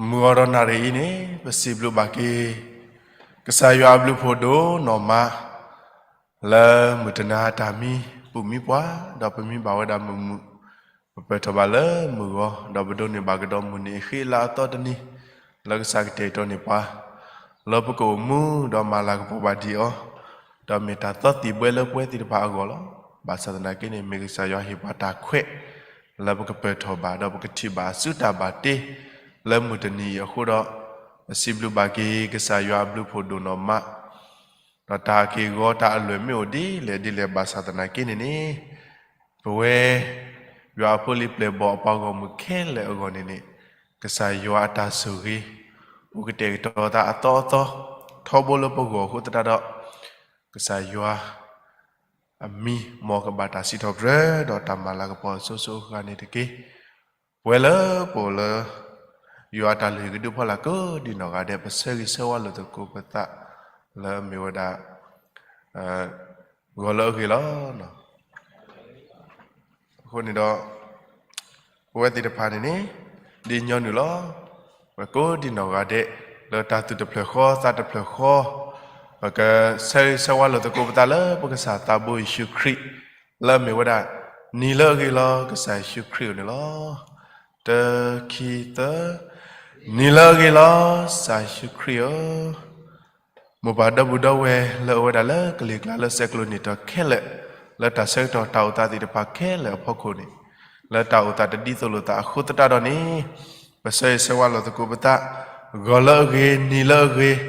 မုၢ်ဂီၤဒီးနၣ်ရံၣ်အံၤန့ၣ် ပစံးဘျုးဘၣ်က့ၤ ကစၢ်ယွၤအဘျုးဖှိၣ်ဒိၣ်နီၢ်မး လၢမုၢ်တနၤအတၢ်မံ ပူၤမံပှၤ ဒီးပမံဘၣ်ဝဲဒၣ်မုာ်မုာ်, ပပၢၢ်ထီၣ်ဘၣ်လၢမုၢ်ဂီၤ ဒီးပဒိးန့ၢ်ဘၣ်ကဒီးမုၢ်နံၤအဃံအလၤအသီတနံၤ လၢကစၢ်ကတဲာ်ကတီၤန့ၢ်ပှၤ လၢပကအိၣ်မူဒီးမၤလၤကပီၤဘၣ်ဒံးအီၤ, ဒီးမ့ၢ်တၢ်သီသံၣ်ဘှဲလၢပဝဲသ့ၣ်တဖၣ်အဂီၢ်လီၤ. ဘၣ်ဆၣ်သနာ်က့န့ၣ် မ့ၢ်ကစၢ်ယွၤဟ့ၣ်ပှၤတၢ်ခွဲး လၢပကပၢၢ်ထီၣ်ဘၣ် ဒီးပကထံၣ်ဘၣ်အစုတၢ်ဘၣ်တ့ လၢမုၢ်တနံၤအံၤအဃိဒီး, ပစံးဘျုးဘၣ်က့ၤကစၢ်ယွၤအဘျုးဖှိၣ်ဒိၣ်နီၢ်မး, ဒီးတၢ်အက့ၢ်အဂီၤတၢ်အလွဲၢ်မ့ၢ်အိၣ်ဒ်လဲၣ်ဒ်လဲၣ်ဘၣ်ဆၣ်သနာ်က့န့ၣ်န့ၣ်, ပဝဲ ယွၤအဖိလံၤပျဲၢ်ဘီၣ်အပှၤဂီၢ်မုၢ်ခဲလၢာ်အဂီၢ်န့ၣ်န့ၣ်, ကစၢ်ယွၤအတၢ်ဆိၣ်ဂ့ၤ အိၣ်ကတဲာ်ကတီၤသးအသီအသီ ထီဘိလၢပဂီၢ်အဃိသတးဒီး, ကစၢ်ယွၤ အမံၤမ်ကဘၣ်တၢ်စံးထီၣ်ပတြၢၤ ဒီးတၢ်မၤလၤကပီၤအစိၤစိၤအဃၣ်န့ၣ်တက့ၢ်. ပဝဲလၢပအိၣ်လၢ ယွၤအတၢ်လုၢ်ဟံၣ်ကဒုအဖီလာ်ကိးဒံးနီၢ်ဂၤဒဲး ပဆၢဂ့ၤဆၢဝါလိာ်သကိးပသး လၢအမ့ၢ်ဝဲဒၣ် ဂီၤလၢအဂ့ၤလီၤ. အဃိန့ၣ်ဒီး ပဝဲသ့ၣ်တဖၣ်န့ၣ်န့ၣ် ဒ်ညီနုၢ်လီၤ. ပကိးဒံးနီၢ်ဂၤဒဲး လၢတၢ်သူၣ်တဖျၢၣ်ဃီသးတဖျၢၣ်ဃီ, ပကဆၢဂ့ၤဆၢဝါလိာ်သကိးပသးလၢပကစၢ်သးဘိယ့ၣ်ၡူးခရံာ် လၢအမ့ၢ်ဝဲဒၣ် နံၤလၢအဂ့ၤလီၤ ကစၢ်ယ့ၣ်ၡူးခရံာ်အအိၣ်န့ၣ်လီၤ. တခံသၢ, နံၤလၢအဂ့ၤလီၤ ကစၢ်ယ့ၣ်ၡူးခရံာ်ဧၢ မိၢ်ပၢ်ဒီပုၢ်ဒီဝဲၢ်လၢအဝဲဒၣ်လၢကလံၤကျါလၢဆဲးကျိးနံၣ်တီၢ်ခဲလၢာ်, လၢတၢ်ဆၢကတီၢ်တၢ်အိၣ်သးသ့ၣ်တဖၣ်ခဲလၢာ်အဖီခိၣ်န့ၣ်, လၢတၢ်အိၣ်သးတဒ်သိးလိာ်သးအဃိသတးဒီးန့ၣ်, ပဆၢဂ့ၤဆၢဝါလိာ်သကိးပသး, ဂီၤလၢအဂ့ၤ, နံၤလၢအဂ့ၤ,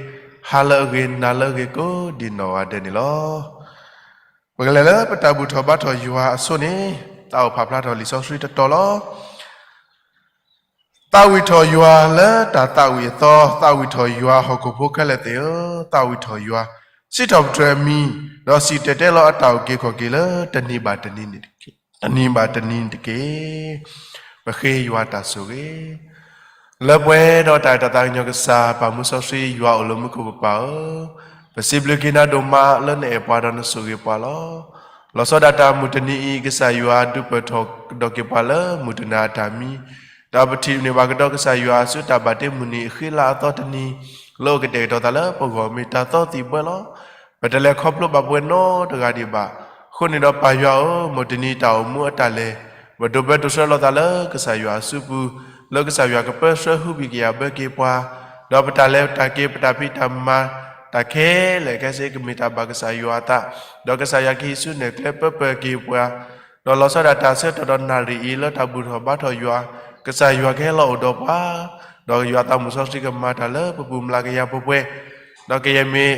ဟါလၢအဂ့ၤ, နၤလၢအဂ့ၤကိးဒံးနီၢ်ဂၤဒဲးန့ၣ်လီၤ. ပကလဲၤလၢပတၢ်ဘူၣ်ထီၣ်ဘါထီၣ်ယွၤအဆိန့ၣ်, သးအိၣ်ဖးဖျါထီၣ်လံာ်စီဆှံတတီၤလီၤ. သးဝံၣ်ထီၣ်ယွၤလၢတၢ်သးဝံၣ်အသီ, သးဝံၣ်ထီၣ်ယွၤဟီၣ်ခိၣ်ဖိခဲလၢာ်သ့ၣ်ဧၢ, သးဝံၣ်ထီၣ်ယွၤ, စံးထီၣ်ပတြၢၤအမံၤ, ဒီးစံၣ်တဲၤတဲလီၤအတၢ်အုၣ်က့ၤခီၣ်က့ၤလၢတနံၤဘၣ်တနံၤန့ၣ်တက့ၢ်, တနံၤဘၣ်တနံၤန့ၣ်တက့ၢ်. ပဃ့ယွၤတၢ်ဆိၣ်ဂ့ၤ လၢပှဲၤဒီးတၢ်အဲၣ်တၢ်သးကညီၤကစၢ် ပၢ်မူစီဆှံယွၤအိၣ်လၢမူခိၣ်ပပၢ်ဧၢ, ပစံးဘျုးက့ၤနၤဒိၣ်မးလၢနအဲၣ်ပှၤဒီးနဆိၣ်ဂ့ၤပှၤလီၤ. လီၤဆီဒၣ်တၢ်မုၢ်တနံၤအံၤ ကစၢ်ယွၤဒုးပၢၢ်ထီၣ်ကဒီးက့ၤပှၤလၢမုၢ်တနၤအတၢ်မံ, ဒီးပထံၣ်န့ၢ်ဘၣ်ကဒီးကစၢ်ယွၤအစုတၢ်ဘၣ်တ့မုၢ်နံၤအဃံအလၤအသီတနံၤ, လၢအအိၣ်ကတဲာ်ကတီၤသးလၢပဂီၢ်မ့ၢ်တၢ်သီသံၣ်ဘှဲလီၤ. ပတလဲၤခီဖျိဘၣ်ပှဲၤနီတဂၤဒံးဘၣ်. အဃိန့ၣ်ဒီးပၢ်ယွၤဧၢ, မုၢ်တနံၤတၢ်အိၣ်မူအတၢ်လဲၤ, ပဒိးပၢဒိးဆှၢလိာ်သးလၢကစၢ်ယွၤအစုပူၤ, လၢကစၢ်ယွၤကပၢဆှၢဟုဘံၣ်ကယာ်ဘၢက့ၤပှၤ, ဒီးပတၢ်လဲၤတၢ်က့ၤ ပတၢ်ဖံးတၢ်မၤတၢ်ခဲလၢာ်ခဲဆ့ ကမ့ၢ်တၢ်ဘၣ်ကစၢ်ယွၤအသး, ဒီးကစၢ်ယွၤကဟံးစုနဲၣ်ကျဲပၢပၢၢ်က့ၤပှၤ, ဒီးလီၤဆီဒၣ်တၢ်ဆၢကတီၢ်ဒီးနၣ်ရံၣ်အံၤလၢတၢ်ဘူၣ်ထီၣ်ဘါထီၣ်ယွၤ, ကစၢ်ယွၤကဟဲလီၤအိၣ်ဒီးပှၤ, ဒီးယွၤသးမုၢ်စီဆှံကမၤတၢ်လၢပပူၤမျးကယၤပှဲၤပှဲၤ, ဒီးကယဲၢ်မ့ၢ်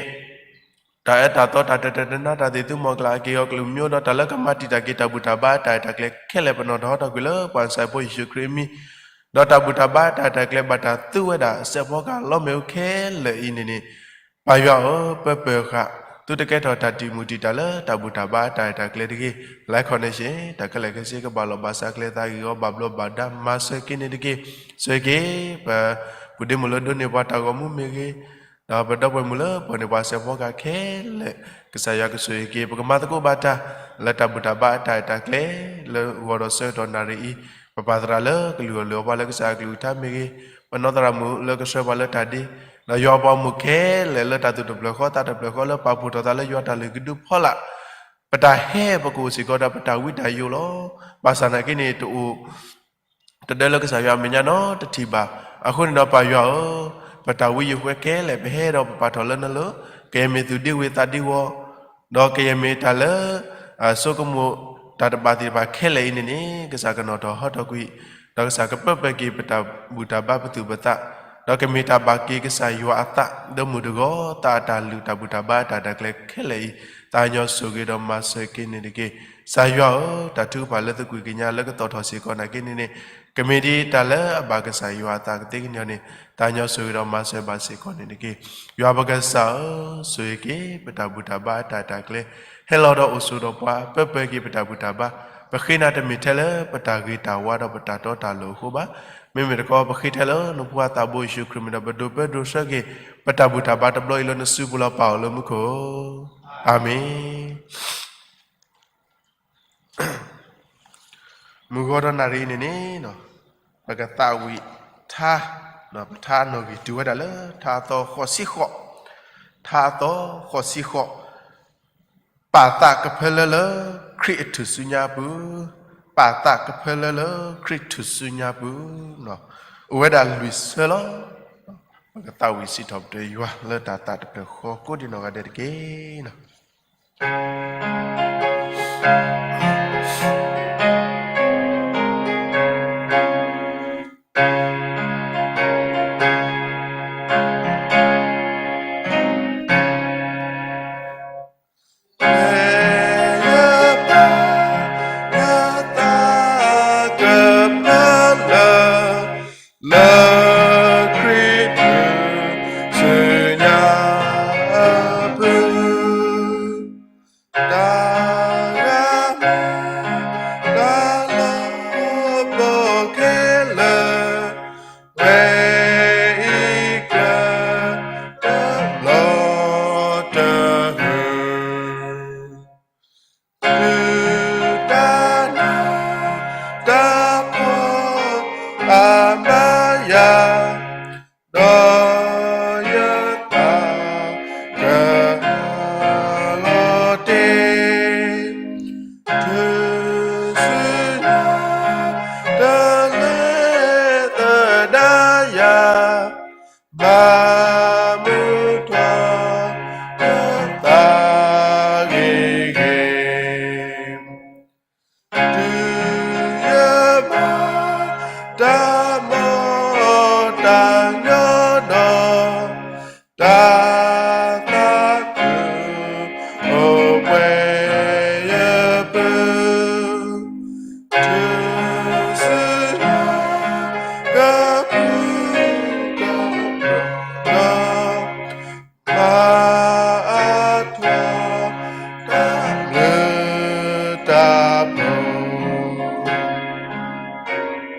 တၢ်အၢတၢ်သီ တၢ်တၢၢ်တၢၢ်တနါ တၢ်သ့ၣ်သုမီၢ်ကျၢ်အက့ၢ်အီၤကလုာ်မံၤ ဒီးတၢ်လၢကမၤတံာ်တာ်က့ၤတၢ်ဘူၣ်တၢ်ဘါအတၢ်အဲၣ်တၢ်ကျဲခဲလၢာ် ပနီၣ်ထီၣ်ဟီထီၣ်ကွံာ်လၢပှၤကစၢ်ဖိယ့ၣ်ၡူးခရံာ်အမံၤ, ဒီးတၢ်ဘူၣ်တၢ်ဘါအတၢ်အဲၣ်တၢ်ကျဲဘၣ်တၢ်သူဝဲဒၣ်စဲးဖီကဟၣ်လီၤမ့ၣ်အူခဲလၢာ်အံၤန့ၣ်န့ၣ်, ပၢ်ယွၤဧၢ, ပၢပၢၢ်ဃာ် သုတကဲထီၣ်တၢ်တံာ်မုၢ်တံာ်တာ်လၢတၢ်ဘူၣ်တၢ်ဘါအတၢ်အဲၣ်တၢ်ကျဲတဂ့ၤ, လၢခီၣ်န့ၣ်ဆ့ တၢ်ခဲလၢာ်ခဲဆ့ကဘၣ်လီၤဘၣ်စးကျဲသးဂ့ၢ်အီၤဘၣ်ဘျီးဘၣ်ဒါ မၤစၢၤက့ၤန့ၣ်တက့ၢ်. ဆိၣ်ဂ့ၤက့ၤ ပပုၢ်ဒ့မုၣ်လၢဒိးန့ၢ်ပှၤတၢ်ဂီၤမူမ့ၢ်ဂ့ၤ, ဒီးပဒီပုၢ်ဝဲၢ်မုၣ်လၢပှဲၤန့ၢ်ပှၤစဲးဖီကဟၣ်ခဲလၢာ်, ကစၢ်ယွၤကဆိၣ်ဂ့ၤက့ၤ ပကမၤသကိးဘၣ်တၢ် လၢတၢ်ဘူၣ်တၢ်ဘါအတၢ်အဲၣ်တၢ်ကျဲ လၢဂီၤဒီးဆၢကတီၢ်နၣ်ရံၣ်အံၤ, ပပၢ်သရၣ်လၢကလုၢ်အီၣ်လုၢ်အီပှၤလၢကစၢ်အကလုၢ်ကထါမ့ၢ်ဂ့ၤ, ပနီၢ်သရၣ်မုၣ်လၢကဆှၢပှၤလၢတၢ်ဒ့, ဒီးယွၤအပှၤမုၣ်ခဲလၢာ်လၢတၢ်သူၣ်တဖျၢၣ်ဃီသးတဖျၢၣ်ဃီ လၢပာ်ဖှိၣ်ထီၣ်သးလၢယွၤတၢ်လုၢ်ကဒုဖီလာ်, ပတၢ်ဟဲပကအိၣ်စ့ၢ်ကီးဒီးပတၢ်ဝံတၢ်ယိးလီၤ. ဘၣ်ဆၣ်နာ်က့န့ၣ် တအိၣ် တဒၢလၢကစၢ်ယွၤအမဲာ်ညါနီတထံၣ်ဘၣ်. အဃိန့ၣ်ဒီးပၢ်ယွၤဧၢ, ပတၢ်ဝံယိးဃဲခဲလၢာ် ပဟဲဒီးပပာ်ထီၣ်လၢနလိၤ, ကယဲၢ်မ့ၢ်သူၣ်ဒ့ဝ့ၤသးဒ့ဝီၤ, ဒီးကယဲၢ်မ့ၢ်တၢ်လၢ အစိကမီၤတၢ်တဘၣ်သ့ၣ်တဖၣ်ခဲလၢာ်အံၤန့ၣ်န့ၣ် ကစၢ်ကနီၣ်ထီၣ်ဟီထီၣ်ကွံာ်, ဒီးကစၢ်ကပၢပၢက့ၤပတၢ်ဘူၣ်တၢ်ဘါပသူၣ်ပသး, ဒီးကမ့ၢ်တၢ်ဘၣ်က့ၤကစၢ်ယွၤအသး ဒီးမုၢ်တဂီၤသးအတၢ်လုၢ်တၢ်ဘူၣ်တၢ်ဘါအတၢ်အဲၣ်တၢ်ကျဲခဲလၢာ်အံၤ, သးကညီၤဆိၣ်ဂ့ၤဒီးမၤစၢၤက့ၤန့ၣ်တက့ၢ်. ကစၢ်ယွၤဧၢ, တၢ်ထုကဖၣ်လၢသုးကွံာ်ကညးလၢကသီၣ်ထီၣ်စ့ၢ်ကီးနာ်က့န့ၣ်န့ၣ်, ကမ့ၢ်ဒ်တၢ်လၢအဘၣ်ကစၢ်ယွၤအသးကသ့ကညီၤန့ၣ်, သးကညီၤဆိၣ်ဂ့ၤဒီးမၤစၢၤဘၣ်စ့ၢ်ကီးန့ၣ်တက့ၢ်. ယွၤပကစၢ်ဧၢ, ဆိၣ်ဂ့ၤက့ၤ ပတၢ်ဘူၣ်တၢ်ဘါအတၢ်အဲၣ်တၢ်ကျဲ, ဟဲလီၤဒီးအိၣ်ဆိးဒီးပှၤ, ပၢပၢက့ၤပတၢ်ဘူၣ်တၢ်ဘါ, ပဃ့နၤတမ့ၢ်ထဲလၢပတၢ်ဂ့ၤတၢ်ဝါဒီးပတၢ်တီတၢ်လိၤအဃိဘၣ်. မ့မ့ၢ်တခီ ပဃ့ထဲလၢနဖိခွါသးဘိယ့ၣ်ၡူးခရံာ်မံၤဒီး ပဒိးပၢဒိးဆှၢက့ၤ ပတၢ်ဘူၣ်တၢ်ဘါတဘျီအံၤလၢနစုပူၤလီၤ. ပၢ်အိၣ်လၢမူခိၣ်, အၤမ့ၣ်. မုၢ်ဂီၤဒီးနၣ်ရံၣ်အံၤန့ၣ်န့ၣ်, ပကသးဝံၣ်ထါ ပထါအနီၣ်ဂံၢ်တုၤဝဲဒၣ်လၢ ထါအသီဃိးဆံဃိး, ထါအသီဃိးဆံဃိး, ပာ်သးကဖၢလၢလၢ ခရံာ်အထူၣ်စုညါအပူၤ, ပာ်သးကဖၢလၢလၢ ခရံာ်ထူၣ်စုညါအပူၤ, အိၣ်ဝဲဒၣ်လွံၢ်ဆၢလီၤ. ပကသးဝံၣ်စံးထီၣ်ပတြၢၤယွၤလၢတၢ်သးတဖျၢၣ်ဃီကိးဒံးနီၢ်ဂၤဒဲးတက့ၢ်. ယသးကဖၢလၢ လၢခရံာ်ထူၣ်စုညါအပူၤ, တၢ်ဂၤမူ တၢ်လီၢ်ဘီခဲလၢာ် ဝဲအံၤကျၢၤ တဘျီတဟၢ တုၤတၢ်နၢ်တၢ်ဖှီၣ်အမါယၤ, ဒီးယသးကဟးလီၤတ့ၢ်, ထူၣ်စုညါ တၢ်လဲၤသဒၣ်ယၤ, ဘၣ်မူထီၣ် ယသးဂ့ၤဂ့ၤ, တုၤယမၤ တၢ်မီၢ်တၢ်ညီဒီး, တၢ်သးခု အိၣ်ပှဲၤယပူၤ, ထူၣ်စုညါ ကပူၤကပူၤဒီး, မၤအါထီၣ် တၢ်ဘျုးတၢ်ဖှိၣ်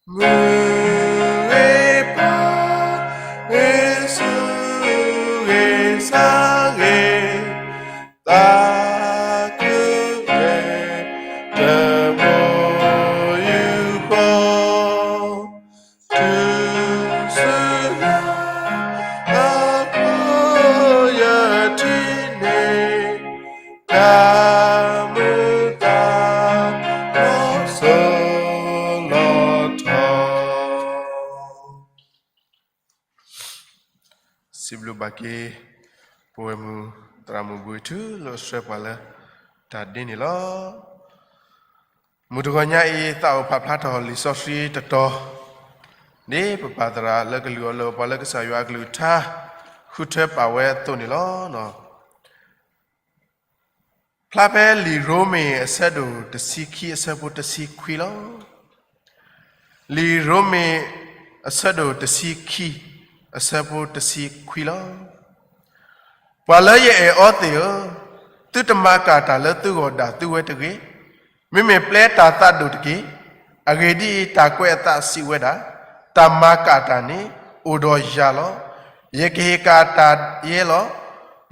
မုၢ်ဂ့ၤပှၤဂ့ၤဆူဂ့ၤဆါဂ့ၤ, သးခုဂဲၤ တမိၢ်ယူၢ်ဃီ, ထူၣ်စုညါ အကျိၤယထံၣ်န့ၣ်, တၢ်မုာ်သးလီၤစိၤလီၤထီ. စံးဘျုးဘၣ်က့ၤ ပဝဲမုၢ်သရၣ်မုၣ်ဘှံးထူလၢအဆှၢပှၤလၢတၢ်ဒ့န့ၣ်လီၤ. မုၢ်တဂီၤညါအံၤ သးအိၣ်ဖးဖျါထီၣ်လံာ်စီဆှံတတီၤ, ဒ်ပပၢ်သရၣ်လၢကလုၢ်အီၣ်လၢပှၤလၢကစၢ်ယွၤအကလုၢ်ကထါ ဃုထၢပာ်ဝဲအသိးန့ၣ်လီၤ. ဖျါဖဲလံာ်ရိမ့ၤအဆၢဒိၣ်တဆံခံအဆၢဖိတဆံခွံလီၤ. လံာ်ရိမ့ၤ အဆၢဒိၣ်တဆံခံ အဆၢဖိတဆံခွံလီၤ. ပှၤလၢယအဲၣ်အီၤသ့ၣ်ဧၢ, သုတမၤကၣ်တၢ်လၢသုဂီၢ်ဒၣ်သုဝဲတဂ့ၤ. မ့မ့ၢ်ပျဲတၢ်သးဒိၣ်တက့ၢ်. အဂ့ၢ်ဒ်အံၤ, တၢ်ကွဲးအသးစံးဝဲဒၣ်, တၢ်မၤကၣ်တၢ်န့ၣ် အိၣ်ဒီးယၤလီၤ. ယကဟ့ၣ်ကၣ်တၢ်ယဲလီၤ.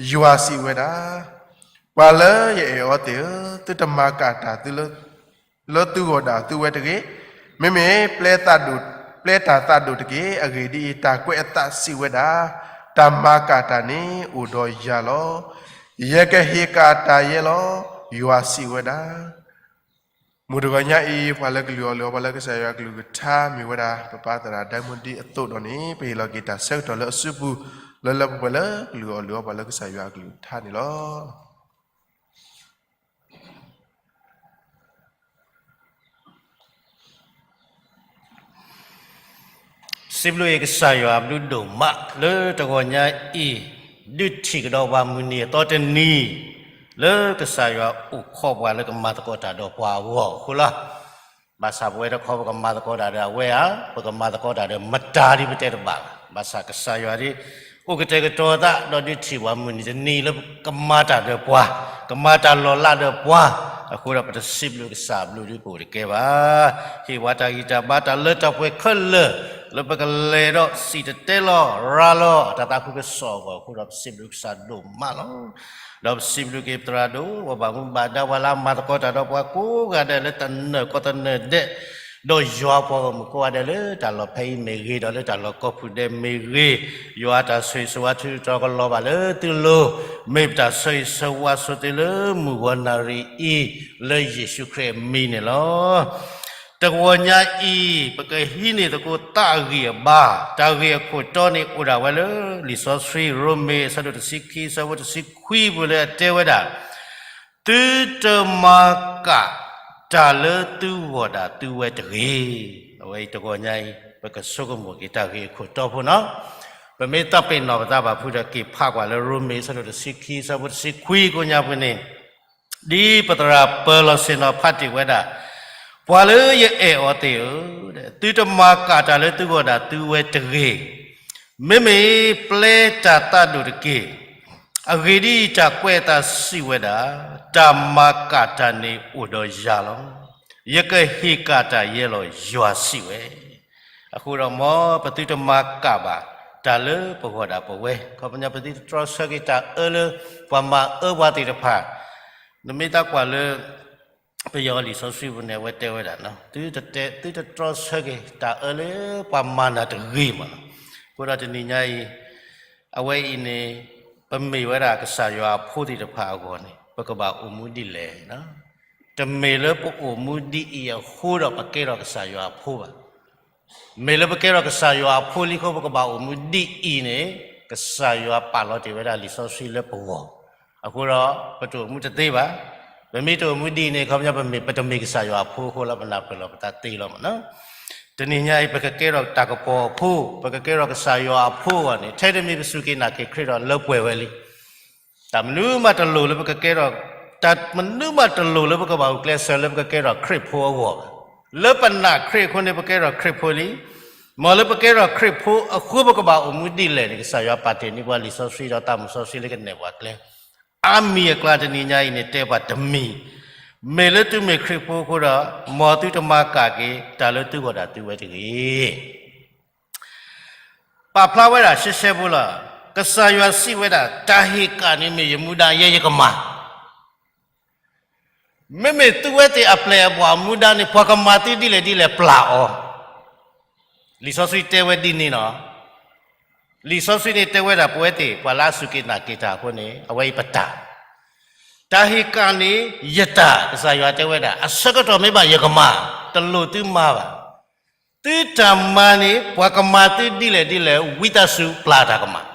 ယွၤစံးဝဲဒၣ်, ပှၤလၢယအဲၣ်အီၤသ့ၣ်ဧၢ, သုတမၤကၣ်တၢ်သု လၢသုဂီၢ်ဒၣ်သုဝဲတဂ့ၤ. မ့မ့ၢ်ပျဲသးဒိၣ်, ပျဲတၢ်သးဒိၣ်တက့ၢ်. အဂ့ၢ်ဒ်အံၤ, တၢ်ကွဲးအသးစံးဝဲဒၣ်, တၢ်မၤကၣ်တၢ်န့ၣ်အိၣ်ဒီးယၤလီၤ. ယကဟ့ၣ်ကၣ်တၢ်ယဲလီၤ. ယွၤစံးဝဲဒၣ်. မုၢ်တဂီၤညါအံၤ ပှၤလၢကလုၢ်အီၣ်လုၢ်အီပှၤလၢကစၢ်ယွၤအကလုၢ်ကထါ မ့ၢ်ဝဲဒၣ် ပပၢ်သရၣ်ဒဲမူဒံအသိးဒီးန့ၣ် ပဟ့ၣ်လီၤက့ၤတၢ်ဆၢကတီၢ်လၢအစုပူၤ လၢလၢပှဲၤပှဲၤလၢကလုၢ်အီၣ်လုၢ်အီပှၤလၢကစၢ်ယွၤအကလုၢ်ကထါန့ၣ်လီၤ. စံးဘျုးအံၤကစၢ်ယွၤအဘျုးဒိၣ်မး လၢတဂီၤညါအံၤ ဒုးထံၣ်ကဒီးပှၤမုၢ်နံၤအသီတနံၤ လၢကစၢ်ယွၤအိၣ်ခိးပှၤလၢကမၤသကိးတၢ်ဒီးပှၤအဂီၢ်အဃိလီၤ. ဘၣ်ဆၣ်ပဝဲတခီပကမၤသကိးတၢ်ဒီးအဝဲဧါ, ပကမၤသကိးတၢ်ဒီးမတၤဒ်ပတဲတဘၣ်ဘၣ်. ဘၣ်ဆၣ်ကစၢ်ယွၤဒ် အိၣ်ကတဲာ်ကတီၤသး ဒီးဒုးထံၣ်ပှၤမုၢ်နံၤတနံၤလၢကမၤတၢ်ဒီးပှၤ, ကမၤတၢ်လီၤလးဒီးပှၤ, အဃိဒီးပတစံးဘျုးကစၢ်ဘျုးဒ်ပအိၣ်တကဲဘၣ်. ဟ့ၣ်ပှၤတၢ်ဂံၢ်တၢ်ဘါတၢ်လၢတၢ်ပှဲၤခဲလၢာ် လၢပကလဲၤဒီးစံၣ်တဲၤတဲလီၤရၤလီၤ တၢ်သးခုကစီၣ်အဂီၢ်အဃိဒီး ပစံးဘျုးကစၢ်ဒိၣ်မးလီၤ. ဒီးပစံးဘျုးက့ၤပသရၣ်ဒိၣ် ပှၤဘၣ်မူဘၣ်ဒါ ပှၤလၢအမၤသကိးတၢ်ဒီးပှၤကိးဂၤဒဲး လၢတၢ်နၢၤကီၢ်သနၢၤဒဲး, ဒီးယွၤပှၤဂီၢ်မုၢ်ကိးဂၤဒဲး လၢတၢ်လီၢ်ဖဲအံၤမ့ၢ်ဂ့ၤ ဒီးလၢတၢ်လီၢ်ကိးဖုဒဲးမ့ၢ်ဂ့ၤ, ယွၤအတၢ်ဆိၣ်ဂ့ၤဆိၣ်ဝါထုးထီၣ်ကလီၤဘၣ်လၢသုလိၤ, မ့ၢ်ပတၢ်ဆိၣ်ဂ့ၤဆိၣ်ဝါဆိၣ်တ့ၢ်လၢမုၢ်ဂီၤနၣ်ရံၣ်အံၤ လၢယ့ၣ်ၡူးခရံာ်အမံၤန့ၣ်လီၤ. တဂီၤညါအံၤ ပကဟံးန့ၢ်သကိးသးအဂံၢ်အဘါ, တၢ်ဂ့ၢ်အခိၣ်တီန့ၣ်အိၣ်ဒၣ်ဝဲလၢ လံာ်စီဆှံ ရိမ့ၤ အဆၢဒိၣ်တဆံခံ အဆၢဖိတဆံခွံပူၤလၢအတဲဝဲဒၣ်, သုတမၤကၣ်တၢ်လၢသုဂီၢ်ဒၣ်သုဝဲတဂ့ၤ. အဝဲအံၤတဂီၤညါအံၤ ပကဆိကမိၣ်က့ၤတၢ်ဂ့ၢ်အခိၣ်တီဖိနီၤ. ပမ့ၢ်သးပ့ၤနီၣ်ပသးဘၣ်ဖုဒီး က့ၤဖးကွၢ်လၢရိမ့ၤ အဆၢဒိၣ်တဆံခံ အဆၢဖိတဆံခွံကိးညါပူၤန့ၣ် ဒ်ပသရၣ်ပၢၤလီၢ်ဆ့ၣ်နီၤဖးတ့ၢ်ဝဲဒၣ်, ပှၤလၢယအဲၣ်အီၤသ့ၣ်ဧၢ, သုတမၤကၣ်တၢ်လၢသုဂီၢ်ဒၣ်သုဝဲတဂ့ၤ. မ့မ့ၢ်ပျဲတၢ်သးဒိၣ်တက့ၢ်. အဂ့ၢ်ဒ်အံၤ, တၢ်ကွဲးအသးစံးဝဲဒၣ်, တၢ်မၤကၣ်တၢ်န့ၣ်အိၣ်ဒီးယၤလီၤ. ယကဟ့ၣ်ကၣ်တၢ်ယဲလီၤ, ယွၤစံးဝဲ. အဃိဒီးမ်ပသုတမၤကၣ်ဘၣ် တၢ်လၢပဂီၢ်ဒၣ်ပဝဲ, ခီပညီပသုတတြီဆၢက့ၤတၢ်အၢလၢပှၤမၤအၢပှၤသ့ၣ်တဖၣ်, နမ့ၢ်သးကွၢ်လၢ ပယီၤလံာ်စီဆှံပူၤန့ၣ် အဝဲတဲဝဲဒၣ်, သုတတဲ သုတတြီဆၢက့ၤတၢ်အၢလၢပှၤမၤနၤတဂ့ၤမးလီၤ. အဃိဒီးတနံၤညါအံၤ အဝဲအံၤန့ၣ် ပမ့ၢ်ဝဲဒၣ်ကစၢ်ယွၤအဖိသ့ၣ်တဖၣ်အဂီၢ်န့ၣ် ပကဘၣ်အိၣ်မူဒ်လဲၣ်. တမ့ၢ်လၢပအိၣ်မူဒ်အံၤအဃိဒီးပကဲထီၣ်ကစၢ်ယွၤအဖိဘၣ်. မ့ၢ်လၢပကဲထီၣ်ကစၢ်ယွၤအဖိလံအဃိ ပကဘၣ်အိၣ်မူဒ်အံၤန့ၣ် ကစၢ်ယွၤပာ်လီၤတ့ၢ်ဝဲဒၣ်လံာ်စီဆှံလၢပဂီၢ်, အဃိဒီးပတအိၣ်မူတသ့ဘၣ်. ပမ့ၢ်တအိၣ်မူဒ်အံၤန့ၣ် ခီပညီပမ့ၢ် ပတမ့ၢ်ကစၢ်ယွၤအဖိအဃိလၢပနၢ်ပၢၢ်လီၤပသးသ့လီၤမး. တနံၤညါအံၤ ပကကဲထီၣ်တၢ်ကပီၤအဖိ, ပကကဲထီၣ်ကစၢ်ယွၤအဖိအဂီၢ်န့ၣ် ထဲတမံၤပစူၢ်က့ၤနာ်က့ၤခရံာ်ဒီးလၢပှဲၤဝဲလံ. တၢ်မနုၤမးတလိၣ်လၢပကကဲထီၣ်, တၢ်မနုၤမးတလိၣ်လၢပကဘၣ်ဂုာ်ကျဲးစၢးလၢပကကဲထီၣ်ခရံာ်ဖိအဂီၢ်ဘၣ်. လၢပနာ်ခရံာ်အဃိန့ၣ် ပကဲထီၣ်ခရံာ်ဖိလံ. မ်လၢပကဲထီၣ်ခရံာ်ဖိအဃိ ပကဘၣ်အိၣ်မူဒ်လဲၣ်န့ၣ် ကစၢ်ယွၤပာ်တ့ၢ်န့ၢ်ပှၤလံာ်စီဆှံဒီးသးမုၢ်စီဆှံလၢကနဲၣ်ပှၤကျဲ အါမံၤအကျါတနံၤညါအံၤန့ၣ် တဲပှၤတမံၤ, မ့ၢ်လၢသုမ့ၢ်ခရံာ်ဖိအဃိဒီး မ်သုတမၤကၣ်က့ၤ တၢ်လၢသုဂီၢ်ဒၣ်သုဝဲတဂ့ၤ. ပာ်ဖျါဝဲဒၣ်ရှဲရှဲဖိလီၤ. ကစၢ်ယွၤစံးဝဲဒၣ် တၢ်ဟ့ၣ်ကၣ်န့ၣ်မ့ၢ်ယမူဒါ ယဲယကမၤ. မ့မ့ၢ်သုဝဲသ့ၣ်အပျဲၢ်အဘီၣ်အမူဒါန့ၣ် ပှၤကမၤသုဒ်လဲၣ်ဒ်လဲၣ်ပျၢ်အီၤ. လံာ်စီဆှံတဲဝဲဒ်န့ၣ်လီၤ. လံာ်စီဆှံန့ၣ်တဲဝဲဒၣ် ပဝဲသ့ၣ် ပှၤလၢအစူၢ်က့ၤနာ်က့ၤတၢ်အဃိန့ၣ် အဝဲအံၤပတၢ်, တၢ်ဟ့ၣ်ကၣ်န့ၣ် ယတၢ်, ကစၢ်ယွၤတဲဝဲဒၣ် အဆၢကတီၢ်မ့ၢ်ဘၣ်ယကမၤ, တလိၣ်သုမၤဘၣ်. သုတၢ်မၤန့ၣ် ပှၤကမၤသုဒ်လဲၣ်ဒ်လဲၣ် ဝံသးစူၤပျၢ်တၢ်ကမၣ်.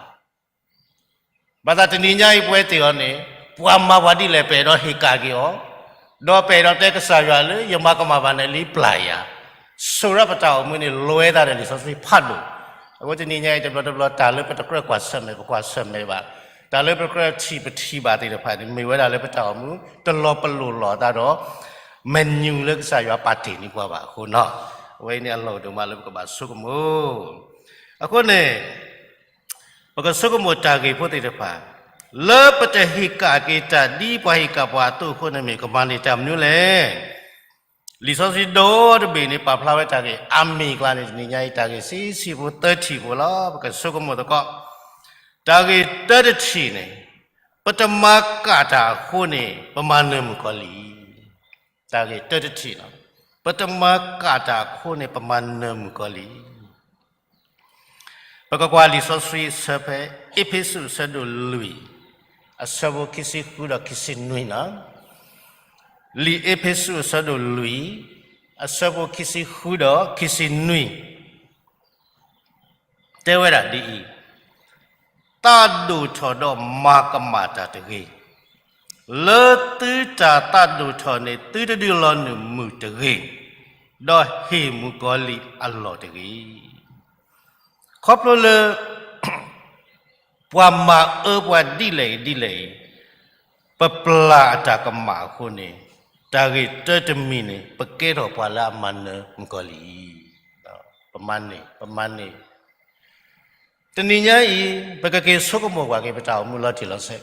ဘၣ်ဆၣ်တနံၤညါအံၤပဝဲသ့ၣ်အီၤန့ၣ် ပှၤမၤပှၤဒ်လဲၣ် ပအဲၣ်ဒိးဟ့ၣ်ကၣ်က့ၤအီၤ, ဒီးပအဲၣ်ဒိးတဲကစၢ်ယွၤလၢ ယမၤကမၣ်ဘၣ်န့ၣ်လံပျၢ်ယၤ, ဆိၣ်ရၢပတၢ်အိၣ်မူန့ၣ် လွဲသးဒီးလံာ်စီဆှံဖးဒိၣ်. အဃိတနံၤညါအံၤ တဘျီတဘျီ တၢ်လၢပတကြၢးကွၢ်ဆၢၣ်မဲာ် ပကွၢ်ဆၢၣ်မဲာ်ဘၣ်, တၢ်လၢပကြၢးထံၣ်ပထံၣ်ဘၣ်သ့ၣ်တဖၣ်န့ၣ် မ့ၢ်ဝဲဒၣ်လၢပတၢ်အိၣ်မူ တလီၤပလိာ်လိာ်အသးဒီး မနုၤလၢကစၢ်ယွၤပာ်တ့ၢ်န့ၢ်ပှၤဘၣ်အဃိနီၤ. အဝဲအံၤန့ၣ်အလီၢ်ဒိၣ်မးလၢပကဘၣ်ဆိကမိၣ်. အဃိန့ၣ် ပကဆိကမိၣ်တၢ်ဂ့ၢ်ဖိသ့ၣ်တဖၣ်, လၢပတဟ့ၣ်ကၣ်က့ၤတၢ်ဒ်ပှၤဟ့ၣ်ကၣ်ပှၤအသိးအဃိန့ၣ်မ့ၢ် ကမၤန့ၢ်တၢ်မနုၤလဲၣ်. လံာ်စီဆှံဒီတဘ့ၣ်န့ၣ် ပာ်ဖျါဝဲတၢ်ဂ့ၢ်အါမံၤအကျါန့ၣ် တနံၤညါအံၤ တၢ်ဂ့ၢ်ဆံးဆံးဖိသၢထံၣ်ဖိလီၤ. ပကဆိကမိၣ်သကိး တၢ်ဂ့ၢ်တၢတထံၣ်န့ၣ်, ပတမၤကၣ်တၢ်အဃိန့ၣ် ပမၤနၢၤမုၣ်ကီၤလံၢ်. တၢ်ဂ့ၢ်တၢတထံၣ်လီၤ. ပတမၤကၣ်တၢ်အဃိန့ၣ် ပမၤနၢၤမုၣ်ကီၤလံၢ်. ပကကွၢ်လံာ်စီဆှံအဆၢဖဲ အ့းဖ့းစူးအဆၢဒိၣ်လွံၢ်, အဆၢဖိခံဆံဃုဒီးခံဆံနွံလီၤ. လံာ်အ့းဖ့းစူးအဆၢဒိၣ်လွံၢ်, အဆၢဖိခံဆံဃုဒီးခံဆံနွံ တဲဝဲဒၣ်ဒ်အံၤ, သးဒိၣ်ထီၣ်ဒီးမၤကမၣ်တၢ်တဂ့ၤ. လၢသုတၢ်သးဒိၣ်ထီၣ်န့ၣ် သုတဒုးလီၤနုာ်မုၢ်တဂ့ၤ, ဒီးဟ့ၣ်မုၣ်ကီၤလံၢ်အလီၢ်တဂ့ၤ. ခီဖျိလၢ ပှၤမၤအၢပှၤဒ်လဲၣ်ဂ့ၤဒ်လဲၣ်ဂ့ၤ, ပပျၢ်အတၢ်ကမၣ်အဃိန့ၣ်, တၢ်ဂ့ၢ်တၢတမံၤန့ၣ် ပကဲထီၣ်ပှၤလၢအမၤနၢၤမုၣ်ကီၤလံၢ်. ပမၤန့ၢ်, ပမၤန့ၢ် တနံၤညါအံၤ ပကက့ၤဆိကမိၣ်ကွၢ်က့ၤပတၢ်အိၣ်မူလီၤတံၢ်လီၤဆဲး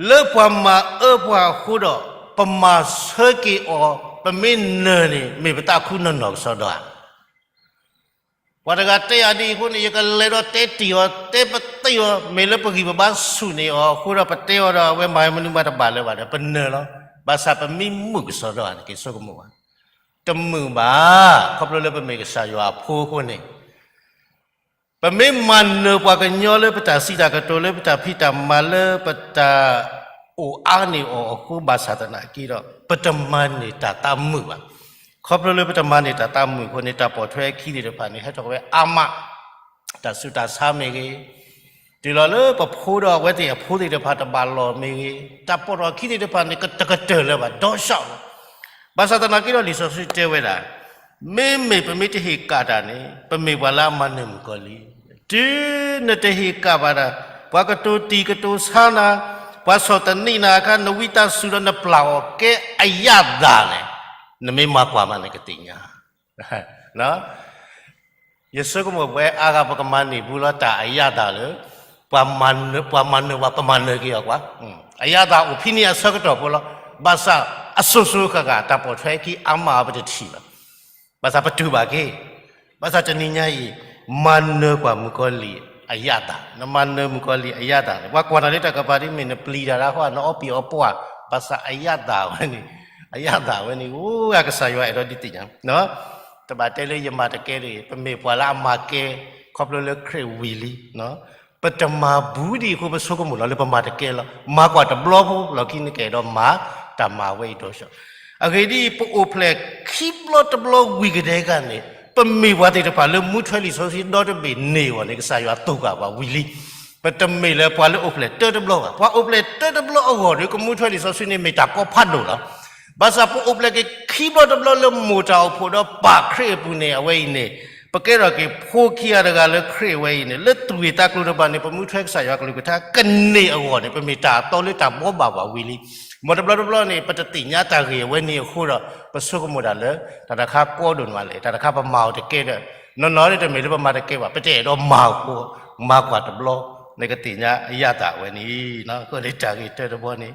လၢပှၤမၤအၢပှၤအဃိဒီး ပမၤဆၢက့ၤအီၤ ပမ့ၢ်နၢၤန့ၣ် မ့ၢ်ပသးခုနီၢ်နီၢ်ကစီဒီဧါ. ပှၤတဂၤတဲယၤဒ်အံၤအဃိန့ၣ် ယကလဲၤဒီးတဲတ့ၢ်အီၤ တဲပသ့အီၤ မ့ၢ်လၢပဂံၢ်ပဘါဆူၣ်န့ၢ်အီၤအဃိဒီး ပတဲအီၤဒီးအဝဲမၤမနုၤမၤတဘၣ်လၢၤဘၣ်ဒီး ပနၢၤလီၤ. ဘၣ်ဆၣ်ပမ့ၢ်မုာ်ကစီဒီဧါန့ၣ် က့ၤဆိကမိၣ်ဘၣ်. တမုာ်ဘၣ်, ခီဖျိလၢပမ့ၢ်ကစၢ်ယွၤအဖိအဃိန့ၣ် ပမ့ၢ်မၤနၢၤပှၤကညီလၢပတၢ်စံးတၢ်ကတိၤ လၢပတၢ်ဖံးတၢ်မၤ လၢပတၢ်အိၣ်အါန့ၢ်အီၤအဃိ ဘၣ်ဆၣ်သနာ်က့ဒီး ပတမၤန့ၢ်တၢ်သးမုာ်ဘၣ်. ခီဖျိလၢပတမၤန့ၢ်တၢ်သးမုာ်အဃိန့ၣ် တၢ်ပိာ်ထွဲအခံသ့ၣ်တဖၣ်န့ၣ် ဟဲထီၣ်ဝဲအါမး, တၢ်ဆူးတၢ်ဆါမ့ၢ်ဂ့ၤ, တုၤလီၤလၢပဖိဒီးအဝဲသ့ၣ်အဖိသ့ၣ်တဖၣ်တဘၣ်လီၢ်မ့ၢ်ဂ့ၤ, တၢ်ပိာ်ထွဲအခံသ့ၣ်တဖၣ်န့ၣ် တကတၢၢ်လၢၤဘၣ် ဒီးဆှီလီၤ. ဘၣ်ဆၣ်သနာ်က့ဒီး လံာ်စီဆှံတဲဝဲဒၣ်, မ့မ့ၢ်ပမ့ၢ်တဟ့ၣ်ကၣ်တၢ်န့ၣ် ပမ့ၢ်ပှၤလၢအမၤနၢၤမုၣ်ကီၤလံၢ်, တုၤနတဟ့ၣ်ကၣ်ဘၣ်တၢ်, ပှၤကတိၤတံၢ်ကတိၤဆါနၤ, ပှၤဆီၣ်သနံးနၤအခါ နဝံသးစူၤဒီးနပျၢ်အီၤကဲအယၣ်သၣ်န့ၣ်, နမ့ၢ်မၤကွၢ်မးနကသ့ၣ်ညါ ယဆိကမိၣ်ပဝဲအါဂၤ ပကမၤန့ၢ်ဘူးလီၤတၢ်အယၣ်သၣ်လၢ ပှၤမၤနၢၤပှၤ ပမၤနၢၤက့ၤအီၤကွၢ်, အယၣ်သၣ်အိၣ်ဖဲန့ၣ်အဆၢကတီၢ်ဖိလီၤ. ဘၣ်ဆၣ်အစိၤစိၤဃၣ်ဃၣ် တၢ်ပိာ်ထွဲအခံအါမးအီၤ ပတထံၣ်ဘၣ်. ဘၣ်ဆၣ်ပတူၢ်ဘၣ်က့ၤ, ဘၣ်ဆၣ်တနံၤညါအံၤ မၤနၢၤကွၢ်မုၣ်ကီၤလံၢ်အယၣ်သၣ်, နမၤနၢၤမုၣ်ကီၤလံၢ်အယၣ်သၣ်န့ၣ် ပှၤကွၢ်နၤလၢတၢ်ကပၤဒ်မ့ၢ်နပျံၤတၢ်ဒၣ်ဃီ နအီပံၤအီပှၢ်, ဘၣ်ဆၣ်အယၣ်သၣ်ဝဲန့ၣ်, အယၣ်သၣ်ဝဲန့ၣ် အိၣ်ဂၤကစၢ်ယွၤအဲၣ်ဒိးဒုးသ့ၣ်ညါ, တဘၣ်တဲလၢယမၤတကဲတဂ့ၤ, ပမ့ၢ်ပှၤလၢအမၤကဲ ခီဖျိလၢခရံာ်ဝံၤလံ ပတမၤဘူးဒံးအဃိ ပဆိကမိၣ်လီၤလၢပမၤတကဲလီၤ. မၤကွၢ်တဘျီဖိလီၢ်ခံန့ၣ် ကအဲၣ်ဒိးမၤတၢ်မၤဝဲအံၤဒီးဆှီ. အဂ့ၢ်ဒ်အံၤ, ပအိၣ်ဖျဲၣ်ခံဘျီတဘျီဝံၤကဒဲကန့ၣ် ပမ့ၢ်ပှၤသ့ၣ်တဖၣ်လၢမူထွဲလံာ်စီဆှံဒီတဘ့ၣ်န့ၢ်အဂီၢ်န့ၣ် ကစၢ်ယွၤသူၣ်ကၢ်ပှၤဝံၤလံ. ပတမ့ၢ်လၢပှၤလၢအိၣ်ဖျဲၣ်တၢတဘျီဘၣ်. ပှၤအိၣ်ဖျဲၣ်တၢတဘျီအဂီၢ်ဒီး ကမူထွဲလံာ်စီဆှံန့ၣ်မ့ၢ်တၢ်ကီဖးဒိၣ်လီၤ. ဘၣ်ဆၣ်ပအိၣ်ဖျဲၣ်က့ၤခံဘျီတဘျီလၢမိၢ်တၢ်အိၣ်ဖှိၣ်ဒီးပၢ်ခရံာ်အပူၤန့ၣ် အဝဲအံၤန့ၣ် ပကဲထီၣ်က့ၤဖိခံဂၤတဂၤလၢခရံာ်အဝဲအံၤန့ၣ် လၢသူၣ်ဂ့ၢ်သးကျိၤတဖၣ်န့ၣ် ပမူထွဲကစၢ်ယွၤကလုၢ်ကထါကန့ၢ်အဂီၢ်န့ၣ် ပမ့ၢ်တၢ်အသီလၢတၢ်ဘှီဘၣ်ပှၤဝံၤလံ. မ်တဘျီတဘျီန့ၣ် ပတသ့ၣ်ညါတၢ်ဂ့ၢ်အဝဲန့ၣ်အဃိဒီး ပဆိကမိၣ်တၢ်လၢ တၢ်တခါကီဒိၣ်န့ၢ်ဘၣ်လဲၣ်, တၢ်တခါပမၤအီၤတကဲဒီး နီၢ်နီၢ်န့ၣ်တမ့ၢ်လၢပမၤတကဲဘၣ်, ပတအဲၣ်ဒိးမၤအဃိ မၤကွၢ်တဘျီ နကသ့ၣ်ညါအယၣ်သၣ်ဝဲန့ၣ်. အဃိန့ၣ်တၢ်ဂ့ၢ်တၢတဘျီန့ၣ်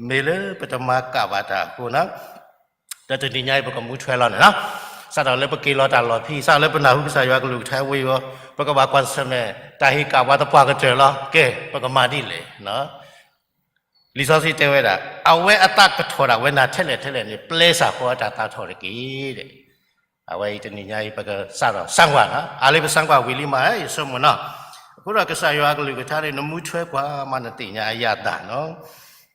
မ့ၢ်လၢပတမၤကၣ်ဘၣ်တၢ်အဃိနီၤ ဒီးတနံၤညါအံၤပကမူထွဲလီၤန့ၣ်လီၤ. စးထီၣ်လၢပက့ၤလီၤတၢ်လီၢ်ခံ, စးထီၣ်လၢပနၢ်ဟူကစၢ်ယွၤကလုၢ်ကထါဝံၤအီၤ, ပကဘၣ်ကွၢ်ဆၢၣ်မဲာ် တၢ်ဟ့ၣ်ကၣ်ပှၤသပှၢ်ကတၢၢ်လီၤ. ကဲ, ပကမၤဒ်လဲၣ်. လံာ်စီဆှံတဲဝဲဒၣ်, အဝဲအသးကထီၣ်ဒၣ်ဝဲနၤထဲလဲၣ်ထဲလဲၣ်န့ၣ် ပျဲစၢ်ဃီတၢ်သးထီၣ်တက့ၢ်. အဝဲအံၤတနံၤညါအံၤ ပကစးထီၣ်ဆၢကွၢ်နီၤ, အါလၢပဆၢကွၢ်ဝံၤလံမး ယဆိကမိၣ်နီၤ. အဃိဒီးကစၢ်ယွၤအကလုၢ်ကထါန့ၣ် နမူထွဲကွၢ်မး နသ့ၣ်ညါအယၣ်သၣ်နီၤ.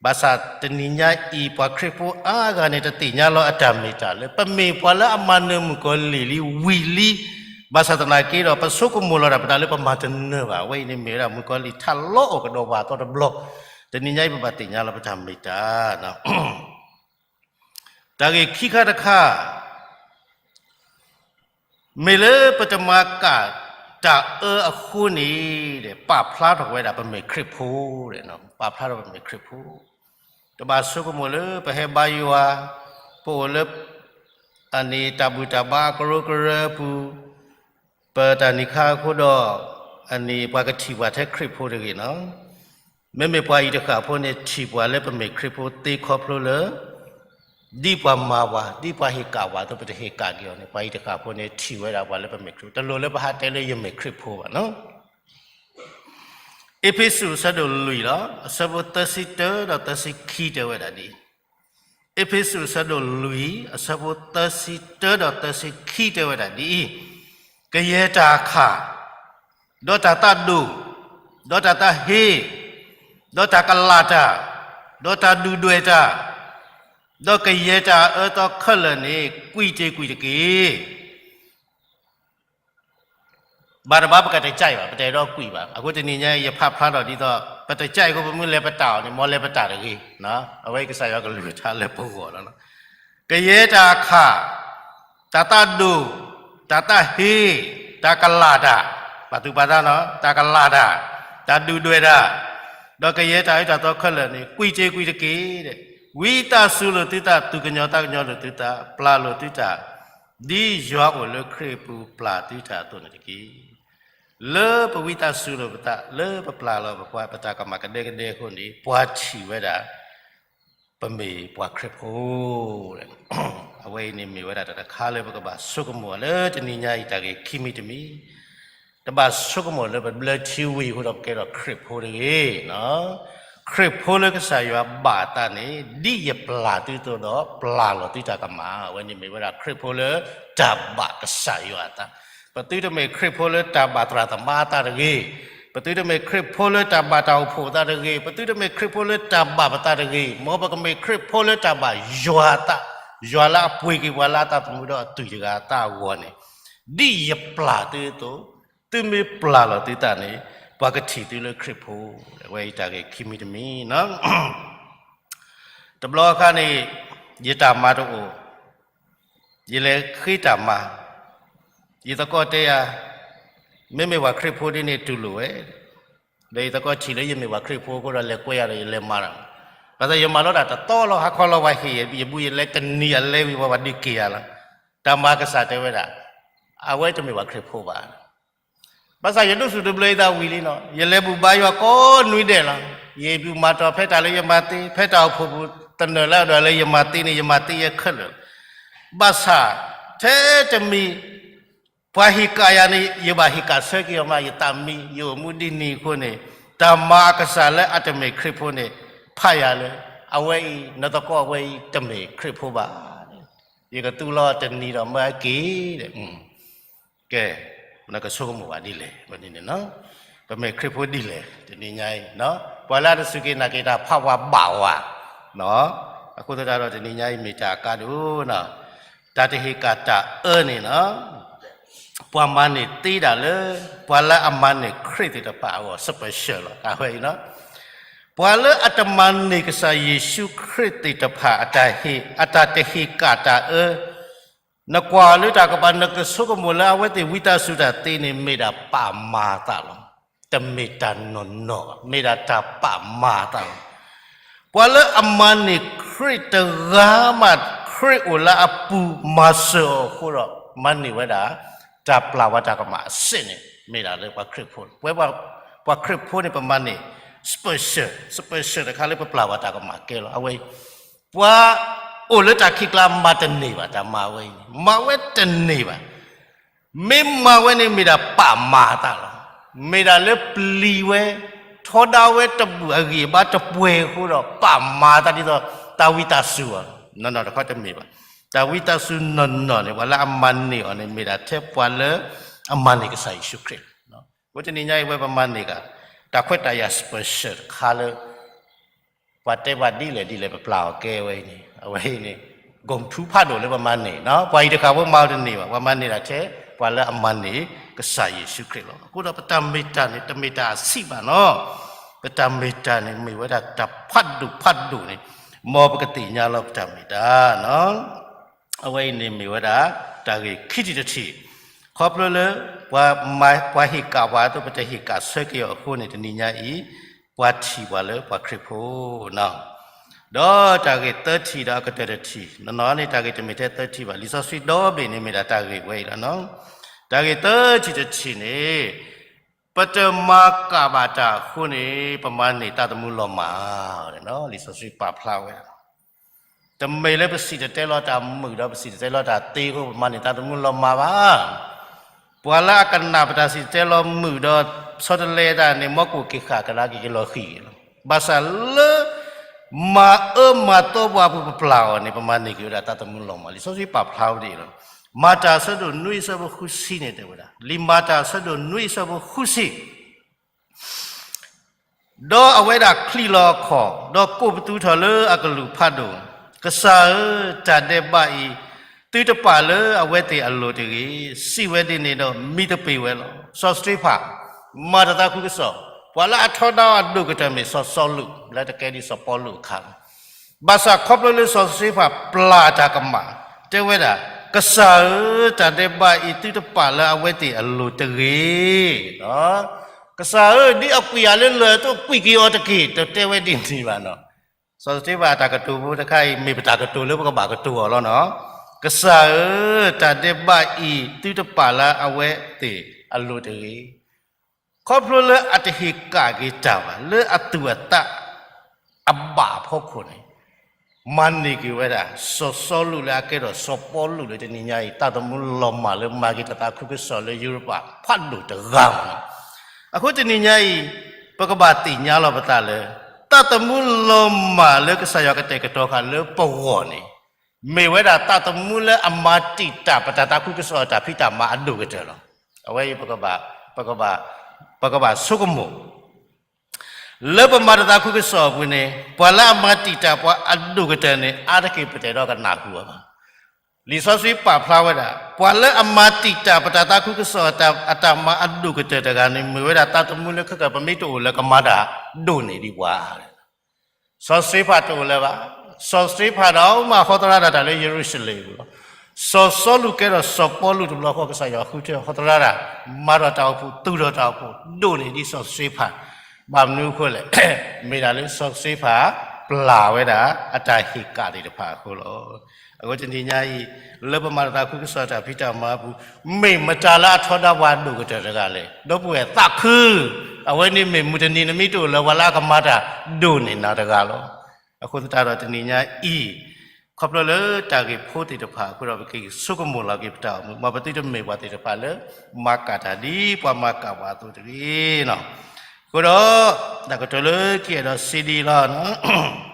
ဘၣ်ဆၣ်တနံၤညါအံၤ ပှၤခရံာ်ဖိအါဂၤန့ၣ် တသ့ၣ်ညါလီၤအတၢ်မ့ၢ်တၢ်လၢ ပမ့ၢ်ပှၤလၢအမၤနၢၤမုၣ်ကီၤလံၢ်လံဝံၤလံ. ဘၣ်ဆၣ်သနာ်က့ဒီး ပဆိကမိၣ်လီၤတၢ်ပတၢ်လၢပမၤတနၢၤဘၣ်. အဝဲအံၤန့ၣ်မ့ၢ်ဝဲဒၣ်မုၣ်ကီၤလံၢ်ထးလီအီၣ်ကဒီးပှၤအသီတဘျီ. တနံၤညါအံၤ ပဘၣ်သ့ၣ်ညါလီၤပတၢ်မ့ၢ်တၢ်နီၤ. တၢ်ဂ့ၢ်ခံခါတခါ မ့ၢ်လၢပတမၤကၣ်တၢ်အၢအဃိန့ၣ် ပာ်ဖျါထီၣ်ဝဲဒၣ်ပမ့ၢ်ခရံာ်ဖိ, ပာ်ဖျါထီၣ်ပမ့ၢ်ခရံာ်ဖိ. တဘၣ်ဆိကမိၣ်လၢပဟဲဘါယွၤ, ပအိၣ်လၢ အန့ၣ်တၢ်ဘူၣ်တၢ်ဘါအကရၢကရိအပူၤ, ပတၢ်နံၤခါအဃိဒီး အန့ၣ်ပှၤကထံၣ်ပှၤထဲခရံာ်ဖိတဂ့ၤနီၤ. မ့မ့ၢ်ပှၤအံၤတဃၣ်ဖိန့ၣ် ထံၣ်ပှၤလၢပမ့ၢ်ခရံာ်ဖိသ့ခီဖျိလၢ ဒ်ပှၤမၤပှၤ, ဒ်ပှၤဟ့ၣ်ကၣ်ပှၤအသိး ပတဟ့ၣ်ကၣ်က့ၤအီၤန့ၣ် ပှၤအံၤတဃၣ်ဖိန့ၣ် ထံၣ်ဝဲဒၣ်ပှၤလၢပမ့ၢ်ခရံာ်ဖိ, တလိၣ်လၢပဟးတဲလၢယမ့ၢ်ခရံာ်ဖိဘၣ်နီၤ. အ့းဖ့းစူး အဆၢဒိၣ်လွံၢ်လီၤ, အဆၢဖိသၢဆံတၢဒီးသၢဆံခံတဲဝဲဒၣ်ဒ်အံၤ, အ့းဖ့းစူး အဆၢဒိၣ်လွံၢ် အဆၢဖိသၢဆံတၢဒီးသၢဆံခံတဲဝဲဒၣ်ဒ်အံၤ, ကယဲၢ်တၢ်ခၣ်, ဒီးတၢ်သးဒိၣ်, ဒီးတၢ်သးဟ့, ဒီးတၢ်ကလၤတၢ်, ဒီးတၢ်ဒုၣ်ဒွဲၣ်တၢ်, ဒီးကယဲၢ်တၢ်အၢသီခဲလၢာ်န့ၣ် ကွံာ်တ့ၢ်ကွံာ်တက့ၢ်. ဘၣ်တဘၣ် ပကတကးဘၣ်, ပတအဲၣ်ဒိးကွံာ်ဘၣ်. အဃိတနံၤညါအံၤ ယဖးဖျါထီၣ်ဒ်သိး ပတကးအဃိ ပမ့ၢ်လဲၤပတာ်အီၤန့ၣ် မ်လဲၤပတာ်တဂ့ၤ. အဝဲကစၢ်ယွၤကလုၢ်ကထါလၢပဂီၢ်လီၤ. ကယဲၢ်တၢ်ခၣ်, တၢ်သးဒိၣ်, တၢ်သးဟ့, တၢ်ကလၤတၢ်, ပာ်သူၣ်ပာ်သးနီၤ, တၢ်ကလၤတၢ်, တၢ်ဒုၣ်ဒွဲၣ်တၢ်, ဒီးကယဲၢ်တၢ်အၢတၢ်သီခဲလၢာ်န့ၣ် ကွံာ်တ့ၢ်ကွံာ်တက့ၢ်. ဝံသးစူၤလိာ်သုသး, သူၣ်ကညီၤသးကညီၤလိာ်သုသး, ပျၢ်လိာ်သုတၢ်, ဒ်ယွၤအိၣ်လၢခရံာ်အပူၤပျၢ်သုတၢ်အသိးန့ၣ်တက့ၢ်. လၢပဝံသးစူၤလိာ်ပသး လၢပပျၢ်လီၤပပှၤ ပတၢ်ကမၣ်ကဒဲကဒဲအဃိန့ၣ် ပှၤထံၣ်ဝဲဒၣ် ပမ့ၢ်ပှၤခရံာ်ဖိ အဝဲအံၤန့ၣ်မ့ၢ်ဝဲဒၣ်တၢ်တခါလၢပကဘၣ်ဆိကမိၣ်လၢတနံၤညါအံၤ တၢ်ဂ့ၢ်ခံမံၤတမံၤ, တဘၣ်ဆိကမိၣ်လၢပဘျၢထံဝံၤအဃိဒီးပကဲထီၣ်ခရံာ်ဖိတဂ့ၤ. ခရံာ်ဖိလၢကစၢ်ယွၤဘၣ်အသးန့ၣ် ဒ်ယပျၢ်သုအသိးဒီး ပျၢ်လီၤသုတၢ်ကမၣ်, အဝဲန့ၣ်မ့ၢ်ဝဲဒၣ်ခရံာ်ဖိလၢတၢ်ဘၣ်ကစၢ်ယွၤအသး. ပသုတမ့ၢ်ခရံာ်ဖိလၢတၢ်ဘၣ်သရၣ်သမါအသးတဂ့ၤ, ပသုတမ့ၢ်ခရံာ်ဖိလၢတၢ်ဘၣ်တၢ်အိၣ်ဖှိၣ်အသးတဂ့ၤ, ပသုတမ့ၢ်ခရံာ်ဖိလၢတၢ်ဘၣ်ပသးတဂ့ၤ, မ်ပကမ့ၢ်ခရံာ်ဖိလၢတၢ်ဘၣ်ယွၤအသး, ယွၤလၢအပှ့ၤက့ၤပှၤလၢအသးသမူဒီးအသွံၣ်တဂၤအသးအဂီၢ်န့ၣ်, ဒ်ယပျၢ်သုအသိး, သုမ့ၢ်ပျၢ်လီၤသုသးန့ၣ်, ပှၤကထံၣ်သုလၢခရံာ်ဖိ, အဝဲအံၤတၢ်ဂ့ၢ်ခံမံၤတမံၤ တဘျီအခါန့ၣ်, ယတၢ်မၤတအိၣ်, ယလဲၤဃ့တၢ်မၤ, ယသကိးတဲယၤ, မ့မ့ၢ်ပှၤခရံာ်ဖိဒ်န့ၣ်တူၢ်လိာ်ဝဲ, ဒီးယသကိးထံၣ်လၢယမ့ၢ်ပှၤခရံာ်ဖိအဃိဒီးလဲၤကွဲယၤဒီးယလဲၤမၤတၢ်, ဘၣ်ဆၣ်ယမၤလီၤတၢ်တတီလီၤ ဟါခီလီၤပှၤဟ့ၣ်ယဘူၣ်ယလဲၤတနံၤအလဲဝံၤ ပှၤဒုးက့ၤယၤလီၤ. တၢ်မၤကစၢ်တဲဝဲဒၣ်, အဝဲတမ့ၢ်ပှၤခရံာ်ဖိဘၣ်. ဘၣ်ဆၣ်ယဒိးစူၣ်ဒိးဘျၢယသးဝံၤလံနီၤ, ယလဲၤဘူၣ်ဘါယွၤကိးနွံဒဲးလီၤ. ယဘူၣ်မၤတီၤဖဲတၢ်လၢယမၤသ့, ဖဲတၢ်အိၣ်ဖှိၣ်ပူၤသနၢၣ်လၢအဒိၣ်လၢယမၤသ့န့ၣ် ယမၤသ့ယဲခဲလၢာ်. ဘၣ်ဆၣ်, ထဲတမံၤ, ပှၤဟ့ၣ်ကၣ်ယၤန့ၣ် ယဘၣ်ဟ့ၣ်ကၣ်ဆၢက့ၤအီၤမး ယသးမံ, ယအိၣ်မူဒ်န့ၣ်အဃိန့ၣ်, တၢ်မၤအကစၢ်လၢအတမ့ၢ်ခရံာ်ဖိန့ၣ်, ဖးယၤလၢ, အဝဲအံၤ, နသကိးအဝဲအံၤတမ့ၢ်ခရံာ်ဖိဘၣ်. ယကသူလီၤတနံၤဒီးမၢအက့ၤ, ကဲ, နကဆိကမိၣ်ဘၣ်ဒ်လဲၣ်, န့ၣ်, ပမ့ၢ်ခရံာ်ဖိဒ်လဲၣ် တနံၤညါအံၤ, ပှၤလၢအတစူၢ်က့ၤနာ်က့ၤတၢ်ဖးဝးဘၣ်ဝး, အဃိသတးဒီးတနံၤညါအံၤမ့ၢ်တၢ်အကါဒိၣ်နီၤ, တၢ်တဟ့ၣ်ကၣ်တၢ်အၢန့ၣ်နီၤ, ပှၤမၤန့ၢ်သ့ဒၣ်လၢ, ပှၤလၢအမၤန့ၢ်ခရံာ်သ့ၣ်တဖၣ်အဂီၢ် special လီၤ အဝဲအံၤနီၤ, ပှၤလၢအတမၤန့ၢ်ကစၢ်ယ့ၣ်ၡူးခရံာ်သ့ၣ်တဖၣ်အတၢ်ဟ့ၣ်, အတၢ်တဟ့ၣ်ကၣ်တၢ်အၢ, နကွၢ်လၢတၢ်ကပၤ နကဆိကမိၣ်လၢအဝဲသ့ၣ်ဝံသးစူၤတၢ်သ့န့ၣ် မ့ၢ်ဒၣ်ပာ်မၤအသးလီၤ. တမ့ၢ်တၢ်နီၢ်နီၢ်ဘၣ်, မ့ၢ်ဒၣ်တၢ်ပာ်မၤအသးလီၤ. ပှၤလၢအမၤန့ၢ်ခရံာ်တဂၤမး ခရံာ်အိၣ်လၢအပူၤမၤစၢၤအီၤအဃိဒီး မၤန့ၢ်ဝဲဒၣ် တၢ်ပျၢ်ဝဲတၢ်ကမၣ်အစ့ၣ်န့ၣ် မ့ၢ်ဒၣ်လၢပှၤခရံာ်ဖိ, ပဝဲပှၤခရံာ်ဖိန့ၣ် ပမၤန့ၢ် special, special တခါလၢပပျၢ်ဝဲတၢ်ကမၣ်ကဲလီၤ. အဝဲ ပှၤအိၣ်လၢတၢ်ခံးကျါမၤတန့ၢ်ဘၣ်, တၢ်မၤဝဲအံၤန့ၣ် မၤဝဲတန့ၢ်ဘၣ်. မ့ၢ်မၤဝဲန့ၣ်မ့ၢ်ဒၣ်ပာ်မၤအသးလီၤ. မ့ၢ်ဒၣ်လၢပျံၤဝဲ, ထီဒါဝဲတဘူၣ်အဂံၢ်အဘါတပှဲၤအဃိဒီး ပာ်မၤအသးဒ်သိး တၢ်ဝံသးစူၤအီၤ, နီၢ်နီၢ်တခီတမ့ၢ်ဘၣ်. တၢ်ဝံသးစူၤနီၢ်နီၢ်န့ၣ် ပှၤလၢအမၤန့ၢ်အီၤန့ၣ် မ့ၢ်ဒၣ်ထဲပှၤလၢ အမၤန့ၢ်ကစၢ်ယ့ၣ်ၡူးခရံာ်လီၤ. အဃိတနံၤညါအံၤဝဲပမၤန့ၢ်က တၢ်ခွဲးတၢ်ယာ် special တခါလၢ ပှၤတဲပှၤဒ်လဲၣ်ဒ်လဲၣ် ပပျၢ်အီၤကဲဝဲအံၤန့ၣ်, အဝဲအံၤန့ၣ် ဂုာ်ထူဖးဒိၣ်လၢပမၤန့ၢ်, ပှၤအံၤတဃၣ်ဖိမၤအီၤတန့ၢ်ဘၣ်, ပှၤမၤန့ၢ်ဒၣ်ထဲ ပှၤလၢအမၤန့ၢ်ကစၢ်ယ့ၣ်ၡူးခရံာ်လီၤ. အဃိဒီးပတၢ်မ့ၢ်တၢ်န့ၣ် တမ့ၢ်တၢ်အဆံးဘၣ်နီၤ, ပတၢ်မ့ၢ်တၢ်န့ၣ် မ့ၢ်ဝဲဒၣ်တၢ်ဖးဒိၣ်ဖးဒိၣ်န့ၣ်, မ်ပကသ့ၣ်ညါလီၤပတၢ်မ့ၢ်တၢ်နီၤ. အဝဲအံၤန့ၣ်မ့ၢ်ဝဲဒၣ် တၢ်ဂ့ၢ်ခံထံၣ်တထံၣ်, ခီဖျိလၢ ပှၤမၤ, ပှၤဟ့ၣ်ကၣ်ပှၤအသိး ပတဟ့ၣ်ကၣ်ဆၢက့ၤအီၤအဃိန့ၣ် တနံၤညါအံၤ ပှၤထံၣ်ပှၤလၢပှၤခရံာ်ဖိနီၤ. ဒီးတၢ်ဂ့ၢ်သၢထံၣ်ဒီးအကတၢၢ်တထံၣ်, နီၢ်နီၢ်န့ၣ် တၢ်ဂ့ၢ်တမ့ၢ်ထဲသၢထံၣ်ဘၣ်, လံာ်စီဆှံဒီဘ့ၣ်န့ၣ်မ့ၢ်ဒၣ်တၢ်ဂ့ၢ်ဝဲအံၤလီၤနီၤ. တၢ်ဂ့ၢ်သၢထံၣ်တထံၣ်န့ၣ် ပတမၤကၣ်ဘၣ်တၢ်အဃိန့ၣ် ပမၤန့ၢ်သးသမူလီၤမၢ်, လံာ်စီဆှံပာ်ဖျါဝဲ တမ့ၢ်လၢပစံၣ်တဲၤတဲလီၤတၢ်မုာ်ဒီး ပစံၣ်တဲၤတဲလီၤတၢ်သ့အဃိ ပမၤန့ၢ်သးသမူလီၤမၢ်ဘၣ်. ပှၤလၢအကနၣ်ပတၢ်စံၣ်တဲၤတဲလီၤမုာ်ဒီး ဆီတလဲတၢ်န့ၣ် မ်ကအိၣ်က့ၤဃာ်ကဒါက့ၤက့ၤလီၤဃံၤလီၤ. ဘၣ်ဆၣ်လၢ မၤအၢမၤသီပှၤအပူၤပပျၢ်အီၤန့ၣ် ပမၤန့ၢ်က့ၤဝဲဒၣ်သးသမူလီၤမၢ်. လံာ်စီဆှံပာ်ဖျါဝဲဒၣ်လီၤ. မၤတၢ်အဆၢဒိၣ်နွံအဆၢဖိဃုဆံန့ၣ်တဲဝဲဒၣ်, လံာ်မၤတၢ်အဆၢဒိၣ်နွံအဆၢဖိဃုဆံ ဒီးအဝဲဒၣ်ချံးလီၤအခီၣ်, ဒီးကိးပသူထီၣ်လၢအကလုၢ်ဖးဒိၣ်, ကစၢ်ဧၢ, တၢ်ဒဲးဘးအံၤ သုတပာ်လၢအဝဲသ့ၣ်အလိၤတဂ့ၤ, စံးဝဲဒ်န့ၣ်ဒီး မံသပ့ၤဝဲလီၤ. စီၤစတ့ဖၣ် မၤတၢ်သးခုကစီၣ်, ပှၤလၢအထီဒါအဒိၣ်ကတၢၢ်မ့ၢ်စီၤစီလူး, လၢတကဲဒ်စီၤပီလူးအခါ ဘၣ်ဆၣ်ခီဖျိလၢစီၤစတ့ဖၣ်ပျၢ်တၢ်ကမၣ်, တဲဝဲဒၣ်, ကစၢ်ဧၢ, တၢ်ဒဲးဘးအံၤ သုတပာ်လၢအဝဲသ့ၣ်အလိၤတဂ့ၤ. ကစၢ်ဧၢ, ဒ်အကွံာ်ယၤလၢလၢၢ်အသိး ကွံာ်က့ၤအီၤတက့ၢ်, တတဲဝဲဒ်န့ၣ်ဘၣ်နီၤ. စီၤစတ့ဖၣ်အတၢ်ကတိၤဖိတခါအံၤ မ့ၢ်ပတၢ်ကတိၤလၢပကဘၣ်ကတိၤအီၤလီၤနီၤ. ကစၢ်ဧၢ, တၢ်ဒဲးဘးအံၤ သုတပာ်လၢအဝဲသ့ၣ်အလိၤတဂ့ၤ. ခီဖျိလၢအတဟ့ၣ်ကၣ်က့ၤတၢ်ဘၣ် လၢအသူၣ်အသးအဘၣ်အဖီခိၣ်န့ၣ် မၤန့ၢ်က့ၤဝဲဒၣ် စီၤစီလူးလၢအကဲထီၣ်စီၤပီလူးလၢတနံၤညါအံၤ သးသမူလီၤမၢ်လၢမၤက့ၤတၢ်သးခုကစီၣ်လၢယူရပၤဖးဒိၣ်တဂၤမး. အဃိတနံၤညါအံၤ ပကဘၣ်သ့ၣ်ညါလီၤပသးလၢ သးသမူလီၤမၢ်လၢကစၢ်ယွၤကတဲာ်ကတီၤဃာ်လၢပဂီၢ်န့ၣ် မ့ၢ်ဝဲဒၣ်သးသမူလၢအမၤတံာ်တာ်ပတၢ်သးခုကစီၣ်အတၢ်ဖံးတၢ်မၤအဒိၣ်ကတၢၢ်လီၤ. အဝဲအံၤ ပကဘၣ် ပကဘၣ်ဆိကမိၣ် လၢပမၤတၢ်သးခုကစီၣ်အပူၤန့ၣ် ပှၤလၢအမၤတံာ်တာ်ပှၤအဒိၣ်ကတၢၢ်န့ၣ် အါတက့ၢ်ပတဲဒီးကနၢ်ဟူအီၤဘၣ်. လံာ်စီဆှံပာ်ဖျါဝဲဒၣ် ပှၤလၢအမၤတံာ်တာ်ပတၢ်သးခုကစီၣ်အတၢ်မၤအဒိၣ်ကတၢၢ်တဂၤန့ၣ် မ့ၢ်ဝဲဒၣ်သးသမူလၢခဲကၢၢ် ပမ့ၢ်တအိၣ်လၢကမၤတၢ်ဒိၣ်န့ၢ်ဒံးပှၤ စီၤစတ့ဖၣ်တအိၣ်လၢၤဘၣ်. စီၤစတ့ဖၣ်ဒီးမၤဟီသရၣ်ဒၣ်တၢ်လၢယရူၤၡလ့ၣ်အပူၤလီၤ. စီၤစီလူးကဲထီၣ်စီၤပီလူးတဘျီဃီ ကစၢ်ယွၤဃုထၢဟီသရၣ်ဒၣ် မၤထီၣ်တၢ်အိၣ်ဖှိၣ် သူၣ်ထီၣ်တၢ်အိၣ်ဖှိၣ် ဒိၣ်န့ၢ်ဒံးစီၤစတ့ဖၣ်. ဘၣ်မနုၤအဃိလဲၣ်, မ့ၢ်ဒၣ်လၢစီၤစတ့ဖၣ် ပျၢ်ဝဲဒၣ်အတၢ်ဟ့ၣ်ကၣ်သ့ၣ်တဖၣ်အဃိလီၤ. အဃိတနံၤညါအံၤ လၢပမၤတၢ်သးခုကစီၣ်တၢ်ဖံးတၢ်မၤအပူၤ မ့ၢ်မတၤလၢအထီဒါပှၤဒိၣ်ကတၢၢ်တဂၤလဲၣ်. ဒီပုၢ်ဝဲၢ်သးခု, အဝဲန့ၣ်မ့ၢ်မုၢ်တနံၤနမ့ၢ်တအိၣ်လၢၤ ပှၤလၢအကမၤတၢ်ဒိၣ်န့ၢ်နၤတဂၤလီၤ. အဃိသတးဒီးတနံၤညါအံၤ ခီဖျိလၢတၢ်ဂ့ၢ်ဖိသ့ၣ်တဖၣ်အဃိဒီး ပကဆိကမိၣ်လီၤက့ၤပတၢ်အိၣ်မူ မ်ပသုတမ့ၢ်ပှၤသ့ၣ်တဖၣ်လၢ မၤကၣ်တၢ်ဒ်ပှၤမၤကၣ်ပှၤအသိးတဂ့ၤ. အဃိဒီး တၢ်ကတိၤလၢခံအဲၣ်ဒိးစံးဒ်အံၤလီၤ.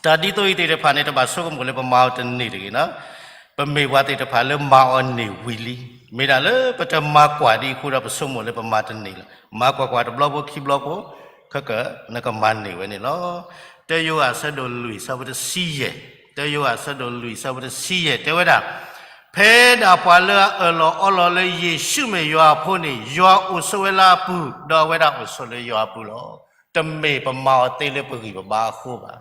တၢ်ဒ်သိးအံၤသ့ၣ်တဖၣ်န့ၣ် တဘၣ်ဆိကမိၣ်လၢပမၤအီၤတန့ၢ်တဂ့ၤနီၤ. ပမ့ၢ်ပှၤသ့ၣ်တဖၣ်လၢမၤအီၤန့ၢ်ဝံၤလံ. မ့ၢ်ဒၣ်လၢပတမၤကွၢ်ဒံးအဃိဒီး ပဆိကမိၣ်လၢပမၤတန့ၢ်လၢၤ. မၤကွၢ်ကွၢ်တဘျီဖိခံဘျီဖိ ခဲကၢၣ် နကမၤန့ၢ်ဝဲန့ၣ်လီၤ. တၢယိၤဟၣ်အဆၢဒိၣ်လွံၢ်အဆၢဖိတဆံယဲၢ်, တၢယိၤဟၣ်အဆၢဒိၣ်လွံၢ်အဆၢဖိတဆံယဲၢ် တဲဝဲဒၣ်, ဖဲဒၣ်ပှၤလၢအအၢၣ်လီၤအီလီၤလၢယ့ၣ်ၡူးမ့ၢ်ယွၤအဖိန့ၣ် ယွၤအိၣ်ဆိးဝဲလၢအပူၤ, ဒီးအဝဲဒၣ်အိၣ်ဆိးလၢယွၤအပူၤလီၤ. တမ့ၢ်ပမၤအီၤသ့လၢပဂံၢ်ပဘါအဃိဘၣ်.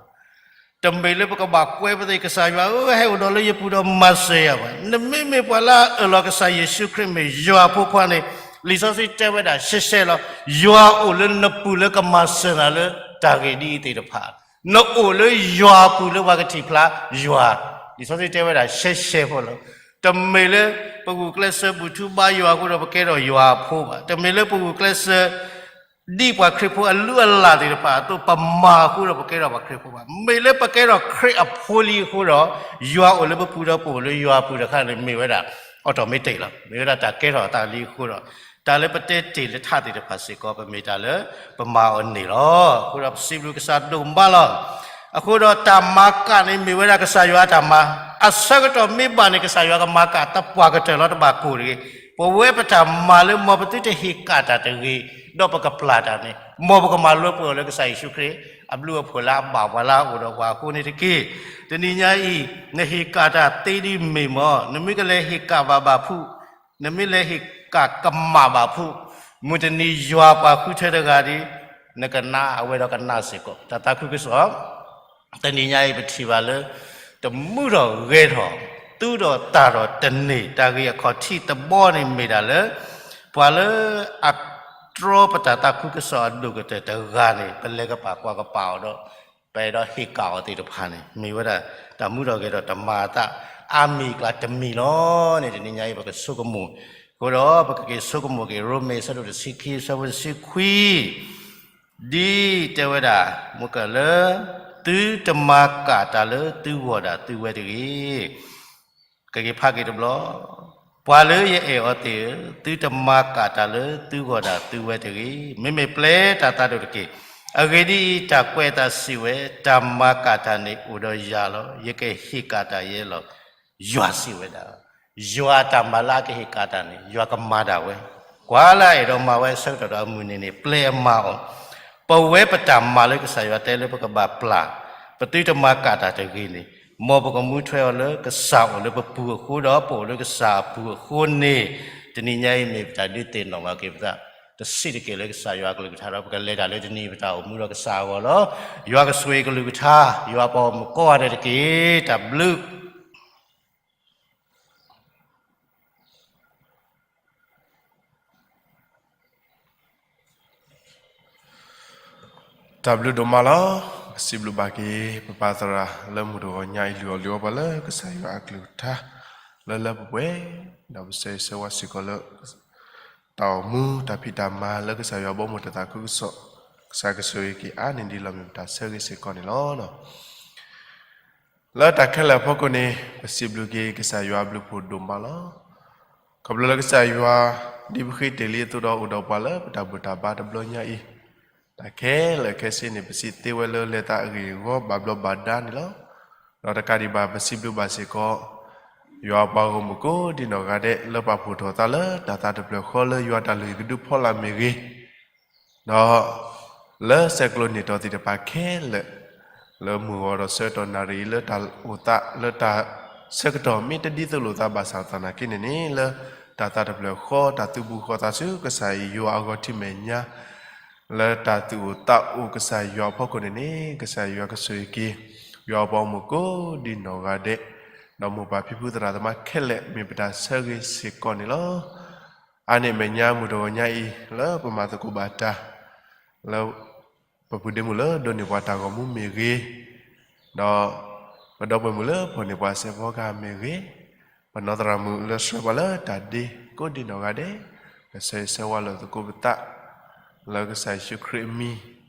တမ့ၢ်လၢပကဘၣ်ကွဲပသ့ၣ် ကစၢ်ယွၤဧၢ ဟဲအိၣ်ဒီးလၢယပူၤဒီးမၤစၢၤယၤဘၣ်. နမ့မ့ၢ်ပှၤလၢအအၢၣ်လီၤကစၢ်ယ့ၣ်ၡူးခရံာ်မ့ၢ်ယွၤအဖိခွါန့ၣ် လံာ်စီဆှံတဲဝဲဒၣ်ရှဲရှဲလီၤ. ယွၤအိၣ်လၢနပူၤလၢကမၤစၢၤနၤလၢတၢ်ဂ့ၢ်ဒ်အံၤသ့ၣ်တဖၣ်. နအိၣ်လၢယွၤအပူၤလၢပှၤကထံၣ်ဖျါယွၤ. လံာ်စီဆှံတဲဝဲဒၣ်ရှဲရှဲဖိလီၤ. တမ့ၢ်လၢပဂုာ်ကျဲးစၢးဘူၣ်ထူဘါယွၤအဃိဒီးပကဲထီၣ်ယွၤအဖိဘၣ်. တမ့ၢ်လၢပဂုာ်ကျဲးစၢး ဒ်ပှၤခရံာ်ဖိအလုၢ်အလၢ်သ့ၣ်တဖၣ်အသိး ပမၤအဃိဒီးပကဲထီၣ်ပှၤခရံာ်ဖိဘၣ်. မ့ၢ်လၢပကဲထီၣ်ခရံာ်အဖိလံအဃိဒီး ယွၤအိၣ်လၢပပူၤဒီးပအိၣ်လၢယွၤအပူၤတခါန့ၣ် မ့ၢ်ဝဲဒၣ် automatic လီၤ. မ့ၢ်ဝဲဒၣ်တၢ်ကဲထီၣ်အသးလံအဃိဒီး တၢ်လၢပတဲတ့ၢ်လၢထးသ့ၣ်တဖၣ်စ့ၢ်ကီး ပမ့ၢ်တၢ်လၢပမၤအီၤန့ၢ်လီၤ. အဃိဒီးပစံးဘျုးကစၢ်ဒိၣ်မးလီၤ. အဃိဒီးတၢ်မၤကၣ်န့ၣ်မ့ၢ်ဝဲဒၣ်ကစၢ်ယွၤအတၢ်မၤ, အဆၢကတီၢ်မ့ၢ်ဘၣ်န့ၣ် ကစၢ်ယွၤကမၤကၣ်သပှၢ်ကတၢၢ်လီၤ တဘၣ်ကိၢ်တဂ့ၤ. ပဝဲပတၢ်မၤလၢ မ်ပသုတဟ့ၣ်ကၣ်တၢ်တဂ့ၤ, ဒီးပကပျၢ်တၢ်န့ၣ် မ်ပကမၤလိပှဲၤအီၤလၢကစၢ်ယ့ၣ်ၡူးခရံာ် အဘျုးအဖှိၣ်လၢအဘၣ်ပှၤလၢအအိၣ်ဒီးပှၤအဃိန့ၣ်တက့ၢ်. တနံၤညါအံၤ နဟ့ၣ်ကၣ်တၢ်သ့ဒ်မ့ၢ်မီၢ်, နမ့ၢ်ကလဲၤဟ့ၣ်ကၣ်ဘၣ်ဘၣ်ဖုး, နမ့ၢ်လဲၤဟ့ၣ်ကၣ်ကမၣ်ဘၣ်ဖုး, မုၢ်တနံၤယွၤပှၤဃုထၢတဂၤဒီး နကနၣ်အဝဲဒီးကနၣ်စ့ၢ်ကီး တၢ်သးခုကစီၣ် တနံၤညါအံၤပထံၣ်ဘၣ်လၢ တမူထီၣ်ဂဲၤထီၣ် သူဒီးသၣ်ထီၣ်တန့ၢ် တၢ်ဂ့ၢ်အခီၣ်ထံးတဘီန့ၣ်မ့ၢ်ဒၣ်လၢ ပှၤလၢအတြီပတၢ်သးခုကစီၣ်အဒိၣ်ကတၢၢ်တဂၤန့ၣ် ပလဲၤကပာ်ကွၢ်ကပာ်အီၤဒီး ပအဲၣ်ဒိးဟ့ၣ်ကၣ်အီၤသ့ၣ်တဖၣ်န့ၣ် မ့ၢ်ဝဲဒၣ် တၢ်မူထီၣ်ဂဲၤထီၣ်တမၤအသး အါမံၤအကျါတမံၤလီၤန့ၣ် တနံၤညါအံၤပကဆိကမိၣ်, အဃိဒီးပကက့ၤဆိကမိၣ်က့ၤ ရိမ့ၤအဆၢဒိၣ်တဆံခံ အဆၢဖိတဆံခွံ ဒ်တဲဝဲဒၣ် မ့ၢ်ကလၢ သုတမၤကၣ်တၢ်လၢသုဂီၢ်ဒၣ်သုဝဲတဂ့ၤ. ကက့ၤဖးက့ၤတဘျီ, ပှၤလၢယအဲၣ်အီၤသ့ၣ်ဧၢ, သုတမၤကၣ်တၢ်လၢသုဂီၢ်ဒၣ်သုဝဲတဂ့ၤ. မ့မ့ၢ်ပျဲတၢ်သးဒိၣ်တက့ၢ်. အဂ့ၢ်ဒ်အံၤ, တၢ်ကွဲးအသးစံးဝဲ, တၢ်မၤကၣ်တၢ်န့ၣ်အိၣ်ဒီးယၤလီၤ. ယကဟ့ၣ်ကၣ်တၢ်ယဲလီၤ. ယွၤစံးဝဲဒၣ်, ယွၤတၢ်မၤလၢအကဟ့ၣ်ကၣ်တၢ်န့ၣ် ယွၤကမၤဒၣ်ဝဲ, ကွၢ်လၢအအဲၣ်ဒိးမၤဝဲအဆၢကတီၢ်ဒီးအမုၢ်နံၤန့ၣ် ပျဲအမၤအီၤ, ပဝဲပတၢ်မၤလၢကစၢ်ယွၤတဲလၢပကဘၣ်ပျၢ်, ပသုတမၤကၣ်တၢ်တဂ့ၤန့ၣ်, မ်ပကမူထွဲအီၤလၢကစၢ်အိၣ်လၢပပူၤအဃိဒီး ပအိၣ်လၢကစၢ်အပူၤအဃိန့ၣ်, တနံၤညါအံၤမ့ၢ်ပတၢ်ဒုးသ့ၣ်နီၣ်ဘၣ်က့ၤပသး, တစံးတက့ၢ်လၢကစၢ်ယွၤအကလုၢ်ကထါဒီး ပကလဲၤတၢ်လၢတနံၤအံၤပတၢ်အိၣ်မူဒီးကစၢ်အဂီၢ်လီၤ. ယွၤကဆိၣ်ဂ့ၤကလုၢ်ကထါ, ယွၤပှၤဂီၢ်မုၢ်ကိးဂၤဒဲးတက့ၢ်. တၢ်ဘျုး တၢ်ဘျုးဒိၣ်မးလီၤ. ပစံးဘျုးဘၣ်က့ၤ ပပၢ်သရၣ်လၢမုၢ်တဂီၤညါအံၤ လုၢ်အီၣ်လုၢ်အီပှၤလၢကစၢ်ယွၤအကလုၢ်ကထါ လၢလၢပှဲၤပှဲၤ, ဒီးပဆၢဂ့ၤဆၢဝါစ့ၢ်ကီးလၢ တၢ်အိၣ်မူတၢ်ဖံးတၢ်မၤလၢကစၢ်ယွၤဘီမုၢ်တၢ်သးခုကစီၣ်, ကစၢ်ကဆိၣ်ဂ့ၤက့ၤအါန့ၢ်ဒံးလီၤ မ့ၢ်ပတၢ်ဆၢဂ့ၤစ့ၢ်ကီးန့ၣ်လီၤ. လၢတၢ်ခဲလၢာ်အဖီခိၣ်န့ၣ် ပစံးဘျုးက့ၤကစၢ်ယွၤအဘျုးဖှိၣ်ဒိၣ်မးလီၤ. ခီဖျိလၢကစၢ်ယွၤ ဒ်ပဃ့တ့ၢ်လံအသိးဒီး အိၣ်ဒီးပှၤလၢပတၢ်ဘူၣ်တၢ်ဘါတဘျီညါအံၤ, တၢ်ခဲလၢာ်ခဲဆ့န့ၣ် ပစံးသ့ဝဲလၢလဲၤသးအဂ့ၢ်အဂီၢ်ဘၣ်ဘျီးဘၣ်ဒါန့ၣ်လီၤ. ဒီးတကးဒံးဘၣ် ပစံးဘျုးဘၣ်စ့ၢ်ကီး ယွၤအပှၤဂီၢ်မုၢ်ကိးဒံနီၢ်ဂၤဒဲး လၢပာ်ဖှိၣ်ထီၣ်သးလၢတၢ်သးတဖျၢၣ်ဃီလၢယွၤတၢ်လုၢ်ဟံၣ်ကဒုဖီလာ်မ့ၢ်ဂ့ၤ, ဒီး လၢဆဲးကျိးန့ၢ်တီၢ်သ့ၣ်တဖၣ်ခဲလၢာ်, လၢမုၢ်ဂီၤဒီးဆၢကတီၢ်နၣ်ရံၣ် လၢတၢ်အိၣ်သး လၢတၢ်ဆၢကတီၢ်မ့ၢ်တဒ်သိးလိာ်သးဘၣ်ဆၣ်သနာ်က့န့ၣ်န့ၣ် လၢတၢ်သးတဖျၢၣ်ဃီ တၢ်သုးဘူးဃီၤသးဆူကစၢ်ယွၤအဂီၢ်ထံးမဲာ်ညါ လၢတၢ်သူၣ်အိၣ်သးအိၣ်ကစၢ်ယွၤအဖီခိၣ်န့ၣ်န့ၣ် ကစၢ်ယွၤကဆိၣ်ဂ့ၤက့ၤ ယွၤအပှၤဂီၢ်မုၢ်ကိးဒံနီၢ်ဂၤဒဲး, ဒီးမိၢ်ပၢ်ဖံဖုသရၣ်သမါခဲလၢာ် မ့ၢ်ပတၢ်ဆၢဂ့ၤစ့ၢ်ကီးန့ၣ်လီၤ. အါန့ၢ်အမဲာ်ညါမုၢ်တဂီၤညါအံၤ လၢပမၤသကိးဘၣ်တၢ် လၢ ပပုၢ်ဒ့မုၣ်လၢဒိးန့ၢ်ပှၤတၢ်ဂီၤမူမ့ၢ်ဂ့ၤ, ဒီး ပဒီပုၢ်ဝဲၢ်မုၣ်လၢဖီၣ်န့ၢ်ပှၤစဲးဖီကဟၣ်မ့ၢ်ဂ့ၤ, ပနီၢ်သရၣ်မုၣ်လၢဆှၢပှၤလၢတၢ်ဒ့ကိးဒံနီၢ်ဂၤဒဲး, ကဆၢဂ့ၤဆၢဝါလိာ်သကိးပသး လၢကစၢ်ယ့ၣ်ၡူးခရံာ်အမံၤ,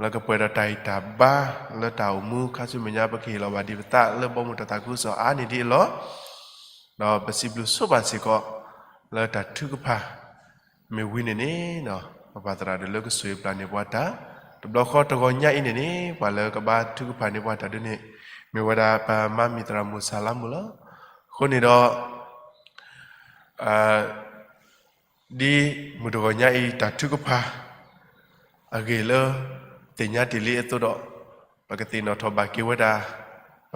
လၢကပှဲၤဒီးတၢ်ဂံၢ်တၢ်ဘါ လၢတၢ်အိၣ်မူခါဆူမဲာ်ညါ ပကဟ့ၣ်လီၤဘၣ်ဒံးပသးလၢဘီမုၢ်တၢ်သးခုကစီၣ်အါန့ၢ်ဒံးအလီၢ် ဒီးပစံးဘျုးဆိပာ်စ့ၢ်ကီး လၢတၢ်ထုကဖၣ် မ့ၢ်ဝံၤန့ၣ်န့ၣ်, ပပၢ်သရၣ်ဒိၣ်လၢကဆိၣ်ဂ့ၤပျၢ်န့ၢ်ပှၤတၢ် တဘျီဃီတဂီၤညါအံၤန့ၣ်န့ၣ် ပှၤလၢကဘါထုကဖၣ်န့ၢ်ပှၤတၢ်ဒုးန့ၣ် မ့ၢ်ဝဲဒၣ်ပမါမံၤသရၣ်မုၣ်စၢ်လါမုၣ်လီၤ. အဃိန့ၣ်ဒီး ဒ်မုၢ်တဂီၤညါအံၤတၢ်ထုကဖၣ် အဂ့ၢ်လၢ သ့ၣ်ညါတ့ၢ်လံအသိးဒီး ပကသ့ၣ်နီၣ်ထီၣ်ဘၣ်က့ၤဝဲဒၣ် ပ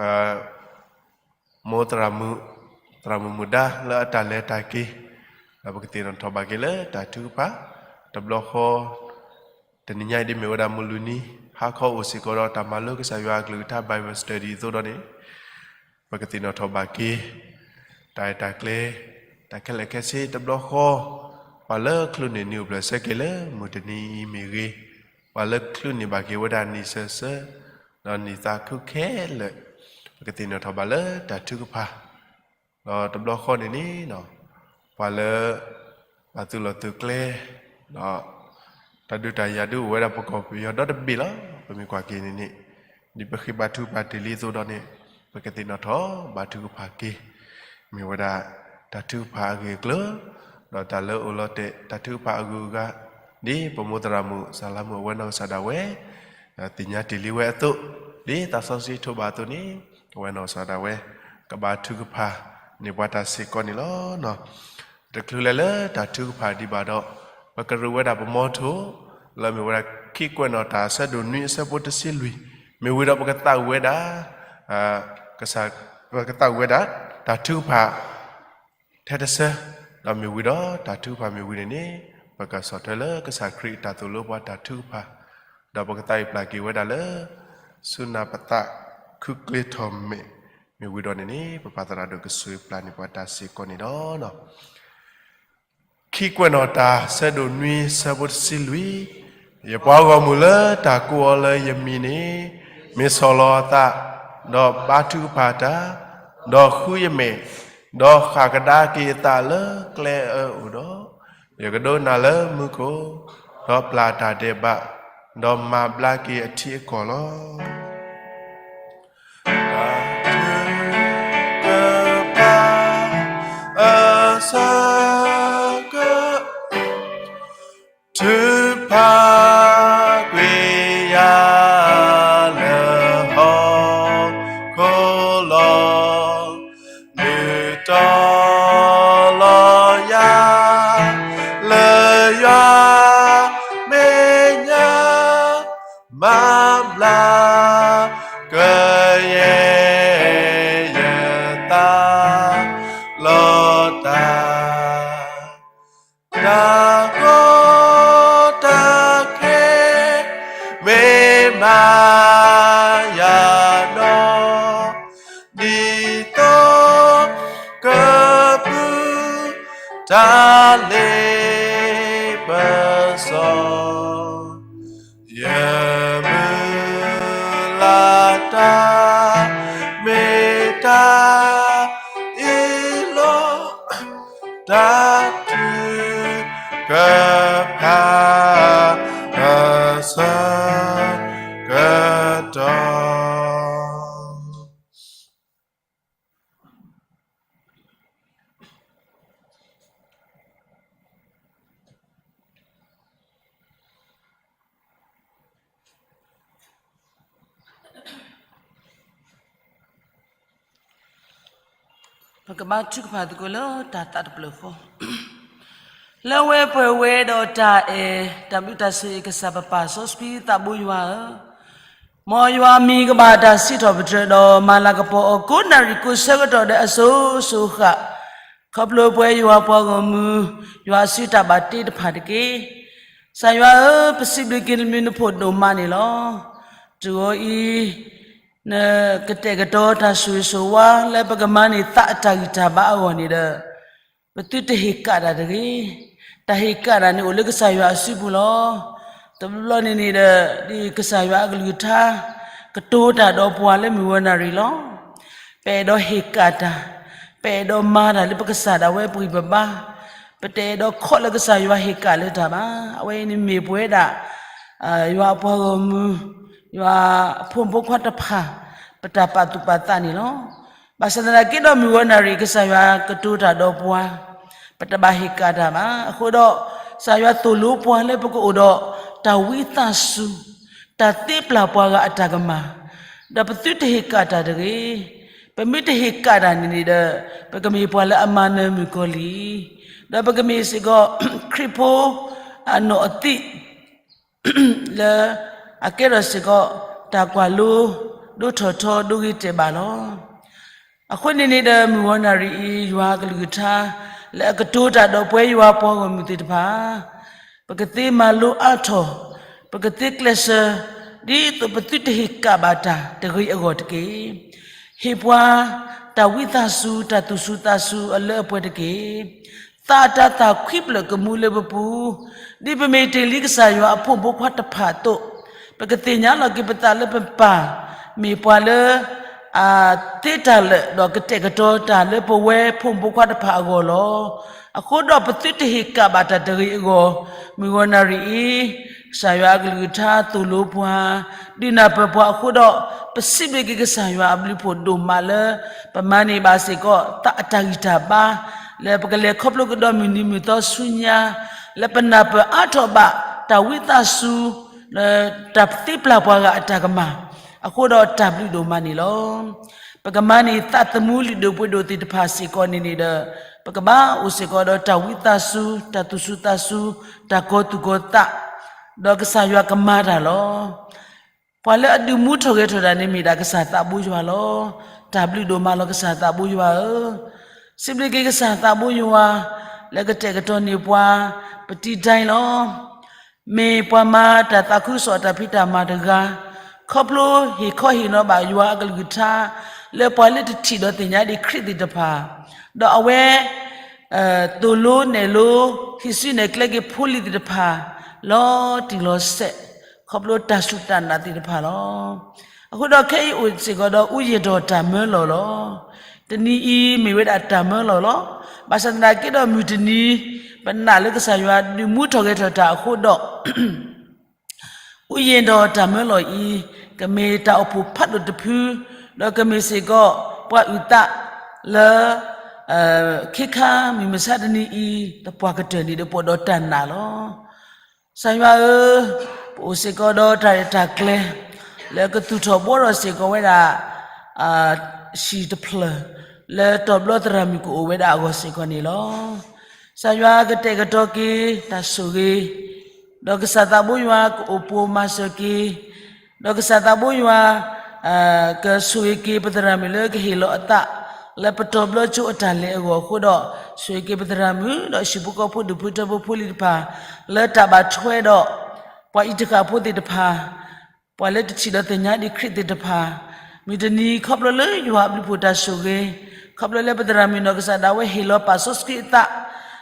မိၢ်သရၣ်မုၣ်, သရၣ်မုၣ်မုၣ်ဒါလၢအတၢ်လဲၤတၢ်က့ၤ, ဒီးပကသ့ၣ်နီၣ်ထီၣ်ဘၣ်က့ၤလၢတၢ်ထုကဖၣ် တဘျီဃီ တနံၤညါအံၤဒ်မ့ၢ်ဝဲဒၣ်မုၢ်လွံၢ်နံၤ ဟါခီအိၣ်စ့ၢ်ကီးဒီးတၢ်မၤလိကစၢ်ယွၤအကလုၢ်ကထါ Bible Study အသိးဒီးန့ၣ် ပကသ့ၣ်နီၣ်ထီၣ်ဘၣ်က့ၤ တၢ်အဲၣ်တၢ်ကျဲ တၢ်ခဲလၢာ်ခဲဆ့တဘျီဃီ ပှၤလၢချုးန့ၢ်နံၤအိၣ်ဖျဲၣ်ဆၢက့ၤလၢမုၢ်တနံၤအံၤမ့ၢ်ဂ့ၤ, ပှၤလၢချုးန့ၢ်ဘၣ်က့ၤဝဲဒၣ်နံၣ်ဆၢဆၢ ဒီးနံၣ်သးခုခဲလၢာ် ပကသ့ၣ်နီၣ်ထီၣ်ဘၣ်လၢတၢ်ထုကဖၣ် ဒီးတဘျီဃီန့ၣ်န့ၣ် ပှၤလၢ ဘၣ်သုးလီၢ်သုးကျဲ ဒီး တၢ်ဒုးတၢ်ယၤဒုးအိၣ်ဝဲဒၣ်ပကီၢ်ပယီၤဒီတဘ့ၣ်လီၤ. ပမ့ၢ်ကွၢ်က့ၤန့ၣ်န့ၣ် ဒ်ပဃ့ဘါထုကဖၣ်တ့ၢ်လံအသိးဒီးန့ၣ် ပကသ့ၣ်နီၣ်ထီၣ်ဘါထုကဖၣ်က့ၤ မ့ၢ်ဝဲဒၣ် တၢ်ထုကဖၣ်အဂ့ၢ်အကျိၤ ဒီးတၢ်လၢအိၣ်လီၤတဲာ်တၢ်ထုကဖၣ်အဂုၤအဂၤ ဒ်ပမိၢ်သရၣ်မုၣ်စၢ်လါမုၣ်အဝဲနီၢ်ကစၢ်ဒၣ်ဝဲ သ့ၣ်ညါတ့ၢ်လံဝဲအသိး ဒ်သးစီဆှံထိးဘၣ်အသိးန့ၣ် အဝဲနီၢ်ကစၢ်ဒၣ်ဝဲ ကဘါထုကဖၣ်န့ၢ်ပှၤတၢ်စ့ၢ်ကီးန့ၣ်လီၤ. တချုးလဲၤလၢတၢ်ထုကဖၣ်ဒံးဘၣ်ဒီး ပကရူးဝဲဒၣ်ပမီထိၣ် လၢမ့ၢ်ဝဲဒၣ်ခံကွဲးနီၣ်တၢ်အဆၢဒိၣ်နွံအဆၢဖိတဆံလွံၢ် မ့ၢ်ဝံၤဒီးပကသးဝံၣ်ဝဲဒၣ် ကစၢ် ပကသးဝံၣ်ဝဲဒၣ် တၢ်ထုကဖၣ် ထဲတဆၢ, ဒီးမ့ၢ်ဝံၤဒီးတၢ်ထုကဖၣ်မ့ၢ်ဝံၤန့ၣ်န့ၣ် ပကဆီၣ်ထွဲလၢကစၢ်ခရံာ်အတၢ်သိၣ်လိပှၤတၢ်ထုကဖၣ်, ဒီးပကသးဝံၣ်ပျၢ်က့ၤဝဲဒၣ်လၢ ဆူနၢ်ပသးခုကျ့ထီၣ်မဲာ်, မ့ၢ်ဝံၤဒီးန့ၣ်န့ၣ် ပပၢ်သရၣ်ဒိၣ်ကဆိၣ်ဂ့ၤပျၢ်န့ၢ်ပှၤတၢ်စ့ၢ်ကီးန့ၣ်လီၤ. ခံကွဲးနီၣ်တၢ်ဆၢဒိၣ်နွံဆၢဖိတဆံလွံၢ်, ယပှၤဂီၢ်မုၢ်လၢတၢ်ကိးအီၤလၢယမံၤန့ၣ် မ့ၢ်ဆီၣ်လီၤအသး, ဒီးဘါထုကဖၣ်တၢ်, ဒီးဃုယမဲာ်, ဒီးဃၣ်ကဒါက့ၤအသးလၢကျဲအၢအိၣ်ဒီး, ယကဒိကနၣ်လၢမူခိၣ်, ဒီးပျၢ်တၢ်ဒဲးဘး, ဒီးမၤဘျါက့ၤအထံအကီၢ်လီၤ. တၢ်ထုကဖၣ်အဆၢက ထုကဖၣ်ကွံာ်ယၤလၢဟီၣ်ခိၣ်လီၤ. နုာ်တီၤလီၤယၤလၢယွၤမဲာ်ညါ မၤဘျါကယဲၢ်ယသးလီၤတၢ် တၢ်ကီတၢ်ခဲ မ့ၢ်မၤယၤနီၢ် ဒ်သိးကပုၢ်တၢ်လ့ပစီ ယမုၢ်လၢ်တၢ် မ့ၢ်တၢ်အ့ၣ်လိာ် တၢ်ထုက ကဖးအဆၢကတီၢ်. ပကဘါထုကဖၣ်သကိးလၢတၢ်သးတဖျၢၣ်ဃီ, လၢဝဲပှဲၤဝဲဒီးတၢ်အဲၣ်တၢ်ဘျုးတၢ်ဆိၣ်ဂ့ၤကစၢ်ပပၢ်စီဆှံသးဘိယွၤဧၢ, မ်ယွၤမံၤကဘၣ်တၢ်စံးထီၣ်ပတြၢၤဒီးမၤလၤကပီၤအီၤ ကိးနၣ်ရံၣ်ကိးဆၢကတီၢ်ဒီးအစိၤစိၤဃၣ်, ခီဖျိပဝဲယွၤပှၤဂီၢ်မုၢ်, ယွၤအစုတၢ်ဘၣ်တ့တဖၣ်တက့ၢ်. ကစၢ်ယွၤဧၢ, ပစံးဘျုးက့ၤနမံၤနဖိၣ်ဒိၣ်မးန့ၣ်လီၤ. တုၤအီၤအံၤ နကတဲာ်ကတီၤတၢ်ဆိၣ်ဂ့ၤဆိၣ်ဝါလၢပကမၤန့ၢ်သးအတၢ်ဂံၢ်တၢ်ဘါအဂီၢ်န့ၣ်ဒီး, ပသုတဟ့ၣ်ကၣ်တၢ်တဂ့ၤ. တၢ်ဟ့ၣ်ကၣ်တၢ်န့ၣ်အိၣ်လၢကစၢ်ယွၤအစုပူၤလီၤ. တဘျီဘျီန့ၣ်န့ၣ်ဒီး ဒ်ကစၢ်ယွၤအကလုၢ်ကထါ ကတိၤတၢ်ဒီးပှၤလၢမုၢ်ဂီၤနၣ်ရံၣ်လီၤ. ပအဲၣ်ဒိးဟ့ၣ်ကၣ်တၢ်, ပအဲၣ်ဒိးမၤတၢ်လၢပကစၢ်ဒၣ်ဝဲပဂံၢ်ပဘါ, ပတအဲၣ်ဒိးခိးလၢကစၢ်ယွၤဟ့ၣ်ကၣ်လၢတၢ်ဘၣ်. အဝဲအံၤန့ၣ်မ့ၢ်ပဝဲဒၣ် ယွၤအပှၤဂီၢ်မုၢ်, ယွၤအဖိမုၣ်ဖိခွါတဖၣ် ပတၢ်ပာ်သူၣ်ပာ်သးန့ၣ်လီၤ. ဘၣ်ဆၣ်သနာ်က့ဒီးမုၢ်ဂီၤနၣ်ရံၣ် ကစၢ်ယွၤကတိၤတၢ်ဒီးပှၤ, ပတဘၣ်ဟ့ၣ်ကၣ်တၢ်ဘၣ်. အဃိဒီး ကစၢ်ယွၤသိၣ်လိပှၤလၢပကအိၣ်ဒီးတၢ်ဝံသးစူၤ, တၢ်သ့ပျၢ်ပှၤဂၤအတၢ်ကမၣ်, ဒီးပသုတဟ့ၣ်ကၣ်တၢ်တဂ့ၤ. ပမ့ၢ်တဟ့ၣ်ကၣ်တၢ်န့ၣ်န့ၣ်ဒီး ပကမ့ၢ်ပှၤလၢအမၤနၢၤမုၣ်ကီၤလံၢ်, ဒီးပကမ့ၢ်စ့ၢ်ကီး ခရံာ်ဖိအနီၢ်အသံး လၢအကဲထီၣ်စ့ၢ်ကီး တၢ်ကွၢ်လိ ဒိထီၣ်ထီဒိဂ့ၤတဲာ်ဘၣ်လီၤ. အဃိန့ၣ်န့ၣ်ဒီး မုၢ်ဂီၤနၣ်ရံၣ်အံၤ ယွၤအကလုၢ်ကထါ လၢအကတိၤတၢ်ဒီးပဝဲယွၤပှၤဂီၢ်မုၢ်သ့ၣ်တဖၣ် ပကသ့မၤလိအါထီၣ်, ပကသ့ကျဲးစၢး ဒ်သိးပသုတဟ့ၣ်ကၣ်ဘၣ်တၢ်တဂ့ၤအဂီၢ်တက့ၢ်. ဟ့ၣ်ပှၤ တၢ်ဝံသးစူၤ တၢ်သူၣ်စူၤသးစူၤအလၢအပှဲၤတက့ၢ်. သးအတၤသၣ်ခွံဖျၢၣ်ကမူလၢပပူၤ, ဒ်ပမ့ၢ်တ့ၢ်လံကစၢ်ယွၤအဖိမုၣ်ဖိခွါတဖၣ်အသိး, ပကသ့ၣ်ညါလီၤက့ၤပသးလၢပပၢ် မ့ၢ်ပှၤလၢ အသ့တၢ်လၢာ် ဒီးကတဲာ်ကတီၤတၢ်လၢပဝဲဖိမုၣ်ဖိခွါတဖၣ်အဂီၢ်လီၤ. အဃိဒီးပသုတဟ့ၣ်ကၣ်ဘၣ်တၢ်တဂ့ၤအဂီၢ်, မုၢ်ဂီၤနၣ်ရံၣ်အံၤ ကစၢ်ယွၤအကလုၢ်ကထါသိၣ်လိပှၤ, ဒုးနၢ်ပၢၢ်ပှၤအဃိဒီး, ပစံးဘျုးက့ၤကစၢ်ယွၤအဘျုးဖှိၣ်ဒိၣ်မးလၢ ပမၤန့ၢ်ဘၣ်စ့ၢ်ကီး သးအတၢ်ဂံၢ်တၢ်ဘါ, လၢပကလဲၤခီဖျိကဒီးမုၢ်နံၤမုၢ်သီဆူညါ, လၢပနၢ်ပၢၢ်အါထီၣ်ဘၣ် တၢ်ဝံသးစူၤ တၢ်သ့ပျၢ်ပှၤဂၤအတၢ်ကမၣ်, အဃိဒီးတၢ်ဘျုးဒိၣ်မးန့ၣ်လီၤ. ပကမၤန့ၢ်သးသမူလုၢ်ဒိၣ်ပှ့ၤဒိၣ်သ့ၣ်တဖၣ်စ့ၢ်ကီးန့ၣ်န့ၣ်ဒီး, ပကဘၣ်အိၣ်စ့ၢ်ကီးဒီးတၢ်ဝံသးစူၤ တၢ်သူၣ်စူၤသးစူၤ တၢ်ကီၤသူၣ်ကီၤသး, ဒီးကစၢ်ယွၤကမၤတၢ်လီၤ. ပှၤလၢအဒုးမူထီၣ်ဂဲၤထီၣ်တၢ်န့ၣ်မ့ၢ်ဒၣ်ကစၢ်သးဘိယွၤလီၤ. တၢ်ဘျုးဒိၣ်မးလီၤကစၢ်သးဘိယွၤဧၢ, စံးဘျုးက့ၤကစၢ်သးဘိယွၤ လၢကတဲာ်ကတီၤန့ၢ်ပှၤ ပတံၤဒဲလီၤ. မ့ၢ်ပှၤမၤတၢ်သးခုကစီၣ်တၢ်ဖံးတၢ်မၤတဂၤ, ခီဖျိဟ့ၣ်ခီဟ့ၣ်နီၤဘၣ်ယွၤအကလုၢ်ကထါ လၢပှၤလၢတထံၣ်ဒီးသ့ၣ်ညါဒံးခရံာ်သ့ၣ်တဖၣ်, ဒီးအဝဲ သိၣ်လိနဲၣ်လိ ဟံးစုနဲၣ်ကျဲက့ၤဖိလံၤသ့ၣ်တဖၣ် လီၤတံၢ်လီၤဆဲး, ခီဖျိတၢ်စူၢ်တၢ်နာ်သ့ၣ်တဖၣ်လီၤ. အဃိဒီးခဲအံၤအိၣ်စ့ၢ်ကီးဒီး အူယံၢ်ဒီးတၢ်မၢလီၤလီၤ. တနံၤအံၤမ့ၢ်ဝဲဒၣ်တၢ်မၢလီၤလီၤ. ဘၣ်ဆၣ်သနာ်က့ဒီးမုၢ်တနံၤ ပနာ်လၢကစၢ်ယွၤဒုးမူထီၣ်ဂဲၤထီၣ်တၢ်အဃိဒီး အူယံၢ်ဒီးတၢ်မၢလီၤအံၤ ကမ့ၢ်တၢ်အိၣ်ဖှိၣ်ဖးဒိၣ်တဖု, ဒီးကမ့ၢ်စ့ၢ်ကီး ပှၤအုၣ်သးလၢ ခ့ခါမုၢ်မဆါတနံၤအံၤ သပှၢ်ကတၢၢ်န့ၣ်ဒီးပှၤဒီးတၢ်နာ်လီၤ. ကစၢ်ယွၤဧၢ, ပအိၣ်စ့ၢ်ကီးဒီးတၢ်ရဲၣ်တၢ်ကျဲၤ လၢကသူၣ်ထီၣ်ဘှီထီၣ်စ့ၢ်ကီးဝဲဒၣ် ဟံၣ်တဖျၢၣ် လၢတီၤဘျီသရၣ်မုၣ်ကအိၣ်ဝဲဒၣ်အဂီၢ်စ့ၢ်ကီးန့ၣ်လီၤ. ကစၢ်ယွၤကတဲာ်ကတီၤက့ၤတၢ်ဆိၣ်ဂ့ၤ, ဒီးကစၢ်သးဘိယွၤကအိၣ်ပိာ်မၤစၢၤက့ၤ, ဒီးကစၢ်သးဘိယွၤ ကဆိၣ်ဂ့ၤက့ၤပသရၣ်မုၣ်လၢကဟ့ၣ်လီၤအသး လၢပတီၤဘျီကၠိအတၢ်လဲၤအဂီၢ်အဃိဒီး, ဆိၣ်ဂ့ၤက့ၤပသရၣ်မုၣ် ဒီးဟံၣ်ဖိဃီဖိဒူၣ်ဖိထၢဖိဖိလံၤတဖၣ် လၢတၢ်ဘၣ်ထွဲဒီး ပှၤအံးတဃာ်ဖိသ့ၣ်တဖၣ်, ပှၤလၢတထံၣ်ဒီးသ့ၣ်ညါဒံးခရံာ်သ့ၣ်တဖၣ်, မုၢ်တနံၤခီဖျိလၢယွၤအဘျုးဖှိၣ်တၢ်ဆိၣ်ဂ့ၤ, ခီဖျိလၢပသရၣ်မုၣ်နီၢ်ကစၢ်ဒၣ်ဝဲဟ့ၣ်လီၤပာ်စီဆှံအသး,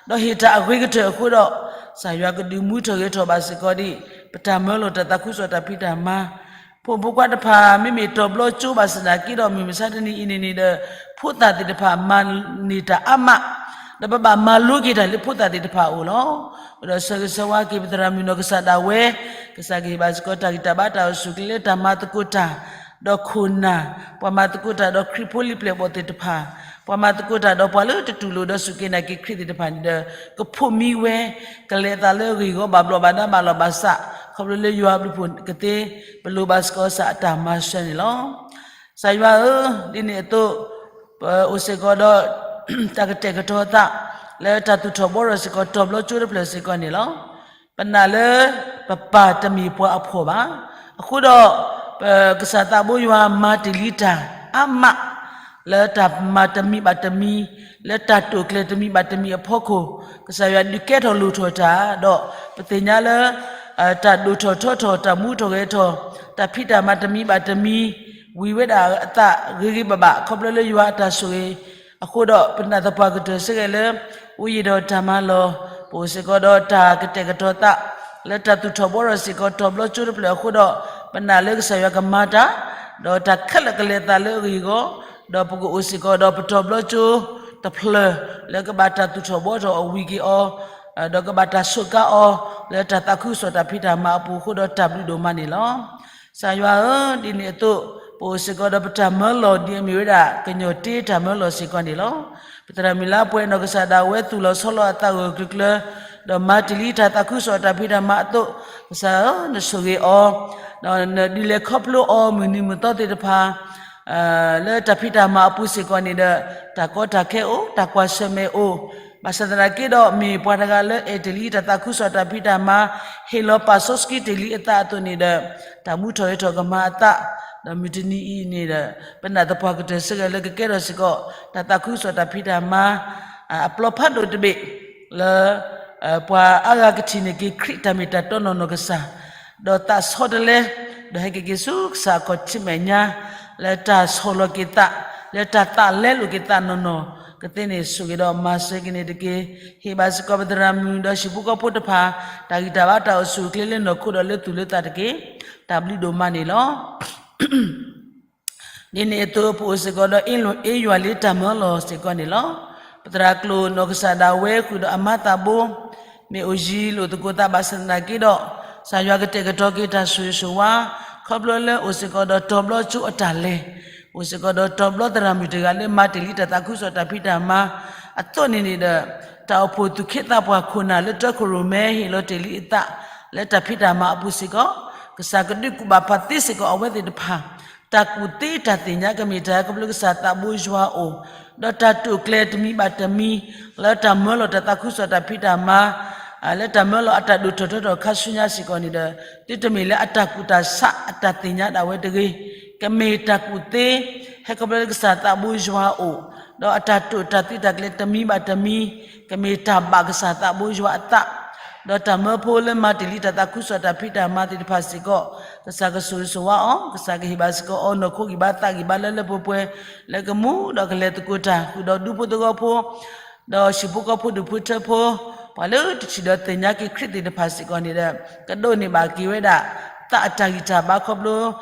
ဒီးဟ့ၣ်တၢ်အဂ့ၤကတၢၢ်အဃိဒီး, ကစၢ်ယွၤကဒုးမူထီၣ်ဂဲၤထီၣ်ဘၣ်စ့ၢ်ကီးဒံး ပတၢ်မၢလီၤတၢ်သးခုကစီၣ်တၢ်ဖံးတၢ်မၤ, ဖိမုၣ်ဖိခွါတဖၣ် မ့မ့ၢ်တီၤဘျီကၠိဘၣ်ဆၣ်သနာ်က့ဒီး မုၢ်မဆါတနံၤအံၤန့ၣ်န့ၣ်ဒီး ဖိသၣ်သ့ၣ်တဖၣ်မၤန့ၢ်တၢ်အါမး, ဒီးပဘၣ်မၤလိက့ၤတၢ်လၢဖိသၣ်သ့ၣ်တဖၣ်အအိၣ်လီၤ. အဃိဒီးဆၢဂ့ၤဆၢဝါက့ၤပသရၣ်မုၣ်နီၢ်ကစၢ်ဒၣ်ဝဲ, ကစၢ်ကဟ့ၣ်ဘၣ်စ့ၢ်ကီးတၢ်ဂံၢ်တၢ်ဘါတၢ်အိၣ်ဆူၣ်အိၣ်ချ့လၢတၢ်မၤသကိးတၢ်, ဒီးခိၣ်နၢ်, ပှၤမၤသကိးတၢ်ဒီးခရံာ်ဖိလံၤပျဲၢ်ဘီၣ်သ့ၣ်တဖၣ်, ပှၤမၤသကိးတၢ်ဒီးပှၤလၢတတူၢ်လိာ်ဒီးစူၢ်က့ၤနာ်က့ၤခရံာ်သ့ၣ်တဖၣ်န့ၣ်ဒီး ကဖိးမံဝဲ, ကလဲၤအသးလၢအဂ့ၢ်အဂီၢ်ဘၣ်ဘျီးဘၣ်ဒါဘၣ်လီၤဘၣ်စး, ခီဖျိလၢယွၤအဘျုးအဖှိၣ်ကသ့, ပလိၣ်ဘၣ်စ့ၢ်ကီးကစၢ်အတၢ်မၤစၢၤန့ၣ်လီၤ. ကစၢ်ယွၤဧၢ, ဒ်န့ၣ်အသိး, ပအိၣ်စ့ၢ်ကီးဒီး တၢ်ကတဲာ်ကတီၤသး လၢတၢ်သူၣ်ထီၣ်ဘှီထီၣ်စ့ၢ်ကီး တီၤဘျီကၠိတဖျၢၣ်စ့ၢ်ကီးန့ၣ်လီၤ. ပနာ်လၢပပၢ်တမ့ၢ်ပှၤအဖှီၣ်ဘၣ်. အဃိဒီး ပကစၢ်သးဘိယွၤမၤတ့ၢ်လံတၢ်အါမး လၢတၢ်မၤတမံၤဘၣ်တမံၤ, လၢတၢ်တိာ်ကျဲၤတမံၤဘၣ်တမံၤအဖီခိၣ်, ကစၢ်ယွၤဒုးကဲထီၣ်လိၣ်ထီၣ်တၢ်, ဒီးပသ့ၣ်ညါလၢ တၢ်ဒိၣ်ထီၣ်ထီထီၣ်, တၢ်မူထီၣ်ဂဲၤထီၣ်, တၢ်ဖံးတၢ်မၤတမံၤဘၣ်တမံၤ, ဝံၤဝဲဒၣ်အသးဂ့ၤဂ့ၤဘၣ်ဘၣ် ခီဖျိလၢယွၤအတၢ်ဆိၣ်ဂ့ၤ, အဃိဒီး ပနာ်သပှၢ်ကတၢၢ်စ့ၢ်ကီးလၢ အိၣ်ယံၤဒီးတၢ်မၤလီၢ်, ပအိၣ်စ့ၢ်ကီးဒီးတၢ်ကတဲာ်ကတီၤသး လၢတၢ်သူၣ်ထီၣ်ဘှီထီၣ်စ့ၢ်ကီး တီၤဘျီကၠိတဖျၢၣ်အဃိဒီး, ပနာ်လၢကစၢ်ယွၤကမၤတၢ်, ဒီးတၢ်ခဲလၢာ်ကလဲၤအသးလၢအဂ့ၢ်အဂီၢ်, ဒီးပကအိၣ်စ့ၢ်ကီးဒီးပတီၤဘျီကၠိတဖျၢၣ် လၢကဘၣ်တၢ်သူၣ်ထီၣ်ဘှီထီၣ်အီၤဝံၤက့ၤအီၤ, ဒီးကဘၣ်တၢ်စူးကါအီၤ လၢတၢ်သးခုကစီၣ်တၢ်ဖံးတၢ်မၤအပူၤအဃိဒီးတၢ်ဘျုးဒိၣ်မးန့ၣ်လီၤ. ကစၢ်ယွၤဧၢ, ဒ်န့ၣ်အသိး, ပအိၣ်စ့ၢ်ကီးဒီးပတၢ်မၢလီၤဒ်အမ့ၢ်ဝဲဒၣ်ကညီၤတ့တၢ်မၢလီၤစ့ၢ်ကီးန့ၣ်လီၤ. ပသရၣ်မုၣ်လၢပှဲၤနီၢ်ကစၢ်ဒၣ်ဝဲသူၣ်လီၤဆီလီၤအသးဂၢၢ်ဂၢၢ်ကျၢၤကျၢၤ, ဒီးမၤတ့ၢ်လံတၢ်သးခုကစီၣ်တၢ်ဖံးတၢ်မၤအသိး, ကစၢ်ဧၢ, နဆိၣ်ဂ့ၤအီၤ, ဒီးနဒုးလဲၤခီဖျိအီၤမုၢ်နံၤမုၢ်သီသ့ၣ်တဖၣ် လၢတၢ်ဖံးတၢ်မၤအပူၤစ့ၢ်ကီးန့ၣ်ဒီး, တၢ်ကီတၢ်ခဲအိၣ်, တၢ်ကွၢ်ဆၢၣ်မဲာ်အိၣ်, ဘၣ်ဆၣ်သနာ်က့ဒီး မ့ၢ်ပှၤတဂၤလၢအဲၣ်တ့ၢ်လံတၢ်သးခုကစီၣ်တၢ်ဖံးတၢ်မၤ, ဟ့ၣ်လီၤပာ်စီဆှံတ့ၢ်လံအသးအသိးန့ၣ်ဒီး, တၢ်မူထီၣ်ဂဲၤထီၣ်ကမၤအသး, ဒီးမုၢ်တနံၤအံၤန့ၣ်ဒီး, ပနာ်သပှၢ်ကတၢၢ်စ့ၢ်ကီးလၢကကဲထီၣ်စ့ၢ်ကီး တၢ်သးခုကစီၣ်တၢ်ဖံးတၢ်မၤ အပျီဖးဒိၣ်တဘ့ၣ်, လၢ ပှၤအါဂၤကထံၣ်န့ၢ်က့ၤခရံာ်တၢ်မ့ၢ်တၢ်တီနီၢ်နီၢ်ကစၢ်, ဒီးသးဆီတလဲ, ဒီးဟဲက့ၤက့ၤဆူကစၢ်အခီၣ်ထံးမဲာ်ညါ, လၢတၢ်ဆီၣ်လီၤက့ၤသး, လၢတၢ်သးလဲလိာ်က့ၤသးနီၢ်နီၢ်ကသ့န့ၣ် ဆိၣ်ဂ့ၤဒီးမၤစၢၤက့ၤန့ၣ်တက့ၢ်. ဟ့ၣ်ဘၣ်စ့ၢ်ကီးပသရၣ်မုၣ်ဒီးဟံၣ်ဖိဃီဖိတဖၣ်, တၢ်ဂံၢ်တၢ်ဘါတၢ်အိၣ်ဆူၣ်အိၣ်ချ့လၢနီၢ်ခိဒီးလၢသူၣ်လၢသးတက့ၢ်. တၢ်ဘျုးဒိၣ်မးန့ၣ်လီၤ. ဒ်န့ၣ်အသိးပအိၣ်စ့ၢ်ကီးဒီးအ့ယွၤလၢတၢ်မၢလီၤစ့ၢ်ကီးန့ၣ်လီၤ. ပသရၣ်ကျိာ်နီၢ်ကစၢ်ဒၣ်ဝဲဃုာ်ဒီးအမါသးဘိ, မ့ၢ်အိၣ်ယံၤလိာ်သကိးသးဘၣ်ဆၣ်သနာ်က့ဒီး, ကစၢ်ယွၤကတဲာ်ကတီၤက့ၤတၢ်ဆိၣ်ဂ့ၤဆိၣ်ဝါ, ခီဖျိလၢအိၣ်စ့ၢ်ကီးဒီးတီၤဘျီကၠိအတၢ်လဲၤ, အိၣ်စ့ၢ်ကီးဒီးတီၤဘျီသရၣ်မုၣ်တဂၤလၢမၤတ့ၢ်လံတၢ်သးခုကစီၣ်တၢ်ဖံးတၢ်မၤ, အသိးန့ၣ်န့ၣ်ဒီး, တၢ်အိၣ်ဖှိၣ်သူၣ်က့သးပှၢ်ခိၣ်နၢ်လၢတၢခိၣ်ရိၣ်မဲဟ့ၣ်လီၤတ့ၢ်လံအသး, လၢတၢ်ဖံးတၢ်မၤအပူၤစ့ၢ်ကီး, ကစၢ်ကဒုးကူၣ်ဘၣ်ဖးသ့စ့ၢ်ကီးအဝဲသ့ၣ်တဖၣ် တၢ်ကူၣ်သ့တၢ်သ့ၣ်ညါကမ့ၢ်တၢ်ခီဖျိကစၢ်သးဘိယွၤအအိၣ်, ဒီးတၢ်တိာ်ကျဲၤတမံၤဘၣ်တမံၤ, လၢတၢ်မၢလီၤတၢ်သးခုကစီၣ်တၢ်ဖံးတၢ်မၤ, လၢတၢ်မၢလီၤအတၢ်ဒိၣ်ထီၣ်ထီထီၣ်ခါဆူညါစ့ၢ်ကီးန့ၣ်ဒီး, သုတမ့ၢ်လၢအတၢ်ကူၣ်တၢ်ဆးအတၢ်သ့ၣ်ညါဒၣ်ဝဲတဂ့ၤ, ကမ့ၢ်တၢ်ကူၣ်သ့, ဟဲခီဖျိလၢကစၢ်သးဘိယွၤအအိၣ်, ဒီးအတၢ်တိာ်တၢ်သ့တၢ်ကျဲၤတမံၤဘၣ်တမံၤ, ကမ့ၢ်တၢ်ဘၣ်ကစၢ်သးဘိယွၤအသး ဒီးတၢ်မၢဖိလၢမၤတ့ၢ်လံတၢ်သးခုကစီၣ်တၢ်ဖံးတၢ်မၤသ့ၣ်တဖၣ်စ့ၢ်ကီး, ကစၢ်ကဆိၣ်ဂ့ၤဆိၣ်ဝါအီၤ, ကစၢ်ကဟ့ၣ်ဘၣ်စ့ၢ်ကီးအီၤနီၢ်ခိဂံၢ်ဘါသးဂံၢ်ဘါလၢလၢပှဲၤပှဲၤ, လၢကမူဒီးကလဲၤသကိးတၢ်ဃုာ်ဒီးဒူဖိသဝီဖိ, ဒီးဟံၣ်ဖိဃီဖိဒူၣ်ဖိထၢဖိ, ပှၤလၢတထံၣ်ဒီးသ့ၣ်ညါက့ၤခရံာ်သ့ၣ်တဖၣ်စ့ၢ်ကီးန့ၣ်ဒီး, ကဒိးန့ၢ်ဘၣ်က့ၤဝဲဒၣ် သးအတၢ်ဂံၢ်တၢ်ဘါခီဖျိ,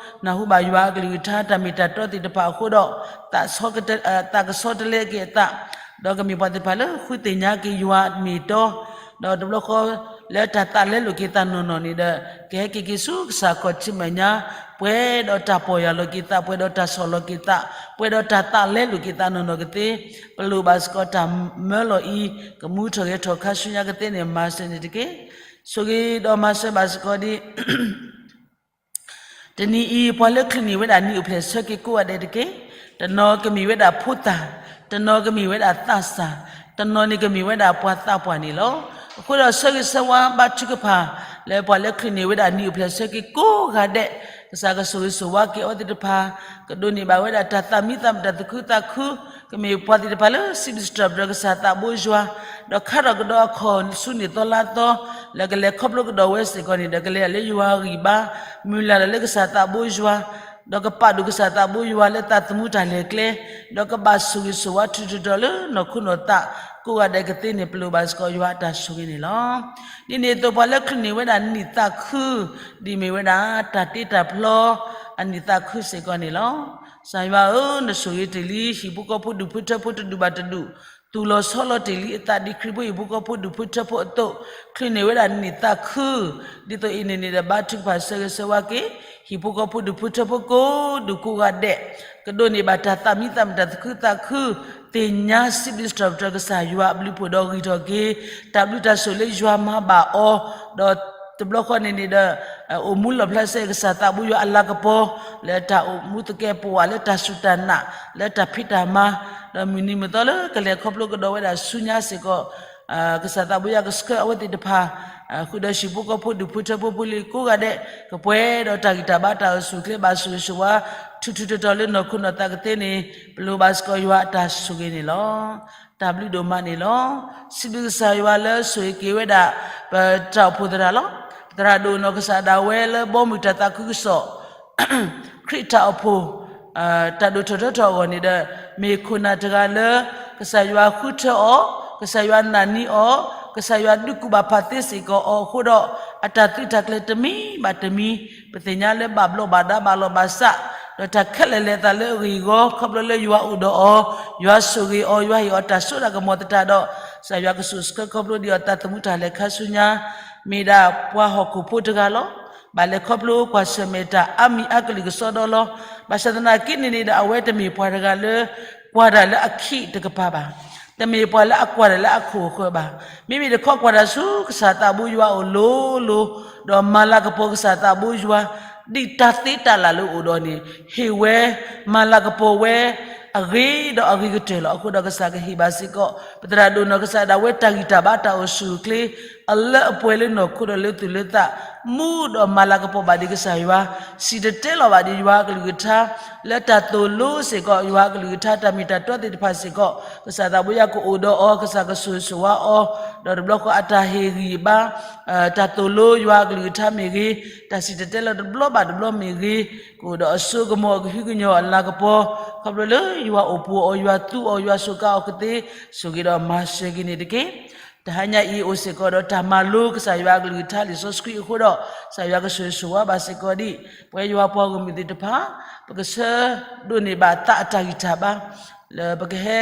နၢ်ဟူဘၣ်ယွၤအကလုၢ်ကထါ တၢ်မ့ၢ်တၢ်တီသ့ၣ်တဖၣ်အဃိဒီး, သးကဆီတလဲက့ၤအသး, ဒီးကမ့ၢ်ပှၤသ့ၣ်တဖၣ်လၢဃုသ့ၣ်ညါက့ၤယွၤမ့ၢ်တီ, ဒီးတဘျီဃီ လၢတၢ်သးလဲလိာ်က့ၤသးနီၢ်နီၢ်န့ၣ်ဒီး, ကဟဲက့ၤက့ၤဆူကစၢ်ခီၣ်ထံးမဲာ်ညါ, ပှဲၤဒီးတၢ်ပီၢ်ယၢ်လီၤက့ၤသး, ပှဲၤဒီးတၢ်ဆီၣ်လီၤက့ၤသး, ပှဲၤဒီးတၢ်သးလဲလိာ်က့ၤသးနီၢ်နီၢ်ကသ့, ပလိၣ်ဘၣ်စ့ၢ်ကီးတၢ်မၢလီၤအံၤ, ကမူထီၣ်ဂဲၤထီၣ်ခါဆူညါကသ့န့ၣ် မၤစၢၤန့ၣ်တက့ၢ်. ဆိၣ်ဂ့ၤဒီးမၤစၢၤဘၣ်စ့ၢ်ကီးဒ် တနံၤအံၤ ပှၤလၢချုးန့ၢ်ဝဲဒၣ်နံၣ်အိၣ်ဖျဲၣ်ဆၢက့ၤကိးဂၤဒဲးတက့ၢ်. တနီၤကမ့ၢ်ဝဲဒၣ်ဖိသၣ်, တနီၤကမ့ၢ်ဝဲဒၣ်သးစၢ်, တနီၤန့ၣ်ကမ့ၢ်ဝဲဒၣ်ပှၤသးပှၢ်န့ၣ်လီၤ. အဃိဒီးဆၢဂ့ၤဆၢဝါဘါထုကဖၣ် လၢပှၤလၢချုးန့ၢ်ဝဲဒၣ်နံၣ်အိၣ်ဖျဲၣ်ဆၢက့ၤကိးဂၤဒဲး, ကစၢ်ကဆိၣ်ဂ့ၤဆိၣ်ဝါက့ၤအဝဲသ့ၣ်တဖၣ်, ကဒိးန့ၢ်ဘၣ်ဝဲဒၣ်တၢ်သးမံသးမုာ်တၢ်သူၣ်ခုသးခု, ကမ့ၢ်ပှၤသ့ၣ်တဖၣ်လၢစံးဘျုးစံးထီၣ်ပတြၢၤကစၢ်သးဘိယွၤ, ဒီးခါထီၣ်ကဒီးအခီၣ်ဆူန့ၣ်သီလါသီ, လၢကလဲၤခီဖျိကဒီးဝဲစ့ၢ်ကီးန့ၣ်ဒီး ကလဲၤဒၣ်လၢယွၤအဂံၢ်ဘါ, မုၢ်လၢ်ဒၣ်လၢကစၢ်သးဘိယွၤ, ဒီးကပာ်ဒိၣ်ကစၢ်သးဘိယွၤလၢသးသမူတၢ်လဲၤကျဲ, ဒီးကဘၣ်ဆိၣ်ဂ့ၤဆိၣ်ဝါထုးထုးထီၣ်လၢနီၢ်ခိနီၢ်သးကိးဂၤဒဲးကသ့န့ၣ် ပလိၣ်ဘၣ်စ့ၢ်ကီးယွၤအတၢ်ဆိၣ်ဂ့ၤန့ၣ်လီၤ. ဒ်န့ၣ်အသိး ပှၤလၢချုးန့ၢ်ဝဲဒၣ်နံၣ်သးခု, ဒ်မ့ၢ်ဝဲဒၣ်တၢ်တ့တၢ်ဖျီအနံၣ်သးခုစ့ၢ်ကီးန့ၣ်လီၤ. ကစၢ်ယွၤဧၢ, နဆိၣ်ဂ့ၤတ့ၢ်လံ ဟံၣ်ဖိဃီဖိဒူၣ်ဖိထၢဖိတဒူၣ်ဘၣ်တဒူၣ်, တူၢ်လီၤဆီလီၤတ့ၢ်လံအသးဒ်ခရံာ်ဖိဟံၣ်ဖိဃီဖိဒူၣ်ဖိထၢဖိအသိး, ချုးန့ၢ်ဝဲဒၣ်န့ၢ်သးခု, ဒ်သိးအံၤန့ၣ်န့ၣ်ဒီး ဘါထုကဖၣ်ဆၢဂ့ၤဆၢဝါက့ၤ ဟံၣ်ဖိဃီဖိဒူၣ်ဖိထၢဖိကိးဒူၣ်ကိးဂၤဒဲး, ကဒိးန့ၢ်ဘၣ်တၢ်သးမံသးမုာ်တၢ်သူၣ်ခုသးခု, သ့ၣ်ညါစံးဘျုးစံးထီၣ်ပတြၢၤကစၢ်ယွၤအဘျုးအဖှိၣ်ဒီးဂံၢ်ထီၣ်က့ၤ တၢ်ဘျုးတၢ်ဆိၣ်လၢယွၤမၤဘၣ်အီၤ, ဒီးတဘျီဃီန့ၣ်န့ၣ်ဒီး အိၣ်မူလီၣ်ဖျါစဲကစၢ်သးဘိယွၤအလၤကပီၤ လၢတၢ်အိၣ်မူသကဲးပဝး လၢတၢ်စူၢ်တၢ်နာ် လၢတၢ်ဖံးတၢ်မၤ, ဒီးမုၢ်နံၤမုၢ်သီလၢကလဲၤခီဖျိကဒီးဝဲဒၣ်ဆူညါစ့ၢ်ကီး ကစၢ်သးဘိယွၤကဆှၢအဝဲသ့ၣ်တဖၣ် ဃုာ်ဒီးဟံၣ်ဖိဃီဖိဒူၣ်ဖိထၢဖိဖိလံၤကိးဂၤဒဲး ကပှဲၤဒီးတၢ်ဂံၢ်တၢ်ဘါတၢ်အိၣ်ဆူၣ်အိၣ်ချ့ ဘၣ်ဆိၣ်ဂ့ၤဆိၣ်ဝါ ထူးထူးတီၤတီၤလၢနီၢ်ခိနီၢ်သးကသ့န့ၣ် ပလိၣ်ဘၣ်စ့ၢ်ကီးယွၤအတၢ်ဆိၣ်ဂ့ၤန့ၣ်လီၤ. တၢ်ဘျုးဒိၣ်မးန့ၣ်လီၤ. စံးဘျုးကစၢ်ယွၤလၢဆိၣ်ဂ့ၤက့ၤဝဲဒၣ် ပတၢ်အိၣ်ဖှိၣ်သရၣ်လီၤ. ပသရၣ်ဒိၣ်နီၢ်ကစၢ်ဒၣ်ဝဲလၢဘီမုၢ်တၢ်သးခုကစီၣ် ခရံာ်တၢ်အိၣ်ဖှိၣ် တၢ်ဒိၣ်ထီၣ်ထီထီၣ်အဂီၢ်န့ၣ်ဒီး မ့ၢ်ခိၣ်နၢ်တဂၤလၢ ကစၢ်ယွၤဃုထၢအီၤ, ကစၢ်ယွၤနာ်န့ၢ်အီၤ, ကစၢ်ယွၤဒုးကူၣ်ဘၣ်ဖးသ့စ့ၢ်ကီးအီၤအဃိဒီး အတၢ်သုးတၢ်ကျဲၤတမံၤဘၣ်တမံၤ ပသ့ၣ်ညါလၢဘၣ်ဘျီးဘၣ်ဒါဘၣ်လီၢ်ဘၣ်စး ဒီးတၢ်ခဲလၢာ်လဲၤသးလၢအဂ့ၢ်အဂီၢ် ခီဖျိလၢယွၤအိၣ်ဒီးအီၤ, ယွၤဆိၣ်ဂ့ၤအီၤ, ယွၤဟ့ၣ်အီၤတၢ်စိတၢ်ကမီၤသတးဒီး ကစၢ်ယွၤကဆိၣ်ဆှၢခီဖျိဒံးအီၤတၢ်သမူတၢ်လဲၤခါဆူညါ မ့ၢ်ဒၣ်ပှၤဟီၣ်ခိၣ်ဖိတဂၤလီၤ. ဘၣ်လဲၤခီဖျိကွၢ်ဆၢၣ်မဲာ်တၢ်အါမံၤအါကလုာ်ကစီဒီလီၤ. ဘၣ်ဆၣ်သနာ်က့န့ၣ်န့ၣ်ဒီး အဝဲတမ့ၢ်ပှၤတဂၤလၢ ကွၢ်တၢ်လၢအခံးတကပၤဘၣ်. တမ့ၢ်ပှၤလၢအကွၢ်တၢ်လၢအခိၣ်အဃၢၤဘၣ်. မ့မ့ၢ်တခီကွၢ်တၢ်ဆူကစၢ်သးဘိယွၤအအိၣ်လိၤလိၤ, ဒီးမၤလၤကပီၤကစၢ်သးဘိယွၤ ဒ်တၢ်သ့တၢ်လၢ်လၢအအိၣ်ဒီးန့ၣ် ဟ့ၣ်ဝဲ မၤလၤကပီၤဝဲ အဂ့ၤဒီးအဂ့ၤကတၢၢ်လီၤ. အဃိဒီးကစၢ်ကဟ့ၣ်ဘၣ်စ့ၢ်ကီး ပသရၣ်ဒိၣ်နီၢ်ကစၢ်ဒၣ်ဝဲတၢ်ဂံၢ်တၢ်ဘါတၢ်အိၣ်ဆူၣ်အိၣ်ချ့ အလၢအပှဲၤလၢနီၢ်ခိဒီးလၢသူၣ်လၢသး မူဒီးမၤလၤကပီၤဘၣ်ဒံးကစၢ်ယွၤ, စံၣ်တဲၤတဲလီၤဘၣ်ဒံးယွၤအကလုၢ်ကထါ လၢတၢ်သိၣ်လိစ့ၢ်ကီး ယွၤအကလုၢ်ကထါ တၢ်မ့ၢ်တၢ်တီသ့ၣ်တဖၣ်စ့ၢ်ကီး ကစၢ်သးဘိယွၤကအိၣ်ဒီးအီၤ, ကစၢ်ကဆိၣ်ဂ့ၤဆိၣ်ဝါအီၤ, ဒီးတဘျီဃီအတၢ်ဟ့ၣ်ဂံၢ်ဘါ တၢ်သိၣ်လိယွၤအကလုၢ်ကထါမ့ၢ်ဂ့ၤ, တၢ်စံၣ်တဲၤတဲလီၤတဘျီဘၣ်တဘျီမ့ၢ်ဂ့ၤ, ကအိၣ်ဒီးအစိကမီၤ ကဟုကညီၤအလၤကပီၤ ခီဖျိလၢယွၤအိၣ်ပိၤအီၤ, ယွၤသူအီၤ, ယွၤစူးကါအီၤကသ့, ဆိၣ်ဂ့ၤဒီးမၤစၢၤက့ၤန့ၣ်တက့ၢ်. တဟါညါအံၤအိၣ်စ့ၢ်ကီးဒီးတၢ်မၤလိ ကစၢ်ယွၤအကလုၢ်ကထါလံာ်စီဆှံအဃိဒီး ကစၢ်ယွၤကဆိၣ်ဂ့ၤဆိၣ်ဝါဘၣ်စ့ၢ်ကီးဒံး ပဝဲယွၤပှၤဂီၢ်မုၢ်သ့ၣ်တဖၣ်, ပကဆၢဒိးန့ၢ်ဘၣ်သးအတၢ်ဂံၢ်တၢ်ဘါ လၢပကဟဲ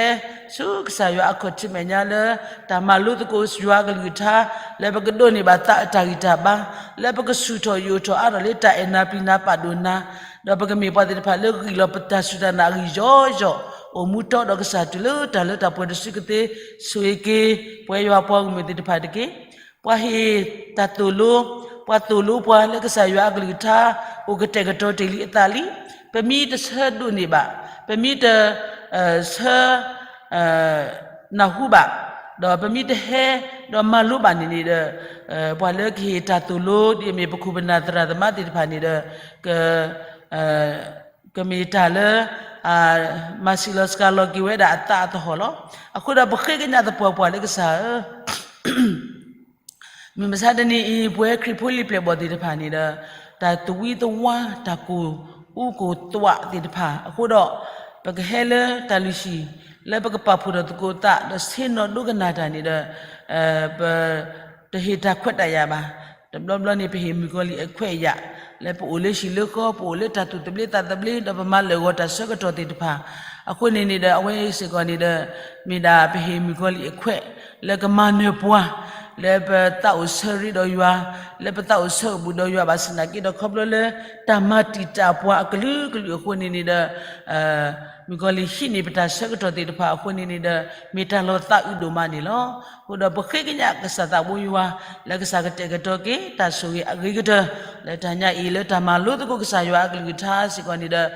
ဆူကစၢ်ယွၤအခီၣ်ထံးမဲာ်ညါလၢ တၢ်မၤလိသကိးယွၤအကလုၢ်ကထါ, လၢပကဒိးန့ၢ်ဘၣ်သးအတၢ်ဂံၢ်တၢ်ဘါ, လၢပကဆူၣ်ထီၣ်ယိာ်ထီၣ်အါထီၣ်လၢတၢ်အဲၣ်နၤပျံၤနၤပာ်ဒိၣ်နၤ, ဒီးပကမ့ၢ်ပှၤသ့ၣ်တဖၣ်လၢဂံၢ်လီၤပတၢ်စူၢ်တၢ်နာ်အဂံၢ်ယီယီ, အိၣ်မူတီဒီးကစၢ်တုၤလၢတၢ်လၢတၢ်ပှဲၤတစုကသ့, ဆိၣ်ဂ့ၤက့ၤ ပဝဲယွၤပှၤဂီၢ်မုၢ်သ့ၣ်တဖၣ်တက့ၢ်. ပှၤဟ့ၣ်တၢ်သိၣ်လိ, ပှၤသိၣ်လိပှၤလၢကစၢ်ယွၤအကလုၢ်ကထါ အိၣ်ကတဲာ်ကတီၤတ့ၢ်လံအသးလံ, ပမ့ၢ်တဆၢဒိးန့ၢ်ဘၣ်, ပမ့ၢ်တ ဆၢ နၢ်ဟူဘၣ်, ဒီးပမ့ၢ်တဟဲ ဒီးမၤလိဘၣ်န့ၣ်န့ၣ်ဒီး ပှၤလၢကဟ့ၣ်တၢ်သိၣ်လိ ဒ်အမ့ၢ်ပခိၣ်ပနၢ်သရၣ်သမါသ့ၣ်တဖၣ်န့ၣ်ဒီး က ကမ့ၢ်တၢ်လၢ မၤစံၣ်လီၤစှၤလီၤက့ၤဝဲဒၣ်အသးအသဟီၣ်လီၤ. အဃိဒီးပဃ့ကညးသပှၢ်ပှၢ်လၢကစၢ်ဧၢ မုၢ်မဆါတနံၤအံၤ ပဝဲခရံာ်ဖိလံၤပျဲၢ်ဘီၣ်သ့ၣ်တဖၣ်န့ၣ်ဒီး တၢ်သဝံသဝါ တၢ်ကိၢ်အူကိၢ်သွးသ့ၣ်တဖၣ်အဃိဒီး ပကဟဲလၢတၢ်လုၢ်ဟံၣ် လၢပကပာ်ဖှိၣ်ထီၣ်သကိးသး ဒီးဆ့ၣ်နီၤဒိကနၣ်တၢ်န့ၣ်ဒီး ပ တဟ့ၣ်တၢ်ခွဲးတၢ်ယာ်ဘၣ်. တဘျီဘျီန့ၣ် ပဟ့ၣ်မုၣ်ကီၤလံၢ်အခွဲးအယာ် လၢပအိၣ်လၢဟံၣ်လၢဃီ ပအိၣ်လၢတၢ်သူၣ်သဘျ့သးသဘျ့ ဒီးပမၤလၢာ်ဂီၤတၢ်ဆၢကတီၢ်သ့ၣ်တဖၣ် အဃိန့ၣ်န့ၣ်ဒီး အဝဲစ့ၢ်ကီးန့ၣ်ဒီး မ့ၢ်ဒၣ်ပဟ့ၣ်မုၣ်ကီၤလံၢ်အခွဲး လၢကမၤနၢၤပှၤ လၢပသးအိၣ်ဆၢရ့ဒီးယွၤ လၢပသးအိၣ်ဆၢအိၣ်ဘူးဒီးယွၤဘၣ်ဆၣ်သနာ်က့ဒီး ခီဖျိလၢတၢ်မၤတံာ်တာ်ပှၤအကလုာ်ကလုာ်အဃိန့ၣ်န့ၣ်ဒီး မုၣ်ကီၤလံၢ်ဟံးန့ၢ်ပတၢ်ဆၢကတီၢ်သ့ၣ်တဖၣ်အဃိန့ၣ်န့ၣ်ဒီး မ့ၢ်တၢ်လီၤသးအုးဒိၣ်မးန့ၣ်လီၤ. အဃိဒီးပဃ့ကညးကစၢ်သးဘိယွၤ လၢကစၢ်ကတဲာ်ကတီၤက့ၤ တၢ်ဆိၣ်ဂ့ၤအဂ့ၤကတၢၢ် လၢတၢ်ညါအံၤ လၢတၢ်မၤလိသကိးကစၢ်ယွၤအကလုၢ်ကထါစ့ၢ်ကီးန့ၣ်ဒီး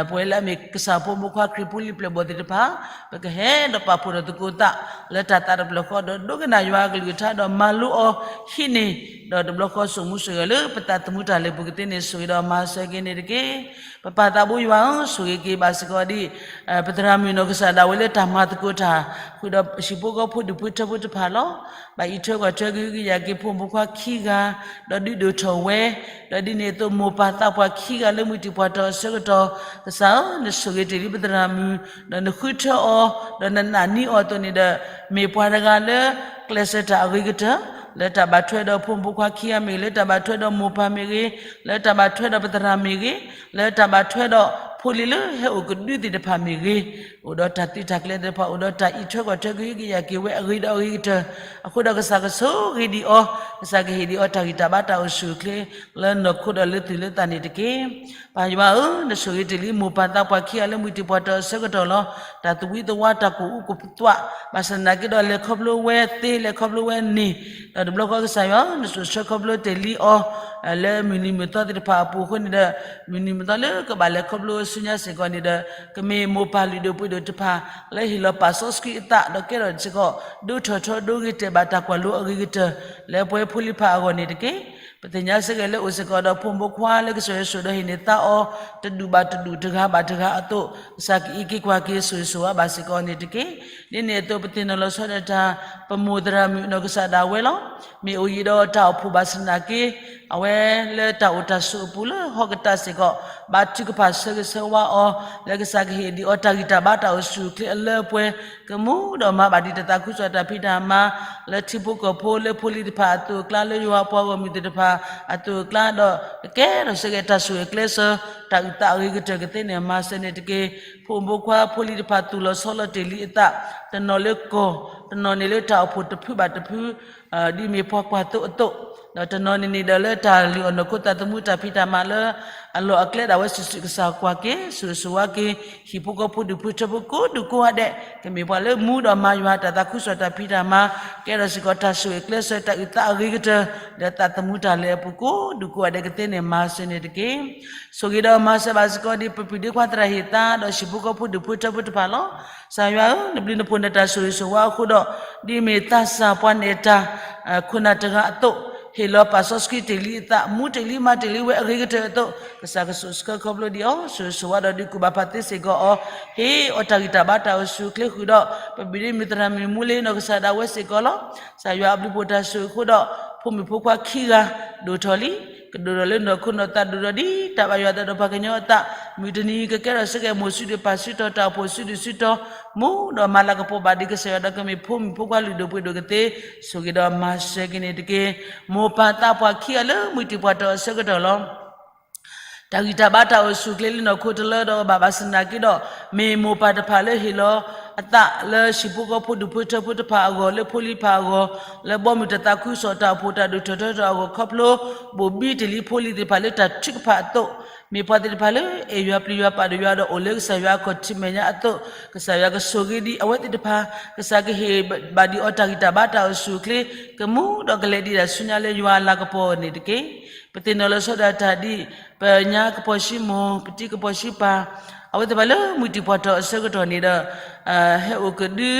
ပဝဲလၢအမ့ၢ်ကစၢ်ဖိမုၣ်ဖိခွါခရံာ်ဖိလံၤပျဲၢ်ဘီၣ်သ့ၣ်တဖၣ် ပကဟဲဒီးပာ်ဖှိၣ်ထီၣ်သကိးသး လၢတၢ်သးတဖျၢၣ်ဃီဒီး ဒိကနၣ်ယွၤအကလုၢ်ကထါဒီးမၤလိအီၤဟံးန့ၢ် ဒီးတဘျီဃီစိာ်မူစိာ်ဂဲၤလၢပသးသမူတၢ်လဲၤပူၤကသ့န့ၣ် ဆိၣ်ဂ့ၤဒီးမၤစၢၤက့ၤန့ၣ်တက့ၢ်. ပပၢ်သးဘိယွၤဧၢ, ဆိၣ်ဂ့ၤက့ၤဘၣ်စ့ၢ်ကီးဒ် ပသရၣ်မုၣ်နီၢ်ကစၢ်ဒၣ်ဝဲလၢတၢ်မၤသကိးတၢ် ဃုာ်ဒီးဟံၣ်ဖိဃီဖိဒူၣ်ဖိထၢဖိတဖၣ်လီၤ. ဘၣ်အံးထွဲကွၢ်ထွဲကဟုကယာ်က့ၤဖိမုၣ်ဖိခွါခံဂၤ ဒီးဒုးဒိၣ်ထီၣ်ဝဲ, ဒီးဒ်န့ၣ်အသိးမိၢ်ပၢ်သးပှၢ်ခံဂၤလၢမုၢ်တံၢ်ပှၢ်တီၢ် အဆၢကတီၢ် ကစၢ်ဧၢ, နဆိၣ်ဂ့ၤတ့ၢ်လံပသရၣ်မုၣ်, ဒီးနဃုထၢအီၤ, ဒီးနနာ်န့ၢ်အီၤအသိးန့ၣ်ဒီး မ့ၢ်ပှၤတဂၤလၢ ကျဲးစၢးတၢ်အဂ့ၤကတၢၢ် လၢတၢ်ဘၣ်ထွဲဒီးဖိမုၣ်ဖိခွါခံဂၤမ့ၢ်ဂ့ၤ, လၢတၢ်ဘၣ်ထွဲဒီးမိၢ်ပၢ်မ့ၢ်ဂ့ၤ, လၢတၢ်ဘၣ်ထွဲဒီးပသရၣ်မ့ၢ်ဂ့ၤ, လၢတၢ်ဘၣ်ထွဲဒီး ဖိလံၤလၢဟဲအိၣ်ကဒုသ့ၣ်တဖၣ်မ့ၢ်ဂ့ၤ, အိၣ်ဒီးတၢ်သုးတၢ်ကျဲၤသ့ၣ်တဖၣ် အိၣ်ဒီးတၢ်အံးထွဲကွၢ်ထွဲကဟုကယာ်က့ၤဝဲအဂ့ၤဒီးအဂ့ၤကတၢၢ်, အဃိဒီးကစၢ်ကဆိၣ်ဂ့ၤဒံးအီၤ, ကစၢ်ကဟ့ၣ်ဒံးအီၤတၢ်ဂံၢ်တၢ်ဘါတၢ်အိၣ်ဆူၣ်အိၣ်ချ့ လၢနီၢ်ခိဒီးလၢသူၣ်လၢသးန့ၣ်တက့ၢ်. ပၢ်ယွၤဧၢ, နဆိၣ်ဂ့ၤတ့ၢ်လံမိၢ်ပၢ်သးပှၢ်ခံဂၤလၢမုၢ်တံၢ်ပှၢ်တီၤအဆၢကတီၢ်လီၤ. တၢ်သဝံသဝါတၢ်ကူၣ်အူကူၣ်သွး, ဘၣ်ဆၣ်သနာ်က့ဒီးလဲၤခီဖျိဝဲသ့ လဲၤခီဖျိဝဲန့ၣ်, ဒီးတဘျီဃီကစၢ်ယွၤ နဆိၣ်ဆၢခီဖျိတ့ၢ်လံအီၤ လၢမုၢ်နံၤမုၢ်သီသ့ၣ်တဖၣ်အပူၤအဃိန့ၣ်ဒီး, မုၢ်နံၤမုၢ်သီလၢကဘၣ်လဲၤခီဖျိဆူညါစ့ၢ်ကီးန့ၣ်ဒီး, ကမ့ၢ်မိၢ်ပၢ်လုၢ်ဒိၣ်ပှ့ၤဒိၣ်တဖၣ် လၢဟ့ၣ်လီၤပာ်စီဆှံအသး ဒီးကဲထီၣ်စ့ၢ်ကီး ဒိထီၣ်ထီဒိဂ့ၤတဲာ်ဘၣ်တၢ်ကွၢ်လိအဂ့ၤကတၢၢ် လၢပဝဲဖိလံၤတဖၣ်အဂီၢ်န့ၣ်တက့ၢ်. ပသ့ၣ်ညါစ့ၢ်ကီးလၢအိၣ်စ့ၢ်ကီးဒီးဖိမုၣ်ဖိခွါလၢကစၢ်ယွၤဆိၣ်ဒီးဟ့ၣ်န့ၢ်သါအီၤ တဒူၣ်ဘၣ်တဒူၣ်တဂၤဘၣ်တဂၤအသိး, ကစၢ်ကအံးက့ၤကွၢ်က့ၤဆိၣ်ဂ့ၤဆိၣ်ဝါဘၣ်စ့ၢ်ကီးန့ၣ်တက့ၢ်. ဒ်န့ၣ်အသိးပသ့ၣ်နီၣ်လီၤဆီဒၣ်တၢ် ပမိၢ်သရၣ်မုၣ်နီၢ်ကစၢ်ဒၣ်ဝဲလီၤ. မ့ၢ်အိၣ်ယံၤဒီးတၢ်အိၣ်ဖှိၣ်ဘၣ်ဆၣ်သနာ်က့ အဝဲလၢတၢ်အိၣ်တၢ်ဆိးအပူၤလၢဟီၣ်ကတၢၢ်စ့ၢ်ကီး ဘါထုကဖၣ်ဆၢဂ့ၤဆၢဝါအီၤ လၢကစၢ်ကဟ့ၣ်ဒံးအီၤတၢ်ဂံၢ်တၢ်ဘါတၢ်အိၣ်ဆူၣ်အိၣ်ချ့အလၢအပှဲၤ, ကမူဒီးမၤဘၣ်ဒံးတၢ်သးခုကစီၣ်တၢ်ဖံးတၢ်မၤ လၢထံဖိကီၢ်ဖိလၢဖိလံၤတဖၣ်အသိးအကျါ လၢယွၤအပှၤဂီၢ်မုၢ်သ့ၣ်တဖၣ်အသိးအကျါဒီး ကကဲထီၣ်စ့ၢ်ကီးတၢ်ဆိၣ်ဂ့ၤကျဲးစၢး တၢ်အုၣ်သးအဂ့ၤကတၢၢ်ကသ့န့ၣ် မၤစၢၤန့ၣ်တက့ၢ်. ဖိမုၣ်ဖိခွါဖိလံၤတဖၣ်သူၣ်လီၤဆီလီၤတ့ၢ်လံအသး, တနီၤလၢကီၢ်, တနီၤန့ၣ်လၢတၢ်အိၣ်ဖှိၣ်တဖုဘၣ်တဖု ဒ်မ့ၢ်ပှၤကွၢ်သိအသိး, ဒီးတနီၤန့ၣ်န့ၣ်ဒီးလၢတၢ်လုၢ်အီၣ်နီၢ်ခိသးသမူတၢ်ဖံးတၢ်မၤလၢ အလီၢ်အကျဲဒၣ်ဝဲစုာ်စုာ် ကစၢ်ကွၢ်က့ၤ ဆိၣ်ဂ့ၤဆိၣ်ဝါက့ၤ ဟံၣ်ဖိဃီဖိဒူၣ်ဖိထၢဖိကိးဒူၣ်ကိးဂၤဒဲး ကမ့ၢ်ပှၤလၢမူဒီးမၤယွၤတၢ်သးခုကစီၣ်တၢ်ဖံးတၢ်မၤ ကဲထီၣ်စ့ၢ်ကီးတၢ်ဆိၣ်ဂ့ၤကျဲးစၢးတၢ်အုၣ်သးအဂ့ၤကတၢၢ် လၢသးသမူတၢ်လဲၤအပူၤကိးဒူၣ်ကိးဂၤဒဲးကသ့န့ၣ် မၤစၢၤန့ၣ်တက့ၢ်. ဆိၣ်ဂ့ၤဒီးမၤစၢၤဘၣ်စ့ၢ်ကီးဒ်ပပုၢ်ဒ့ခွါသရၣ်ဟ့ၣ်သါ ဒီးဟံၣ်ဖိဃီဖိဒူၣ်ဖိထၢဖိတဖၣ်လီၤ. ကစၢ်ယွၤဧၢ, နဘျုးနဖှိၣ်နတၢ်ဆိၣ်ဂ့ၤဆိၣ်ဝါအဃိဒီး ဒ်မ့ၢ်သးစၢ်ပှၤနဲၣ်တၢ် ခိၣ်နၢ်တဂၤအသိး, ဟ့ၣ်လီၤပာ်စီဆှံတ့ၢ်လံအသး မူတ့ၢ်လံမၤတ့ၢ်လံဝဲအဂ့ၤကတၢၢ်အသိး, ကစၢ်ကဆိၣ်ဆၢခီဖျိဒံးအီၤ ဆိၣ်ဂ့ၤဆိၣ်ဝါဒီးဒုးကူၣ်ဘၣ်ဖးသ့စ့ၢ်ကီးအီၤ, ဟ့ၣ်အီၤတၢ်ဂံၢ်တၢ်ဘါတၢ်အိၣ်ဆူၣ်အိၣ်ချ့ဃုာ်ဒီး ပဘံၣ်ဒ့မုၣ်သရၣ်မုၣ်မူလ့နီၢ်ကစၢ်ဒၣ်ဝဲစ့ၢ်ကီးလီၤ. ကစၢ်ယွၤအဘျုးဖှိၣ်တၢ်ဆိၣ်ဂ့ၤအဃိဒီး ဖိမုၣ်ဖိခွါခံဂၤ ဒိၣ်ထီၣ်လံ, ကဒိၣ်ထီၣ်လၢနီၢ်ခိနီၢ်သးဒိၣ်ထီၣ်ဒ်တၢ်ဘၣ်ယွၤအသးဒီးပှၤကညီအသး, မုၢ်တနံၤကကဲထီၣ်စ့ၢ်ကီးမိၢ်စုဒုၣ်ပၢ်စုတီၤ တၢ်အိၣ်ဖှိၣ်စုဒုၣ်စုတီၤ, မူဒီးမၤလၤကပီၤဘၣ်ဒံးကစၢ်ယွၤဒီးကမ့ၢ်ဖိမုၣ်ဖိခွါလုၢ်ဒိၣ်ပှ့ၤဒိၣ်ကသ့, ဆိၣ်ဂ့ၤဒီးမၤစၢၤက့ၤန့ၣ်တက့ၢ်. မိၢ်ပၢ်သးပှၢ်ခံဂၤလၢမုၢ်တံၢ်ပှၢ်တီၤအဆၢကတီၢ်လီၤ. တၢ်ဂံၢ်တၢ်ဘါတၢ်အိၣ်ဆူၣ်အိၣ်ချ့လၢနီၢ်ခိတလၢဒီးဘၣ်ဘၣ်ဆၣ်သနာ်က့ဒီး မ့ၢ်မိၢ်ပၢ်တဖၣ်လၢဟ့ၣ်လီၤအသးလၢဟံၣ်ဖိဃီဖိဒူၣ်ဖိထၢဖိတဖၣ်အဂီၢ် လၢဖိလံၤတဖၣ်အဂီၢ် လၢဘီမုၢ်တၢ်သးခုကစီၣ်တၢ်အိၣ်ဖှိၣ်တၢ်ဒိၣ်ထီၣ်ထီထီၣ်အဂီၢ် ခီဖျိဘိၣ်ဘံတ့ၢ်လံဖိလံၤသ့ၣ်တဖၣ်လၢတၢ်ထုကဖၣ်အသိး, မ့ၢ်ပှၤသ့ၣ်တဖၣ်လၢအဲၣ်ယွၤပျံၤယွၤပာ်ဒိၣ်ယွၤဒီးအိၣ်လၢကစၢ်ယွၤအခီၣ်ထံးမဲာ်ညါအသိး, ကစၢ်ယွၤကဆိၣ်ဂ့ၤဒံးအဝဲသ့ၣ်တဖၣ်, ကစၢ်ကဟ့ၣ်ဘၣ်ဒံးအီၤတၢ်ဂံၢ်တၢ်ဘါတၢ်အိၣ်ဆူၣ်အိၣ်ချ့ ကမူဒီးကလဲၤဒံးဒၣ်ဆူညါလၢယွၤအလၤကပီၤန့ၣ်တက့ၢ်. ပသ့ၣ်နီၣ်လီၤဆီဒၣ်တၢ်ဒ် ပညါကပီၤဆံမိၢ် ပတံၤကပီၤဆံပၢ် အဝဲသ့ၣ်တဖၣ်လၢမုၢ်တံၢ်ပှၢ်တီၤအဆၢကတီၢ်န့ၣ်ဒီး ဟဲအိၣ်ကဒု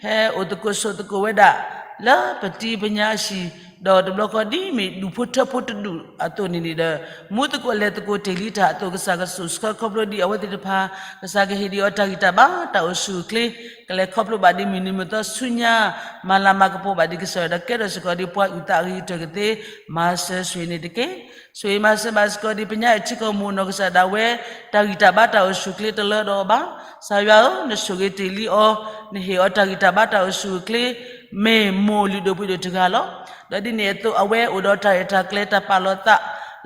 ဟဲအိၣ်သကိးဆိးသကိးဝဲဒၣ် လၢပတံၤပညါအဟံၣ်, ဒီးတဘျီဃီဒ်မ့ၢ်ဒူၣ်ဖိထၢဖိတဒူၣ်အသိးန့ၣ်န့ၣ်ဒီး မူသကိးလဲၤသကိးတ့ၢ်လံတၢ်အသိး ကစၢ်ကဆိၣ်ဆၢခီဖျိဒံးအဝဲသ့ၣ်တဖၣ်, ကစၢ်ကဟ့ၣ်ဒံးအီၤတၢ်ဂံၢ်တၢ်ဘါတၢ်အိၣ်ဆူၣ်အိၣ်ချ့, ကလဲၤခီဖျိဘၣ်ဒံးမုၢ်နံၤမုၢ်သီဆူညါ မၤလၤမၤကပီၤဘၣ်ဒံးကစၢ်ယွၤဒီးကဲထီၣ်စ့ၢ်ကီးဒံးပှၤအုၣ်သးအဂ့ၤကတၢၢ်ကသ့, မၤစၢၤဆိၣ်ဂ့ၤန့ၣ်တက့ၢ်. ဆိၣ်ဂ့ၤမၤစၢၤဘၣ်စ့ၢ်ကီးဒံးပညါအံၤထံကီၢ်မိၢ်နီၢ်ကစၢ်ဒၣ်ဝဲ တၢ်ဂံၢ်တၢ်ဘါတၢ်အိၣ်ဆူၣ်အိၣ်ချ့တလၢဒီးအီၤဘၣ်. ကစၢ်ယွၤဧၢ, နဆိၣ်ဂ့ၤတ့ၢ်လံအီၤ, နဟ့ၣ်အီၤတၢ်ဂံၢ်တၢ်ဘါတၢ်အိၣ်ဆူၣ်အိၣ်ချ့, မ့ၢ်မိၢ်လုၢ်ဒိၣ်ပှ့ၤဒိၣ်တဂၤလီၤ. ဒီးဒ်န့ၣ်အသိးအဝဲအိၣ်ဒီးတၢ်ရဲၣ်တၢ်ကျဲၤတၢ်ပာ်လီၤသး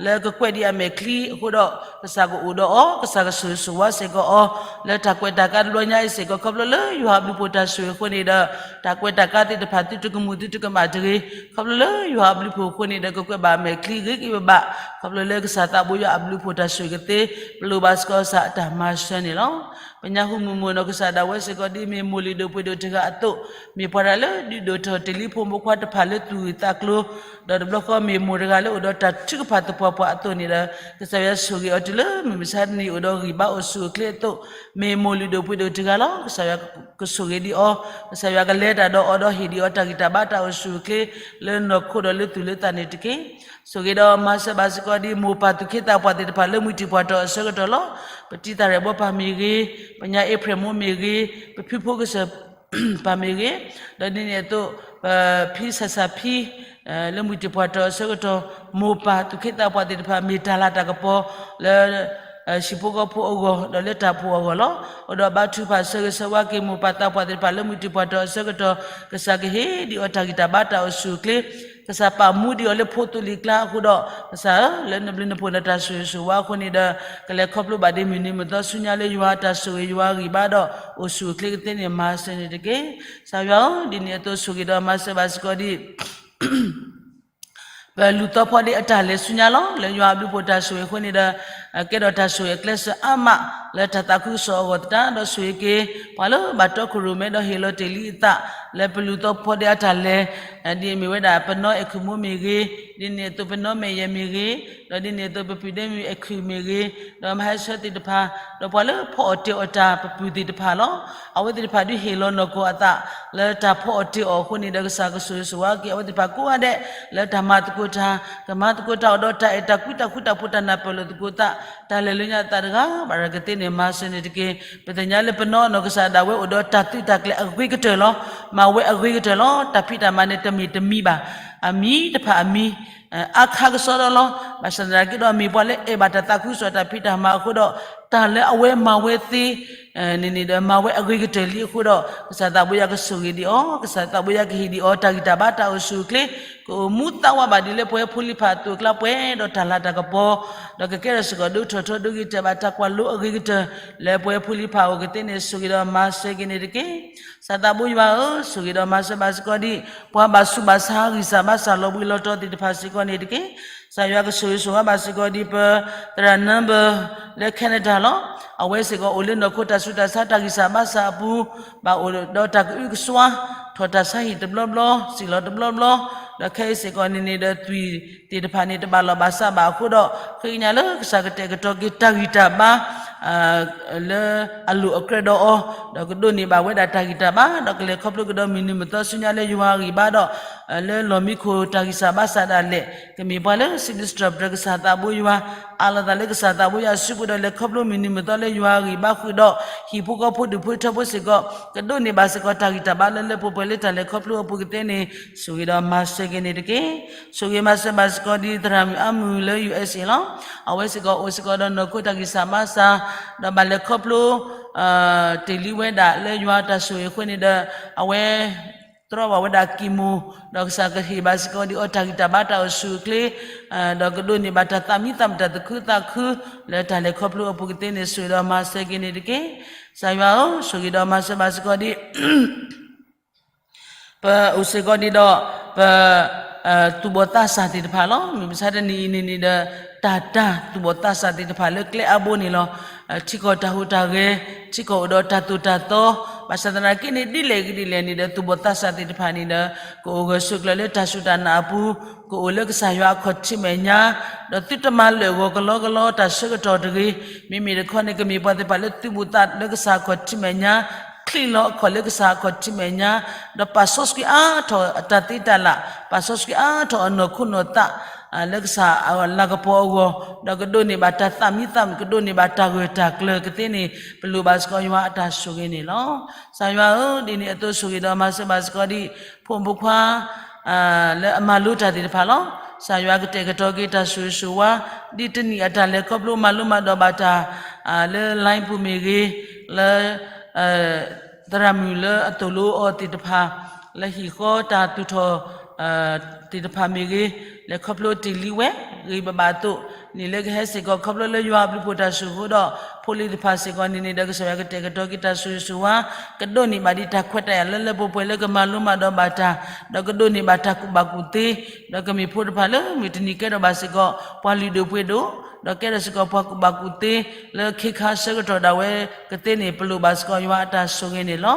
လၢကကွဲးဒံးအမဲာ်ချံအဃိဒီး ကစၢ်ကအိၣ်ဒီးအီၤ, ကစၢ်ကဆိၣ်ဂ့ၤဆိၣ်ဝါစ့ၢ်ကီးအီၤ လၢတၢ်ကွဲးတၢ်ကါတဘျီညါအံၤစ့ၢ်ကီး ခီဖျိလၢယွၤအဘျုးဖှိၣ်တၢ်ဆိၣ်ဂ့ၤအဃိန့ၣ်ဒီး တၢ်ကွဲးတၢ်ကါသ့ၣ်တဖၣ်သုတကမူၣ်သုတကမၣ်တဂ့ၤ, ခီဖျိလၢယွၤအဘျုးဖှိၣ်အဃိန့ၣ်ဒီး ကကွဲးဘၣ်အမဲာ်ချံဂ့ၤက့ၤဘၣ်ဘၣ်, ခီဖျိလၢကစၢ်သးဘိယွၤအဘျုးဖှိၣ်တၢ်ဆိၣ်ဂ့ၤကသ့, ပလိၣ်ဘၣ်စ့ၢ်ကီးကစၢ်အတၢ်မၤစၢၤန့ၣ်လီၤ. ပညါဃုာ်မုၢ်မိၢ်နီၢ်ကစၢ်ဒၣ်ဝဲစ့ၢ်ကီးဒ်မ့ၢ်မိၢ်လုၢ်ဒိၣ်ပှ့ၤဒိၣ်တဂၤအသိး, မ့ၢ်ပှၤတၢ်လၢဒုးဒိၣ်ထီၣ်တ့ၢ်လံဖိမုၣ်ဖိခွါတဖၣ်လၢသူၣ်ဂ့ၢ်သးကျိၤ, ဒီးတဘျီဃီမ့ၢ်မိၢ်တဂၤလၢအိၣ်ဒီးတၢ်ထုကဖၣ်သပှၢ်ပှၢ်အသိးန့ၣ်ဒီး ကစၢ်ယွၤဆိၣ်ဂ့ၤအီၤတုၤလၢမုၢ်မဆါတနံၤအိၣ်ဒီးဂံၢ်ဘါအိၣ်ဆူၣ်အိၣ်ချ့အသိး, မ့ၢ်မိၢ်လုၢ်ဒိၣ်ပှ့ၤဒိၣ်တဂၤလီၤ. ကစၢ်ယွၤကဆိၣ်ဂ့ၤဒံးအီၤ, ကစၢ်ယွၤကလဲၤတၢ်ဒီးအီၤဒီးဟ့ၣ်ဒံးအီၤတၢ်ဂံၢ်တၢ်ဘါတၢ်အိၣ်ဆူၣ်အိၣ်ချ့ လၢနီၢ်ခိဒီးလၢသူၣ်လၢသးန့ၣ်တက့ၢ်. ဆိၣ်ဂ့ၤဒီးမၤစၢၤဘၣ်စ့ၢ်ကီးဒ်မိၢ်ပၢ်သူၣ်က့သးပှၢ်သ့ၣ်တဖၣ်လၢမုၢ်တံၢ်ပှၢ်တီၤအဆၢကတီၢ်လီၤ. ပတံၤသၣ်ရဲၣ်ဘီပၢ်မ့ၢ်ဂ့ၤ, ပညါအ့ဖြ့ၣ်မိၢ်မ့ၢ်ဂ့ၤ, ပဖံဖိကစၢၢ် ပၢ်မ့ၢ်ဂ့ၤ, ဒီးဒ်န့ၣ်အသိး ပဖံဆၣ်ဆၣ်ဖံ လၢမုၢ်တံၢ်ပှၢ်တီၤအဆၢကတီၢ်, မိၢ်ပၢ်သူၣ်က့သးပှၢ်သ့ၣ်တဖၣ် မ့ၢ်တၢ်လၤတၢ်ကပီၤလၢ ဟံၣ်ဖိဃီဖိအဂီၢ် ဒီးလၢတၢ်ဖှိၣ်အဂီၢ်လီၤ. အိၣ်ဒီးဘါထုကဖၣ်ဆၢဂ့ၤဆၢဝါက့ၤ မိၢ်ပၢ်သးပှၢ်သ့ၣ်တဖၣ်လၢမုၢ်တံၢ်ပှၢ်တီၤအဆၢကတီၢ်, ကစၢ်ကဟ့ၣ်ဒံးအီၤတၢ်ဂံၢ်တၢ်ဘါတၢ်အိၣ်ဆူၣ်အိၣ်ချ့ ကစၢ်ပာ်မူဒံးအီၤလၢဖိသိလံၤကျါအဃိဒီး ကစၢ်ဧၢ လၢနဘျုးနဖှိၣ်နတၢ်ဆိၣ်ဂ့ၤဆိၣ်ဝါအဃိန့ၣ်ဒီး ကလဲၤခီဖျိဘၣ်ဒ်မုၢ်နံၤမုၢ်သီဆူညါလၢယွၤအတၢ်ဆိၣ်ဂ့ၤယွၤအဂံၢ်ဘါဒီး အိၣ်ဆူၣ်အိၣ်ချ့ကသ့န့ၣ် မၤစၢၤန့ၣ်တက့ၢ်. ကစၢ်ယွၤဧၢ ဒ်န့ၣ်အသိးဆိၣ်ဂ့ၤဒီးမၤစၢၤဘၣ်စ့ၢ်ကီးဒ် ပလူၤသီဖီဒ့အတၢ်လဲၤဆူညါလီၤ. လၢယွၤအဘျုးဖှိၣ်တၢ်ဆိၣ်ဂ့ၤအဃိန့ၣ်ဒီး ကဲထီၣ်တၢ်ဆိၣ်ဂ့ၤအကျဲးစၢးအါမး လၢတၢ်သးခုကစီၣ်အဂီၢ်သတးဒီးဆိၣ်ဂ့ၤက့ၤ ပှၤလၢဘၣ်တီခိၣ်ရိၣ်မဲဒီးဟ့ၣ်လီၤတ့ၢ်လံအသး လၢပလူၤသီဖီဒ့အတၢ်လဲၤ ဒ်အမ့ၢ်ဝဲဒၣ်ပနီအဲၣ်ခုၣ်မိၢ်မ့ၢ်ဂ့ၤ, ဒ်န့ၣ်အသိးပနီမဲာ်ယဲၢ်မ့ၢ်ဂ့ၤ, ဒီးဒ်န့ၣ်အသိးပပုၢ်ဒ့မုၣ်အဲၣ်ခုၣ်မ့ၢ်ဂ့ၤ, ဒီးမဟဲဆၢသ့ၣ်တဖၣ်, ဒီးပှၤလၢဖီအီၣ်တ့ၢ်အီၣ်တၢ်ပပုၢ်သ့ၣ်တဖၣ်လီၤ. အဝဲသ့ၣ်တဖၣ်ဒုးဟ့ၣ်လီၤနီၢ်ကီၢ်အသး လၢတၢ်ဖီအီၣ်တ့ၢ်အီၣ်အဃိန့ၣ်ဒီး ကစၢ်ကဆိၣ်ဂ့ၤဆိၣ်ဝါက့ၤအဝဲသ့ၣ်တဖၣ်ကိးဂၤဒဲး လၢတၢ်မၤသကိးတၢ်, ကမၤသကိးတၢ်အီၤဒီးတၢ်အဲၣ်တၢ်ကွံ တၢ်ဃူတၢ်ဖိးတၢ်နၢ်ပၢၢ်လိာ်သကိးသး, တၢ်လဲၤလၢညါသးတဂၤဘၣ်ရၤကသ့န့ၣ် မၤစၢၤန့ၣ်တက့ၢ်. ပသ့ၣ်ညါလၢပနီအနီၢ်ကစၢ်ဒၣ်ဝဲအိၣ်ဒီးတၢ်သုးတၢ်ကျဲၤအဂ့ၤကတၢၢ်လီၤ. မၤဝဲအဂ့ၤကတၢၢ်လီၤ. တၢ်ဖံးတၢ်မၤန့ၣ်တမ့ၢ်တမံၤဘၣ်. အမံၤတဖၣ်အမံၤ အါခါကစီဒီလီၤ. ဘၣ်ဆၣ်သနာ်က့ဒီး မ့ၢ်ပှၤလၢအဲၣ်ဘၣ်တၢ်သးခုကစီၣ်တၢ်ဖံးတၢ်မၤအဃိဒီး တၢ်လၢအဝဲမၤဝဲသ့ န့ၣ်န့ၣ်ဒီး မၤဝဲအဂ့ၤကတၢၢ်လံအဃိဒီး ကစၢ်သးဘိယွၤကဆိၣ်ဂ့ၤဒံးအီၤ, ကစၢ်သးဘိယွၤကဟ့ၣ်ဒံးအီၤ တၢ်ဂံၢ်တၢ်ဘါတၢ်အိၣ်ဆူၣ်အိၣ်ချ့, ကအိၣ်မူသးဝးဘၣ်ဒ်လၢပှၤဖိလံၤဖးအသိးအကျါ ပှဲၤဒီးတၢ်လၤတၢ်ကပီၤ, ဒီးကကဲထီၣ်စ့ၢ်ကီးဒိၣ်ထီၣ်ထီဒိၣ်ဂ့ၤတဲာ်ဘၣ်တၢ်ကွၢ်လိအဂ့ၤကတၢၢ် လၢပှၤဖိလံၤဖးအိၣ်ကသ့န့ၣ် ဆိၣ်ဂ့ၤဒီးမၤစၢၤက့ၤန့ၣ်တက့ၢ်. ကစၢ်သးဘိယွၤဧၢ, ဆိၣ်ဂ့ၤဒီးမၤစၢၤဘၣ်စ့ၢ်ကီးဒံး ပှၤဘၣ်ဆူးဘၣ်ဆါဂံၢ်စၢ်ဘါစၢ်လီၤဘှံးလီၤတီၤသ့ၣ်တဖၣ်စ့ၢ်ကီးန့ၣ်တက့ၢ်. ကစၢ်ယွၤကဆိၣ်ဂ့ၤဆိၣ်ဝါဘၣ်စ့ၢ်ကီးဒံး ပသရၣ်နၢဘၢ လၢ Canada လီၤ. အဝဲစ့ၢ်ကီးအိၣ်လၢနီၢ်ခိတၢ်ဆူးတၢ်ဆါတၢ်ဂံၢ်စၢ်ဘါစၢ်အပူၤ, ဘၣ်အိၣ်ဒီးတၢ်ကအုကစွါ, ထီၣ်တၢ်ဆါဟံၣ်တဘျီဘျီ, စံၣ်လီၤတဘျီဘျီ, ဒီးခဲအံၤစ့ၢ်ကီးန့ၣ်န့ၣ်ဒီးသွံၣ်သ့ၣ်တဖၣ်န့ၣ် တဘၣ်လီၢ်ဘၣ်စးဘၣ်အဃိဒီး ဃ့ကညးလၢကစၢ်ကတဲာ်ကတီၤက့ၤတၢ်ဂံၢ်တၢ်ဘါ လၢအလိၣ်အကြၢးဒီးအီၤ, ဒီးကဒိးန့ၢ်ဘၣ်ဝဲဒၣ်တၢ်ဂံၢ်တၢ်ဘါ, ဒီးကလဲၤခီဖျိကဒီးမုၢ်နံၤမုၢ်သီဆူညါလၢယွၤအဂံၢ်ဘါဒီး လၢလီၢ်မံခိၣ်တၢ်ဂံၢ်စၢ်ဘါစၢ်ဒၣ်လဲာ်, ကမ့ၢ်ပှၤလၢစံးဘျုးစံးထီၣ်ပတြၢၤကစၢ်သးဘိယွၤ, အးလီၤသးလၢကစၢ်သးဘိယွၤအစုပူၤဒီး လဲၤခီဖျိမုၢ်နံၤမုၢ်သီလၢယွၤအဂံၢ်ဘါဃုာ်ဒီး ဟံၣ်ဖိဃီဖိဒူၣ်ဖိထၢဖိစ့ၢ်ကီး ကဒိးန့ၢ်ဘၣ်စ့ၢ်ကီးတၢ်ဂံၢ်တၢ်ဘါလၢလၢပှဲၤပှဲၤလၢတၢ်လဲၤခီဖျိအပူၤကသ့န့ၣ် ဆိၣ်ဂ့ၤဒီးမၤစၢၤက့ၤန့ၣ်တက့ၢ်. ဆိၣ်ဂ့ၤမၤစၢၤဘၣ်စ့ၢ်ကီးဒ်သရၣ်မုၣ်အါမုၢ်လၢ ယူၤအ့းစ့ၣ် လီၤ. အဝဲစ့ၢ်ကီးအိၣ်စ့ၢ်ကီးဒီးနီၢ်ခိတၢ်ဂံၢ်စၢ်ဘါစၢ်, ဒီးဘၣ်လဲၤခီဖျိ တ့ၢ်လံဝဲဒၣ်လၢယွၤတၢ်ဆိၣ်ဂ့ၤအဃိန့ၣ်ဒီး အဝဲ တြီဘၣ်ဝဲဒၣ်ကံၢ်မိၢ်, ဒီးကစၢ်ကဟ့ၣ်ဘၣ်စ့ၢ်ကီးဒ်အီၤတၢ်ဂံၢ်တၢ်ဘါတၢ်အိၣ်ဆူၣ်အိၣ်ချ့, ဒီးကဒိးန့ၢ်ဘၣ်တၢ်သးမံသးမုာ်တၢ်သူၣ်ခုသးခု လၢတၢ်လဲၤခီဖျိအပူၤကသ့န့ၣ် ဆိၣ်ဂ့ၤဒီးမၤစၢၤက့ၤန့ၣ်တက့ၢ်. ကစၢ်ယွၤဧၢ, ဆိၣ်ဂ့ၤဒီးမၤစၢၤဘၣ်စ့ၢ်ကီးဒ် ပအိၣ်စ့ၢ်ကီးဒ်ဒီး ပ သူၣ်ဘီၣ်သးစၢ်သ့ၣ်တဖၣ်လီၤ. မုၢ်မဆါတနံၤအံၤန့ၣ်န့ၣ်ဒီး တၢ်တၢ်သူၣ်ဘီၣ်သးစၢ်သ့ၣ်တဖၣ်လၢကျဲအါဘိန့ၣ်လီၤ. ထံကီၢ်တၢ်ဟူးတၢ်ဂဲၤ, ထံကီၢ်အိၣ်ဒီးတၢ်သိၣ်တၢ်သီ, ဘၣ်ဆၣ်သနာ်က့န့ၣ် ဒ်လဲၣ်ဂ့ၤဒ်လဲၣ်န့ၣ်ဒီး သူၣ်ဘီၣ်သးစၢ်သ့ၣ်တဖၣ်န့ၣ်ဒီး ကအိၣ်ဂၢၢ်ဆိးကျၢၤလၢတၢ်စူၢ်တၢ်နာ်အပူၤ, ကအိၣ်လၢကစၢ်ယွၤအခီၣ်ထံးမဲာ်ညါ, ဒီးသုတမၤလၢာ်ဂီၤကလီကလီတၢ်ဆၢကတီၢ်တဂ့ၤ. မ့မ့ၢ်တခီန့ၣ် ကမ့ၢ်ပှၤသ့ၣ်တဖၣ်လၢသုးဘူးသးလၢကစၢ်အခီၣ်ထံးမဲာ်ညါ ချံးလီၤအခီၣ်လၢကစၢ်အခီၣ်ထံးမဲာ်ညါ, ဒီးပာ်စီဆှံအါထီၣ်အတၢ်သ့တၢ်လၢ်, ပာ်စီဆှံအါထီၣ်အနီၢ်ခိနီၢ်သး လၢကစၢ်အလၤကပီၤအဂီၢ်, ဒီးကဒိးန့ၢ်ဘၣ်တၢ်သးမံသးမုာ်, ကဒိးန့ၢ်ဘၣ်တၢ်ဂၢၢ်တၢ်ကျၢၤကသ့န့ၣ် ပလိၣ်ဘၣ်စ့ၢ်ကီးယွၤအတၢ်ဆိၣ်ဂ့ၤန့ၣ်လီၤ. ကစၢ်ယွၤဧၢ, ဒ်န့ၣ်အသိးဆိၣ်ဂ့ၤဒီးမၤစၢၤဘၣ်စ့ၢ်ကီးဒ် ဖိမုၣ်ဖိခွါ လၢအမၤလိတၢ်သ့ၣ်တဖၣ်လီၤ. ကစၢ်ယွၤကတဲာ်ကတီၤက့ၤတၢ်ဆိၣ်ဂ့ၤဆိၣ်ဝါ ဒ်တနံၣ်အတၢ်လဲၤခီဖျိမၤလိမၤဒိးဘၣ်တၢ် လၢ line ပူၤမ့ၢ်ဂ့ၤ, လၢ သရၣ်မုၣ်လၢအသိၣ်လိအီၤသ့ၣ်တဖၣ်, လၢဟံၣ်ဃီတၢ်သူၣ်ထီၣ် သ့ၣ်တဖၣ်မ့ၢ်ဂ့ၤ, လဲၤခီဖျိတ့ၢ်လံဝဲ ဂ့ၤဘၣ်ဘၣ်အသိး, န့ၣ်လၢကဟဲစ့ၢ်ကီးခီဖျိလၢယွၤအဘျုးဖှိၣ်တၢ်ဆိၣ်ဂ့ၤအဃိဒီး ဖိလံၤသ့ၣ်တဖၣ်စ့ၢ်ကီးန့ၣ်န့ၣ်ဒီး ကစၢ်ယွၤကတဲာ်ကတီၤက့ၤတၢ်ဆိၣ်ဂ့ၤဆိၣ်ဝါ, ကဒိးန့ၢ်ဘၣ်ဒ်တၢ်ခွဲးတၢ်ယာ်လၢလၢပှဲၤပှဲၤလၢကမၤလိမၤဒိးဘၣ်တၢ်, ဒီးကဒိးန့ၢ်ဘၣ်တၢ်ကူၣ်ဘၣ်ကူၣ်သ့, ဒီးကမ့ၢ်ဖိတဖၣ်လၢမုၢ်တနံၤကဲထီၣ်ဘၣ်စ့ၢ်ကီး ပှၤလုၢ်ဒိၣ်ပှ့ၤဒိၣ်, ဒီးကဲထီၣ်စ့ၢ်ကီးပှၤကူၣ်ဘၣ်ကူၣ်သ့ လၢခ့ခါဆၢကတီၢ်ဒၣ်ဝဲကသ့န့ၣ် ပလိၣ်ဘၣ်စ့ၢ်ကီးယွၤအတၢ်ဆိၣ်ဂ့ၤန့ၣ်လီၤ.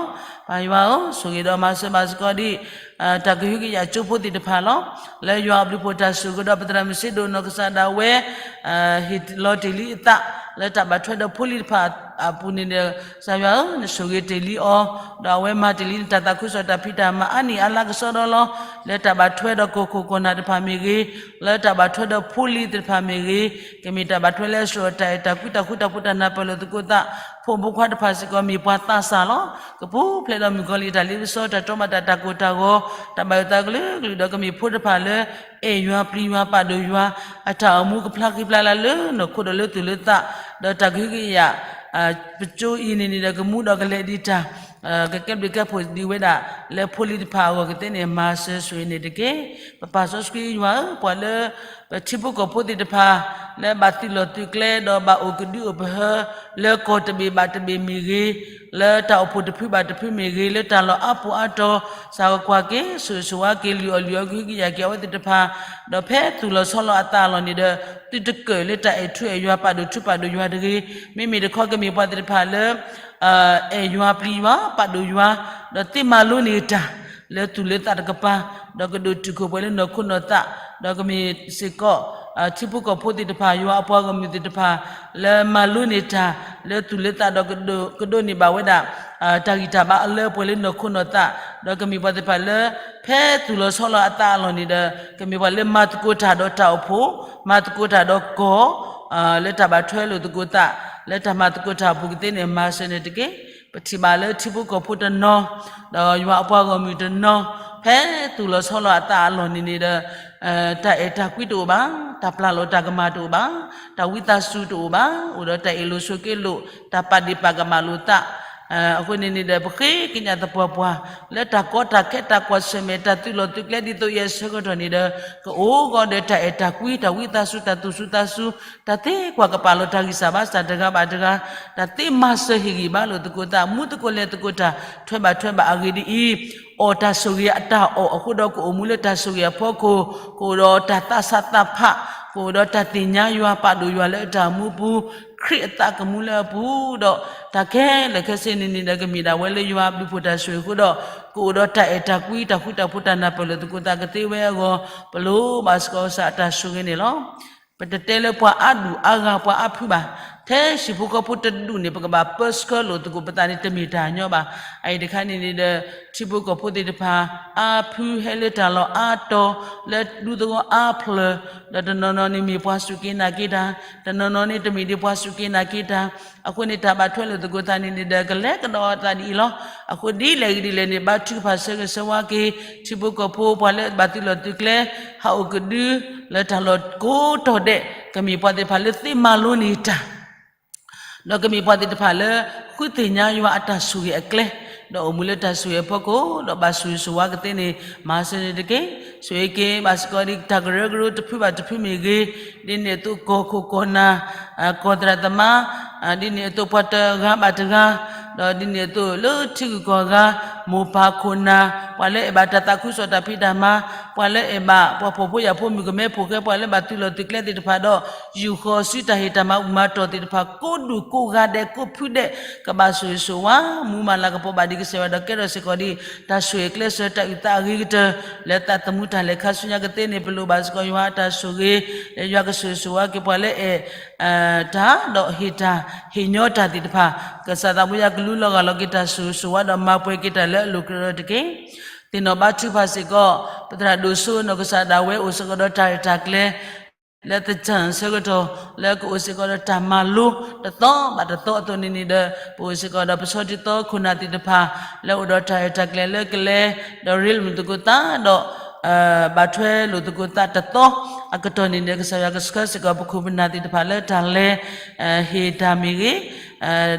ပၢ်ယွၤဧၢ, ဆိၣ်ဂ့ၤဒီးမၤစၢၤဘၣ်စ့ၢ်ကီးဒ် တၢ်ကဟုကယာ်ကၠိဖိသ့ၣ်တဖၣ်လီၤ. လၢယွၤအဘျုးဖှိၣ်တၢ်ဆိၣ်ဂ့ၤဒီး ပသရၣ်မုၣ်စ့ဒိၣ်နီၢ်ကစၢ်ဒၣ်ဝဲ ဟ့ၣ်လီၤတ့ၢ်လံအသး လၢတၢ်ဘၣ်ထွဲဒီးဖိလံၤတဖၣ်အပူၤန့ၣ်ဒီး ကစၢ်ယွၤဧၢ, နဆိၣ်ဂ့ၤတ့ၢ်လံအီၤ, ဒီးအဝဲမၤတ့ၢ်လံနတၢ်သးခုကစီၣ်တၢ်ဖံးတၢ်မၤအါနံၣ်အါလါကစီဒီလီၤ. လၢတၢ်ဘၣ်ထွဲဒီးကီၢ်ခိၣ်ကီၢ်နၢ်တဖၣ်မ့ၢ်ဂ့ၤ, လၢတၢ်ဘၣ်ထွဲဒီးဖိလံၤသ့ၣ်တဖၣ်မ့ၢ်ဂ့ၤ, ကမ့ၢ်တၢ်ဘၣ်ထွဲလၢအဆှၢတၢ်အဲၣ်တၢ်ကွံတၢ်ဃူတၢ်ဖိးတၢ်နၢ်ပၢၢ်လိာ်သကိးသး, ဖိမုၣ်ဖိခွါတဖၣ်စ့ၢ်ကီးမ့ၢ်ပှၤသးစၢ်လီၤ. ကပူၤဖျဲးဒီးမုၣ်ကီၤလံၢ်တၢ်လ့ပစီ တၢ်တီမၤတၢ်တၢ်ကိၢ်တၢ်ဂီၤ, တၢ်ဘၣ်ယိၣ်သးကလုာ်ကလုာ်ဒီး ကမ့ၢ်ဖိတဖၣ်လၢ အဲၣ်ယွၤပျံၤယွၤပာ်ဒိၣ်ယွၤ, အတၢ်အိၣ်မူကဖျါဃံဖျါလၤလၢနီၢ်ခိဒီးလၢသူၣ်လၢသး, ဒီးတၢ်ကဟုကယာ် ပကၠိအံၤန့ၣ်န့ၣ်ဒီး ကမူဒီးကလဲၤဒံးတၢ် ကကဲဘျုးကဲဖှိၣ်ဒံးဝဲဒၣ် လၢဖိလံၤတဖၣ်အဂီၢ်ကသ့န့ၣ် မၤစၢၤဆိၣ်ဂ့ၤန့ၣ်တက့ၢ်. ပပၢ်စီဆှံယွၤဧၢ, ပှၤလၢ ပထံဖိကီၢ်ဖိသ့ၣ်တဖၣ် လၢဘၣ်သုးလီၢ်သုးကျဲ ဒီးဘၣ်အိၣ်ကဒုအိၣ်ပဟၢ လၢကီၢ်တဘ့ၣ်ဘၣ်တဘ့ၣ်မ့ၢ်ဂ့ၤ, လၢတၢ်အိၣ်ဖှိၣ်တဖုဘၣ်တဖုမ့ၢ်ဂ့ၤ, လၢတၢ်လီၢ်အါပူၤအါတီၤ စးကကွၢ်က့ၤ ဆိၣ်ဂ့ၤဆိၣ်ဝါက့ၤ လုၢ်အီၣ်လုၢ်အီကဟုကယာ်က့ၤအဝဲသ့ၣ်တဖၣ်, ဒီးဖဲသူၣ်လီၤဆီလီၤအသးအလီၢ်န့ၣ်ဒီး သုတကၢၣ်လၢတၢ်အဲၣ်ထူအဲၣ်ယွၤ ပာ်ဒိၣ်ထူပာ်ဒိၣ်ယွၤတဂ့ၤ. မ့မ့ၢ်တခီကမ့ၢ်ပှၤသ့ၣ်တဖၣ်လၢ အဲၣ်ယွၤပျံၤယွၤ ပာ်ဒိၣ်ယွၤ ဒီးသ့မၤလိန့ၢ်တၢ် လၢသူၣ်လၢသးတကပၤ, ဒီးကဒိၣ်တုာ်ခိၣ်ပှဲၤလၢနီၢ်ခိနီၢ်သး, ဒီးကမ့ၢ်စ့ၢ်ကီး ထံဖိကီၢ်ဖိသ့ၣ်တဖၣ် ယွၤအပှၤဂီၢ်မုၢ်သ့ၣ်တဖၣ် လၢမၤလိန့ၢ်တၢ် လၢသူၣ်လၢသးဒီး ကဒိးန့ၢ်ဘၣ်ဝဲဒၣ် တၢ်ဂံၢ်တၢ်ဘါအလၢအပှဲၤလၢနီၢ်ခိနီၢ်သး, ဒီးကမ့ၢ်ပှၤသ့ၣ်တဖၣ်လၢ ဖဲသူၣ်လီၤဆီလီၤအသးအလီၢ်န့ၣ်ဒီး ကမ့ၢ်ပှၤလၢမၤသကိးတၢ်ဒီးတၢ်အိၣ်ဖှိၣ်, မၤသကိးတၢ်ဒီးကီၢ် လၢတၢ်ဘၣ်ထွဲလိာ်သကိးသး လၢတၢ်မၤသကိးတၢ်အပူၤကသ့န့ၣ် မၤစၢၤန့ၣ်တက့ၢ်. ပထံၣ်ဘၣ်လၢထံဖိကီၢ်ဖိတနီၤ ဒီးယွၤအပှၤဂီၢ်မုၢ်တနီၤ ဖဲသူၣ်လီၤဆီလီၤအသးအလီၢ်န့ၣ်န့ၣ်ဒီး တၢ်အဲၣ်တၢ်ကွံတအိၣ်ဘၣ်, တၢ်ပျၢ်လိာ်တၢ်ကမၣ်တအိၣ်ဘၣ်, တၢ်ဝံသးစူၤတအိၣ်ဘၣ်, အိၣ်ဒီးတၢ်အ့ၣ်လိာ်ဆိးက့လိာ်, တၢ်ပာ်ဒ့ၣ်ပာ်ကမၣ်လိာ်သး အဃိန့ၣ်န့ၣ်ဒီး ပဃ့ကညးသပှၢ်ပှၢ် လၢတၢ်ကီတၢ်ခဲတၢ်ကွၢ်ဆၢၣ်မဲာ် တၢ်သုးလီၢ်သုးကျဲဒ်သိးယဲၢ်ဆၢကတီၢ်န့ၣ်ဒီး ကအိၣ်ဂီၢ်ဒီးတၢ်အဲၣ်တၢ်ကွံ တၢ်ဝံသးစူၤ တၢ်သူၣ်စူၤသးစူၤ တၢ်သ့ကွၢ်ကပာ်လီၤတၢ်ဂံၢ်စၢ်ဘါစၢ်တဂၤဘၣ်တဂၤ, တၢ်သ့မၤစၢၤဟ့ၣ်ဂံၢ်ဘါလိာ်သကိးသး မူသကိးလဲၤသကိးတၢ် ထွဲဘၣ်ထွဲဘၣ်အဂ့ၢ်ဒ်အံၤ, အီၣ်တၢ်ဆိၣ်ဂ့ၤအတၢ်အီၣ်အဃိဒီး ကအိၣ်မူလၢတၢ်ဆိၣ်ဂ့ၤအဖီခိၣ်, ကအိၣ်ဒီးတၢ်သးဆးသးဖး, ကအိၣ်ဒီးတၢ်သ့ၣ်ညါယွၤ ပာ်ဒိၣ်ယွၤလၢအတၢ်မူပူၤ, ခရံာ်အသးကမူလၢအပူၤဒီး တၢ်ခဲလၢာ်ခဲဆ့န့ၣ်န့ၣ်ဒီး ကမ့ၢ်ဒၣ်ဝဲလၢယွၤအဘျုးဖှိၣ်တၢ်ဆိၣ်ဂ့ၤအဃိဒီး ကအိၣ်ဒီးတၢ်အဲၣ်တၢ်ကွံ တၢ်ဃူတၢ်ဖိး တၢ်နၢ်ပၢၢ်လိာ်သကိးသးကသ့ဝဲအဂီၢ် ပလိၣ်ဘၣ်စ့ၢ်ကီးကစၢ်အတၢ်ဆိၣ်ဂ့ၤန့ၣ်လီၤ. ပတတဲလၢပှၤအါဒူၣ်အါဂၤ ပှၤအါဖုဘၣ်, ထဲဟံၣ်ဖိဃီဖိတဒူၣ်န့ၣ် ပကဘၣ်ပၢဆှၢလိာ်သကိးပသးန့ၣ် တမ့ၢ်တၢ်ညီဘၣ်. အအံၤတခါန့ၣ်န့ၣ်ဒီး ထံဖိကီၢ်ဖိသ့ၣ်တဖၣ် အါဖုဟဲလၢတၢ်လီၢ်အါတီၤ လၢဒူသဝီအါဖျၢၣ်, ဒီးတနီၤနီၤန့ၣ်မ့ၢ်ပှၤစူၢ်က့ၤနာ်က့ၤတၢ်, တနီၤနီၤန့ၣ်တမ့ၢ်ဒ်ပှၤစူၢ်က့ၤနာ်က့ၤတၢ်, အဃိန့ၣ် တၢ်ဘၣ်ထွဲလိာ်သကိးသးန့ၣ်န့ၣ်ဒီး ကလဲၤကဒီးသးဒ်အံၤလီၤ. အဃိဒ်လဲၣ်ဂ့ၤဒ်လဲၣ်န့ၣ် ဘါထုကဖၣ်ဆၢဂ့ၤဆၢဝါက့ၤ ထံဖိကီၢ်ဖိ ပှၤလၢဘၣ်သုးလီၢ်သုးကျဲ ဟးအိၣ်ကဒု လၢတၢ်လီၢ်ကိးတီၤဒဲး ကမ့ၢ်ပှၤသ့ၣ်တဖၣ်လၢသ့မၤလိန့ၢ်တၢ် ဒီးကမ့ၢ်ပှၤသ့ၣ်တဖၣ်လၢ ဃုသ့ၣ်ညါယွၤအတၢ်ဆိၣ်ဂ့ၤအကျဲ, ဒီးအိၣ်မူလၢတၢ်ဆိၣ်ဂ့ၤအဖီခိၣ်, ဒီးဘၣ်ဆိၣ်ဂ့ၤဆိၣ်ဝါကသ့န့ၣ် မၤစၢၤန့ၣ်တက့ၢ်. ဆိၣ်ဂ့ၤက့ၤ ဘၣ်စ့ၢ်ကီးဒ်တၢ်ကရၢကရိတဖုဘၣ်တဖုမ့ၢ်ဂ့ၤ, ဒ်န့ၣ်အသိးကီၢ်ခိၣ်ကီၢ်နၢ်, ကီၢ်သရၣ်သမါ, ဒ်န့ၣ်အသိးပှၤတဂၤဘၣ်တဂၤ, ဒီးဒ်န့ၣ်အသိးလၢထံဂုၤကီၢ်ဂၤ, မိၢ်ပၢ်ခိၣ်နၢ်, ပှၤလၢအဲၣ်ဘၣ်တၢ်သးခုကစီၣ်တၢ်ဖံးတၢ်မၤ, ပှၤလၢအဲၣ်ဘၣ် ပှၤဖှီၣ်ဖိယာ်ဖိမုၣ်ကမဲဖိဃဲ ပှၤလၢဘၣ်သုးလီၢ်သုးကျဲသ့ၣ်တဖၣ်ဒီး ယူာ်ဃီၤစုတၢ်ဟ့ၣ်တၢ်မၤဘူၣ်မၤတီၢ်သ့ၣ်တဖၣ် ကိးဒူၣ်ကိးဂၤဒဲး ကိးဖုဒဲး ကဘၣ်ဆိၣ်ဂ့ၤဆိၣ်ဝါ မူမၤလၤကပီၤဘၣ်ဒံးကစၢ်ယွၤဒီး ကဲထီၣ်စ့ၢ်ကီးဒ် တၢ်ဆိၣ်ဂ့ၤကျဲးစၢး တၢ်အုၣ်သးအဂ့ၤကတၢၢ် လၢသးသမူတၢ်လဲၤခါဆူညါကသ့န့ၣ် ပလိၣ်ဘၣ်စ့ၢ်ကီးယွၤအတၢ်ဆိၣ်ဂ့ၤ, လၢယွၤကဆိၣ်ဂ့ၤဆိၣ်ဝါက့ၤပှၤလၢအဲၣ် တၢ်ဒီးဟ့ၣ်တၢ် ဟ့ၣ်ညီတၢ်သ့ၣ်တဖၣ်, ကစၢ်သးဘိယွၤကလူလီၤဂာ်လီၤက့ၤတၢ်ဆိၣ်ဂ့ၤဆိၣ်ဝါဒီးမၤပှဲၤက့ၤတၢ်လၢအလိၤကရၢတက့ၢ်. သ့ၣ်နီၣ်ဘါထုကဖၣ်စ့ၢ်ကီး ပသရၣ်ဒိၣ်စိနီၢ်ကစၢ်ဒၣ်ဝဲ အိၣ်စ့ၢ်ကီးဒီးတၢ်ရဲၣ်တၢ်ကျဲၤ လၢသထၢၣ်ဆၢကတီၢ် လၢကအိၣ်စ့ၢ်ကီးဒီးတၢ်မၤလိ တသီဘၣ်တသီအသိးန့ၣ်န့ၣ်ဒီး ပအိၣ်စ့ၢ်ကီးဒီးပဆီဒၣ်တၢ်ခိၣ်နၢ်သ့ၣ်တဖၣ် လၢအိၣ်ဒီးတၢ်ရဲၣ်တၢ်ကျဲၤလၢကလဲၤ ဒီးရ့လိာ်သကိးသးဒီး ဘၣ်ထွဲလိာ်သကိးသးတသီအကတီၢ်န့ၣ်ဒီး ကစၢ်ယွၤကဆှၢစ့ၢ်ကီးပခိၣ်ပနၢ်သ့ၣ်တဖၣ်လၢတၢ်လဲၤ ဟ့ၣ်တၢ်မ့ၢ်ဂ့ၤ,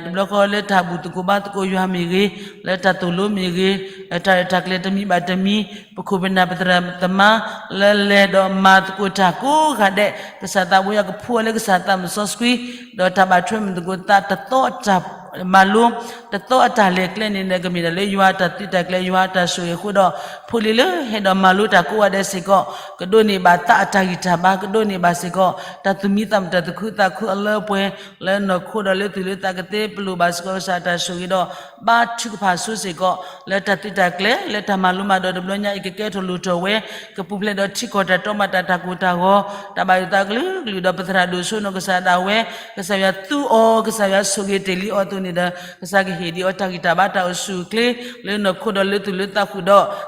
တဘျီဃီလၢတၢ်ဘူၣ်သကိးဘါသကိးယွၤမ့ၢ်ဂ့ၤ, လၢတၢ်သိၣ်လိမ့ၢ်ဂ့ၤ, တၢ်ရဲၣ်တၢ်ကျဲၤတမံၤဘၣ်တမံၤ, ပခိၣ်ပနၢ်ပသရၣ်သမါ လၢလဲၤဒီးမၤသကိးတၢ်ကိးဂၤဒဲး ကစၢ်သးဘိယွၤကဖှူအီၤလၢကစၢ်သးမုၢ်စီဆှံ, ဒီးတၢ်ဘၣ်ထွဲမုာ်သကိးသးတသီအတၢ်မၤလိ, တသီအတၢ်လဲၤကျဲန့ၣ်ဒီး ကမ့ၢ်ဒၣ်လၢယွၤအတၢ်သုးတၢ်ကျဲၤ ယွၤအတၢ်ဆိၣ်ဂ့ၤအဃိဒီး ဖိလံၤလၢဟဲဒီးမၤလိတၢ်ကိးဂၤဒဲးစ့ၢ်ကီး ကဒိးန့ၢ်ဘၣ်သးအတၢ်ဂံၢ်တၢ်ဘါ, ကဒိးန့ၢ်ဘၣ်စ့ၢ်ကီး တၢ်သူၣ်မံသးမုာ်တၢ်သူၣ်ခုသးခုအလၢအပှဲၤ လၢနီၢ်ခိဒီးလၢသူၣ်လၢသးကသ့ ပလိၣ်ဘၣ်စ့ၢ်ကီးကစၢ်အတၢ်ဆိၣ်ဂ့ၤဒီး ဘါထုကဖၣ်ဆိစ့ၢ်ကီး လၢတၢ်သုးတၢ်ကျဲၤ လၢတၢ်မၤလိမၤဒိးတဘျီညါအံၤ ကကဲထီၣ်လိၣ်ထီၣ်ဝဲ ကပူၤဖျဲးဒီးထံကီၢ်တၢ်တီဘၣ်တၢ်တၢ်ကိၢ်တၢ်ဂီၤ တၢ်ဘၣ်ယိၣ်သးကလုာ်ကလုာ်ဒီးပသရၣ်ဒိၣ်စိနီၢ်ကစၢ်ဒၣ်ဝဲ ကစၢ်ယွၤသူအီၤ ကစၢ်ယွၤဆိၣ်ဂ့ၤတ့ၢ်လံအီၤအသိးန့ၣ်ဒီး ကစၢ်ကဟ့ၣ်ဒံးအီၤတၢ်ဂံၢ်တၢ်ဘါတၢ်အိၣ်ဆူၣ်အိၣ်ချ့ လၢနီၢ်ခိဒီးလၢသူၣ်လၢသးဃုာ်ဒီး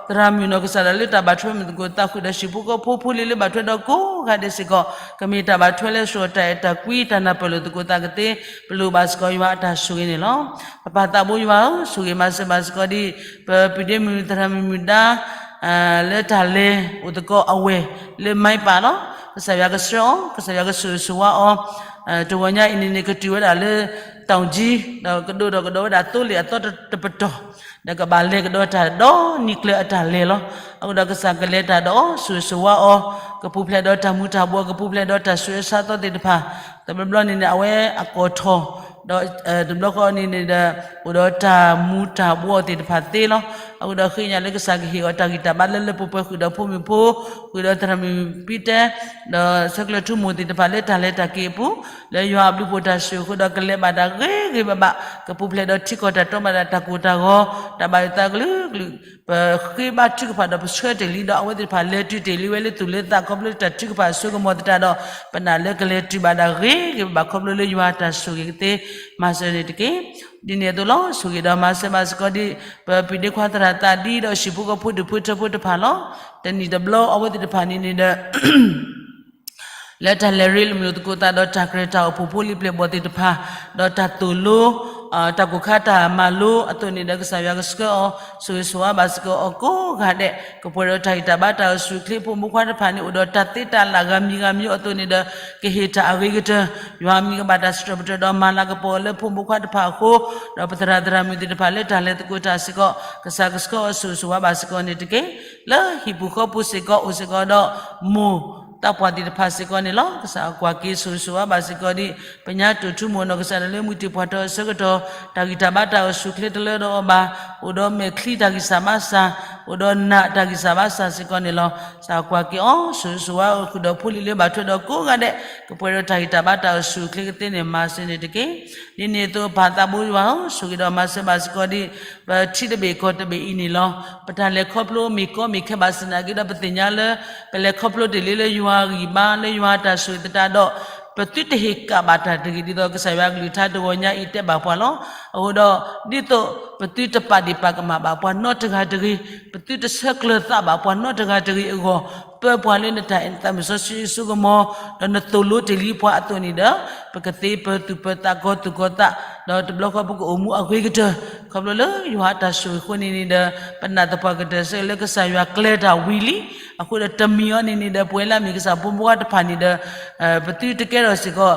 သရၣ်မုၣ်နီၢ်ကစၢ်ဒၣ်လၢတၢ်ဘၣ်ထွဲမုာ်သကိးသးဃုာ်ဒီး ဟံၣ်ဖိဃီဖိဖိလံၤလၢဘၣ်ထွဲဒီးကိးဂၤဒဲးစ့ၢ်ကီး ကမ့ၢ်တၢ်ဘၣ်ထွဲလၢစှီၤတၢ်အဲၣ်တၢ်ကွံတၢ်နၢ်ပၢၢ်လိာ်သကိးသးကသ့ ပလိၣ်ဘၣ်စ့ၢ်ကီးယွၤအတၢ်ဆိၣ်ဂ့ၤန့ၣ်လီၤ. ပပၢ်သးဘိယွၤဧၢ, ဆိၣ်ဂ့ၤမၤစၢၤဘၣ်စ့ၢ်ကီးဒ် ပပုၢ်ဒ့မုၣ်သရၣ်မုၣ်မုၣ်ဒါ လၢတၢ်လဲၤအိၣ်သကိးအဝဲၢ်လၢမါပၢ်လီၤ. ကစၢ်ယွၤကဆှၢအီၤ, ကစၢ်ယွၤကဆိၣ်ဂ့ၤဆိၣ်ဝါအီၤ, တဂီၤညါအံၤန့ၣ်န့ၣ် ကတုၤဝဲဒၣ်လၢ တီၣ်ကၠံ, ဒီးကဒိၣ်ဒီးကဒီးဝဲဒၣ်သိလ့ၣ်အသီတပတီၢ်, ဒီးကဘၣ်လဲၤကဒီးတၢ်ဒီနံၤကျၢၤအတၢ်လဲၤလီၤ. အဃိဒီးကစၢ်ကလဲၤတၢ်ဒီးအီၤ ဆိၣ်ဂ့ၤဆိၣ်ဝါအီၤ, ကပူၤဖျဲးဒီးတၢ်မူၤတၢ်ဘှီး, ကပူၤဖျဲးဒီးတၢ်ဆူးအဆါသီသ့ၣ်တဖၣ်, တဘျီဘျီန့ၣ်န့ၣ် အဝဲအကိာ်ထီၣ်, ဒီးတဘျီဃီန့ၣ်န့ၣ်ဒီး အိၣ်ဒီးတၢ်မူၤတၢ်ဘှီးသ့ၣ်တဖၣ်သ့လီၤ. အဃိဒီးဃ့ကညးလၢကစၢ်ကဟ့ၣ်အီၤတၢ်ဂံၢ်တၢ်ဘါလၢလၢပှဲၤပှဲၤ ဃုာ်ဒီးဖိမုၣ်ဖိ, ဃုာ်ဒီးသရၣ်မုၣ်ပံတဲ, ဒီးဆဲးကျၢထူမိၣ်သ့ၣ်တဖၣ်လၢတၢ်လဲၤတၢ်က့ၤအပူၤ, လၢယွၤအဘျုးအဖှိၣ်တၢ်ဆိၣ်ဂ့ၤအဃိဒီး ကလဲၤဘၣ်တၢ်ဂ့ၤဂ့ၤဘၣ်ဘၣ်, ကပူၤဖျဲးဒီးထံကီၢ်တၢ်တီဘၣ်ဒၣ်တၢ်ကိၢ်တၢ်ဂီၤ, တၢ်ဘၣ်ယိၣ်သးကလုာ်ကလုာ်, ပဃ့ဘါထုကဖၣ်ဒီးပဆှၢတ့ၢ်လံဒီး အဝဲသ့ၣ်တဖၣ်လဲၤတုၤတ့ၢ်လံဝဲလၢသူၣ်လၢသး ခီဖျိလၢတၢ်ထုကဖၣ်အစိကမီၤသတးဒီး ပနာ်လၢကလဲၤတုၤဘၣ်ဒၣ်ဂ့ၤဂ့ၤဘၣ်ဘၣ် ခီဖျိလၢယွၤတၢ်ဆိၣ်ဂ့ၤကသ့မၤစၢၤန့ၣ်တက့ၢ်. ဒ်န့ၣ်အသိးလီၤ. ဆိၣ်ဂ့ၤဒီးမၤစၢၤဘၣ်စ့ၢ်ကီးဒ် ပပုၢ်ဒ့ခွါသရၣ်သးဒံဒီးဟံၣ်ဖိဃီဖိဒူၣ်ဖိထၢဖိတဖၣ်လီၤ. တနံၣ်တဘျီအဝဲသ့ၣ်တဖၣ်န့ၣ်န့ၣ်ဒီး လၢတၢ်လဲၤရ့လိာ်မုာ်လိာ်သကိးသးဒီးတၢ်ကြၢးတၢ်အိၣ်ဖှိၣ်ဖိလံၤပျဲၢ်ဘီၣ်သ့ၣ်တဖၣ်, ဒီးတၢ်သိၣ်လိ, တၢ်ကိၢ်ခါတၢ်မၤလိအသိးန့ၣ်ဒီး ကစၢ်ယွၤကဆှၢအီၤ ဆိၣ်ဂ့ၤဆိၣ်ဝါဘၣ်စ့ၢ်ကီးအီၤကိးဂၤဒဲး, ကပှဲၤဒီးတၢ်ဂံၢ်တၢ်ဘါတၢ်အိၣ်ဆူၣ်အိၣ်ချ့ ဖိမုၣ်ဖိခွါတဖၣ်န့ၣ် အိၣ်ဒီးတၢ်သ့တၢ်လၢ်ဂၤမံၤဂၤမံၤအသိးန့ၣ်ဒီး ကဟ့ၣ်တၢ်အဂ့ၤကတၢၢ်, ယွၤမံၤကဘၣ်တၢ်စံးထီၣ်ပတြၢၤဒီးမၤလၤကပီၤလၢဖိမုၣ်ဖိခွါတဖၣ်အဃိ, ဒီးပသရၣ်သရၣ်မုၣ်သ့ၣ်တဖၣ်လၢတၢ်လဲၤသကိးတၢ်စ့ၢ်ကီး ကစၢ်ကဆှၢအီၤဆိၣ်ဂ့ၤဆိၣ်ဝါဘၣ်စ့ၢ်ကီးန့ၣ်တက့ၢ်. လၢဟံၣ်ပူၤဃီပူၤစ့ၢ်ကီးအိၣ်စ့ၢ်ကီးဒီး မိၢ်သးပှၢ်သ့ၣ်တဖၣ်စ့ၢ်ကီးန့ၣ်လီၤ. ကစၢ်အကွၢ်က့ၤဆိၣ်ဂ့ၤဆိၣ်ဝါဘၣ်စ့ၢ်ကီးဒ် ပညါတိာ်ထူမိၣ်နီၢ်ကစၢ်ဒၣ်လၢမုၢ်တ့ၢ်ပှၢ်ထီအဆၢကတီၢ် တၢ်ဂံၢ်တၢ်ဘါတၢ်အိၣ်ဆူၣ်အိၣ်ချ့တလၢဒီးအီၤဘၣ်, အိၣ်ဒီးမဲာ်ချံတၢ်ဂံၢ်စၢ်ဘါစၢ်, အိၣ်ဒီးနးတၢ်ဂံၢ်စၢ်ဘါစၢ်စ့ၢ်ကီးန့ၣ်လီၤ. ကစၢ်အကွၢ်က့ၤအီၤ ဆိၣ်ဂ့ၤဆိၣ်ဝါအီၤ ဃုာ်ဒီးဖိလံၤလၢဘၣ်ထွဲဒီးကိးဂၤဒဲး ကပှဲၤဒီးတၢ်ဂံၢ်တၢ်ဘါတၢ်အိၣ်ဆူၣ်အိၣ်ချ့ကသ့န့ၣ် မၤစၢၤန့ၣ်တက့ၢ်. ဒ်န့ၣ်အသိးပၢ်သးဘိယွၤဧၢ, ဆိၣ်ဂ့ၤဒီးမၤစၢၤဘၣ်စ့ၢ်ကီးဒ် ပထံတဘ့ၣ်ကီၢ်တဘ့ၣ်အံၤန့ၣ်လီၤ. ပတၢ်လဲၤခီဖျိမ့ၢ်ကီမ့ၢ်ခဲဘၣ်ဆၣ်သနာ်က့ဒီး ပသ့ၣ်ညါလၢ ပလဲၤခီဖျိတ့ၢ်လံလၢယွၤအဂံၢ်ဘါ လၢယွၤတၢ်ဆိၣ်ဂ့ၤသတးဒီး ပသုတဟ့ၣ်ကၣ်ဘၣ်တၢ်တဂ့ၤ ဒ်သိးကစၢ်ယွၤအကလုၢ်ကထါတဂီၤညါအံၤတဲဘၣ်ပှၤလီၤ. အဃိဒီး ဒ်သိးပသုတပာ်ဒ့ၣ်ပာ်ကမၣ်ဘၣ်ပှၤနီတဂၤတဂ့ၤ, ပသုတဆၢကျၢၤသးဘၣ်ပှၤနီတဂၤတဂ့ၤအဂီၢ်, ပၢပှၤလၢနတၢ်သးမုၢ်စီဆှံအစိကမီၤ, ဒီးနသိၣ်လိတ့ၢ်လံပှၤအသိးန့ၣ်ဒီး ပကသ့ပၢၤသူၣ်ပၢၤသးကီၤသူၣ်ကီၤသး, ဒီးတဘျီဃီပကအိၣ်မူအဂ့ၤကတၢၢ် ခီဖျိလၢယွၤအတၢ်ဆိၣ်ဂ့ၤအဃိန့ၣ်န့ၣ်ဒီး ပနာ်သပှၢ်ကတၢၢ်စ့ၢ်လၢကစၢ်ယွၤကျဲၤတၢ်ဝံၤလံ. အဃိဒီးတမံၤအံၤန့ၣ်န့ၣ်ဒီး ပဝဲလၢအမ့ၢ်ကစၢ်ဖိမုၣ်ဖိခွါတဖၣ်န့ၣ်ဒီး ပသုတကဲထီၣ်စ့ၢ်ကီး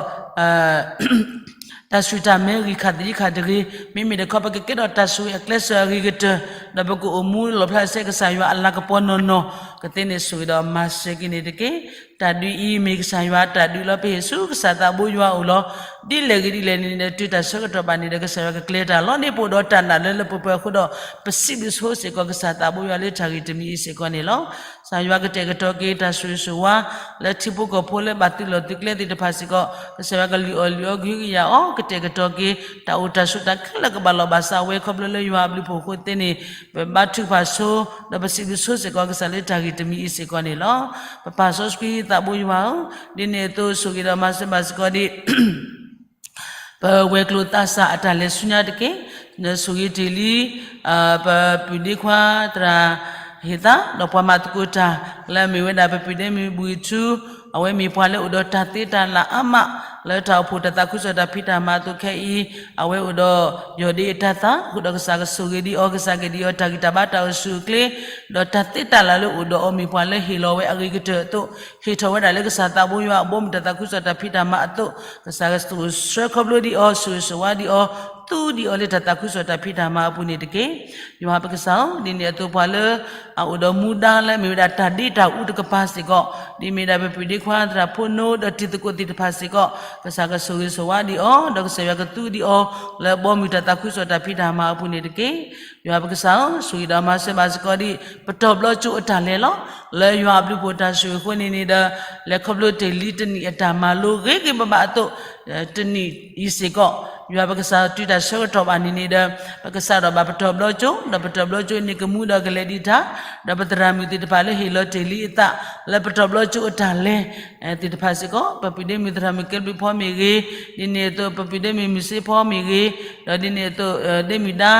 တၢ်ဆူၣ်တၢ်မဲဂံၢ်ခါသယံခါတဂ့ၤ, မ့မ့ၢ်တခီ ပကကဲထီၣ်တၢ်ဆိၣ်ဂ့ၤအကျဲးစၢးအဂ့ၤကတၢၢ်, ဒီးပကအိၣ်မူလီၣ်ဖျါစဲကစၢ်ယွၤအလၤကပီၤနီၢ်နီၢ်, ကသ့န့ၣ်ဆိၣ်ဂ့ၤဒီးမၤစၢၤက့ၤန့ၣ်တက့ၢ်. တၢ်ဒုးအံၤမ့ၢ်ကစၢ်ယွၤအတၢ်ဒုးလီၤ. ပဟ့ၣ်ဆူကစၢ်သးဘိယွၤအအိၣ်လီၤ. ဒ်လဲၣ်ဂ့ၤဒ်လဲၣ်န့ၣ်ဒီး တုၤတၢ်ဆၢကတီၢ်ဘၣ်န့ၣ်ဒီး ကစၢ်ယွၤကကျဲၤတၢ်လီၤန့ၣ် ပအိၣ်ဒီးတၢ်နာ်လၢလၢပှဲၤပှဲၤအဃိဒီး ပစံးဘျုးဆိၣ်ဂ့ၤစ့ၢ်ကီး ကစၢ်သးဘိယွၤလၢတၢ်ဂ့ၢ်တမံၤအံၤစ့ၢ်ကီးန့ၣ်လီၤ. ကစၢ်ယွၤကတဲာ်ကတီၤက့ၤတၢ်ဆိၣ်ဂ့ၤဆိၣ်ဝါ လၢထံဖိကီၢ်ဖိလၢဘၣ်သုးလီၢ်သုးကျဲသ့ၣ်တဖၣ်စ့ၢ်ကီး ကစၢ်ယွၤကလုၢ်အီၣ်လုၢ်အီကဟုကယာ်အီၤ ကတဲာ်ကတီၤက့ၤ တၢ်အိၣ်တၢ်ဆိးတၢ်ခဲလၢာ်ကဘၣ်လီၢ်ဘၣ်စးဝဲ ခီဖျိလၢယွၤအဘျုးအဖှိၣ်အဃိသ့န့ၣ် ပဘါထုကဖၣ်ဆိ ဒီးပစံးဘျုးဆိၣ်ဂ့ၤစ့ၢ်ကီးကစၢ်လၢတၢ်ဂ့ၢ်တမံၤအံၤစ့ၢ်ကီးန့ၣ်လီၤ. ပပၢ်စီဆှံသးဘိယွၤဧၢ, ဒ်န့ၣ်အသိးဆိၣ်ဂ့ၤဒီးမၤစၢၤဘၣ်စ့ၢ်ကီးဒ် ပဝဲၤကျိၤသးစၢ်အတၢ်လဲၤဆူညါတက့ၢ်. နဆိၣ်ဂ့ၤတ့ၢ်လံ ပပုၢ်ဒ့ခွါသရၣ်ဟ့ၣ်သး ဒီးပှၤမၤသကိးတၢ် လၢအမ့ၢ်ဝဲဒၣ်ပပုၢ်ဒ့မုၣ်ဘှံးထူ, အဝဲမ့ၢ်ပှၤလၢအိၣ်ဒီးတၢ်သ့တၢ်လၢ်အါမး လၢတၢ်အိၣ်ဖှိၣ်တၢ်သးခုကစီၣ်တၢ်ဖံးတၢ်မၤအသိးခဲအံၤ, အဝဲအိၣ်ဒီးယီၢ်ဒ့အတၤသၣ် အဃိဒီးကစၢ်ကဆိၣ်ဂ့ၤဒံးအီၤ ကစၢ်ကဒံးအီၤတၢ်ဂံၢ်တၢ်ဘါတၢ်အိၣ်ဆူၣ်အိၣ်ချ့ ဒီးတၢ်သ့တၢ်လၢ်လၢအိၣ်ဒီးအီၤမ့ၢ်ပှၤလၢဟ့ၣ်လီၤဝဲအဂ့ၤကတၢၢ်အသိး, ဟ့ၣ်ထီၣ်ဝဲဒၣ်လၢကစၢ်သးဘိယွၤအဘီအမုၢ်တၢ်သးခုကစီၣ်တၢ်ဖံးတၢ်မၤအသိး, ကစၢ်ကဆိၣ်ဆှၢခီဖျိဒံးအီၤ ဆိၣ်ဂ့ၤဆိၣ်ဝါဒံးအီၤ, သူဒံးအီၤလၢတၢ်သးခုကစီၣ်တၢ်ဖံးတၢ်မၤအပူၤန့ၣ်တက့ၢ်. ယွၤပကစၢ်ဧၢ, ဒ်န့ၣ်အသိးပှၤလၢ အအိၣ်ဒီးမူဒါလၢအမ့ၢ်ဝဲဒၣ်တၢ်ဒ့တၢ်အူတကပၤစ့ၢ်ကီး, ဒ်မ့ၢ်ဒၣ်ပပုၢ်ဒ့ခွါသရၣ်ဖိနိဒီးတံၤသကိးသ့ၣ်တဖၣ်စ့ၢ်ကီး, ကစၢ်ကဆိၣ်ဂ့ၤဆိၣ်ဝါဒံးအီၤ, ဒီးကစၢ်ယွၤကသူဒံးအီၤ လၢအဘီအမုၢ်တၢ်သးခုကစီၣ်တၢ်ဖံးတၢ်မၤအပူၤန့ၣ်တက့ၢ်. ယွၤပကစၢ်ဧၢ, ဆိၣ်ဂ့ၤဒီးမၤစၢၤဘၣ်စ့ၢ်ကီးဒံး ပတီၢ်ဘျီကၠိအတၢ်လဲၤလီၤ. လၢယွၤအဘျုးအဖှိၣ်တၢ်ဆိၣ်ဂ့ၤအဃိန့ၣ်န့ၣ်ဒီး လဲၤခီဖျိတ့ၢ်လံတနံၣ်အတၢ်မၤလိဂ့ၤဂ့ၤဘၣ်ဘၣ်အသိး, တနံၣ်အံၤစ့ၢ်ကီး, ယွၤပကစၢ်တုၤတၢ်ဆၢကတီၢ်ဘၣ်န့ၣ်န့ၣ်ဒီး ပကစးထီၣ်ဘၣ်ပတီၢ်ဘျီကၠိ, ဒီးပတီၢ်ဘျီကၠိန့ၣ်ကမူဒီးကလဲၤဒံးတၢ်, ဒီးပသရၣ်မုၣ်သ့ၣ်တဖၣ်လၢဟ့ၣ်လီၤတ့ၢ်လံအသး လၢပတီၢ်ဘျီကၠိအတၢ်လဲၤ သ့ၣ်တဖၣ်စ့ၢ်ကီး, ပပုၢ်ဒ့မုၣ်သရၣ်မုၣ်ကဲဘျုးဖီမ့ၢ်ဂ့ၤ, ဒ်န့ၣ်အသိး ပပုၢ်ဒ့မုၣ်မုၢ်စ့ဖီမ့ၢ်ဂ့ၤ, ဒီးဒ်န့ၣ်အသိး ဒ့မုၢ်ဒါ,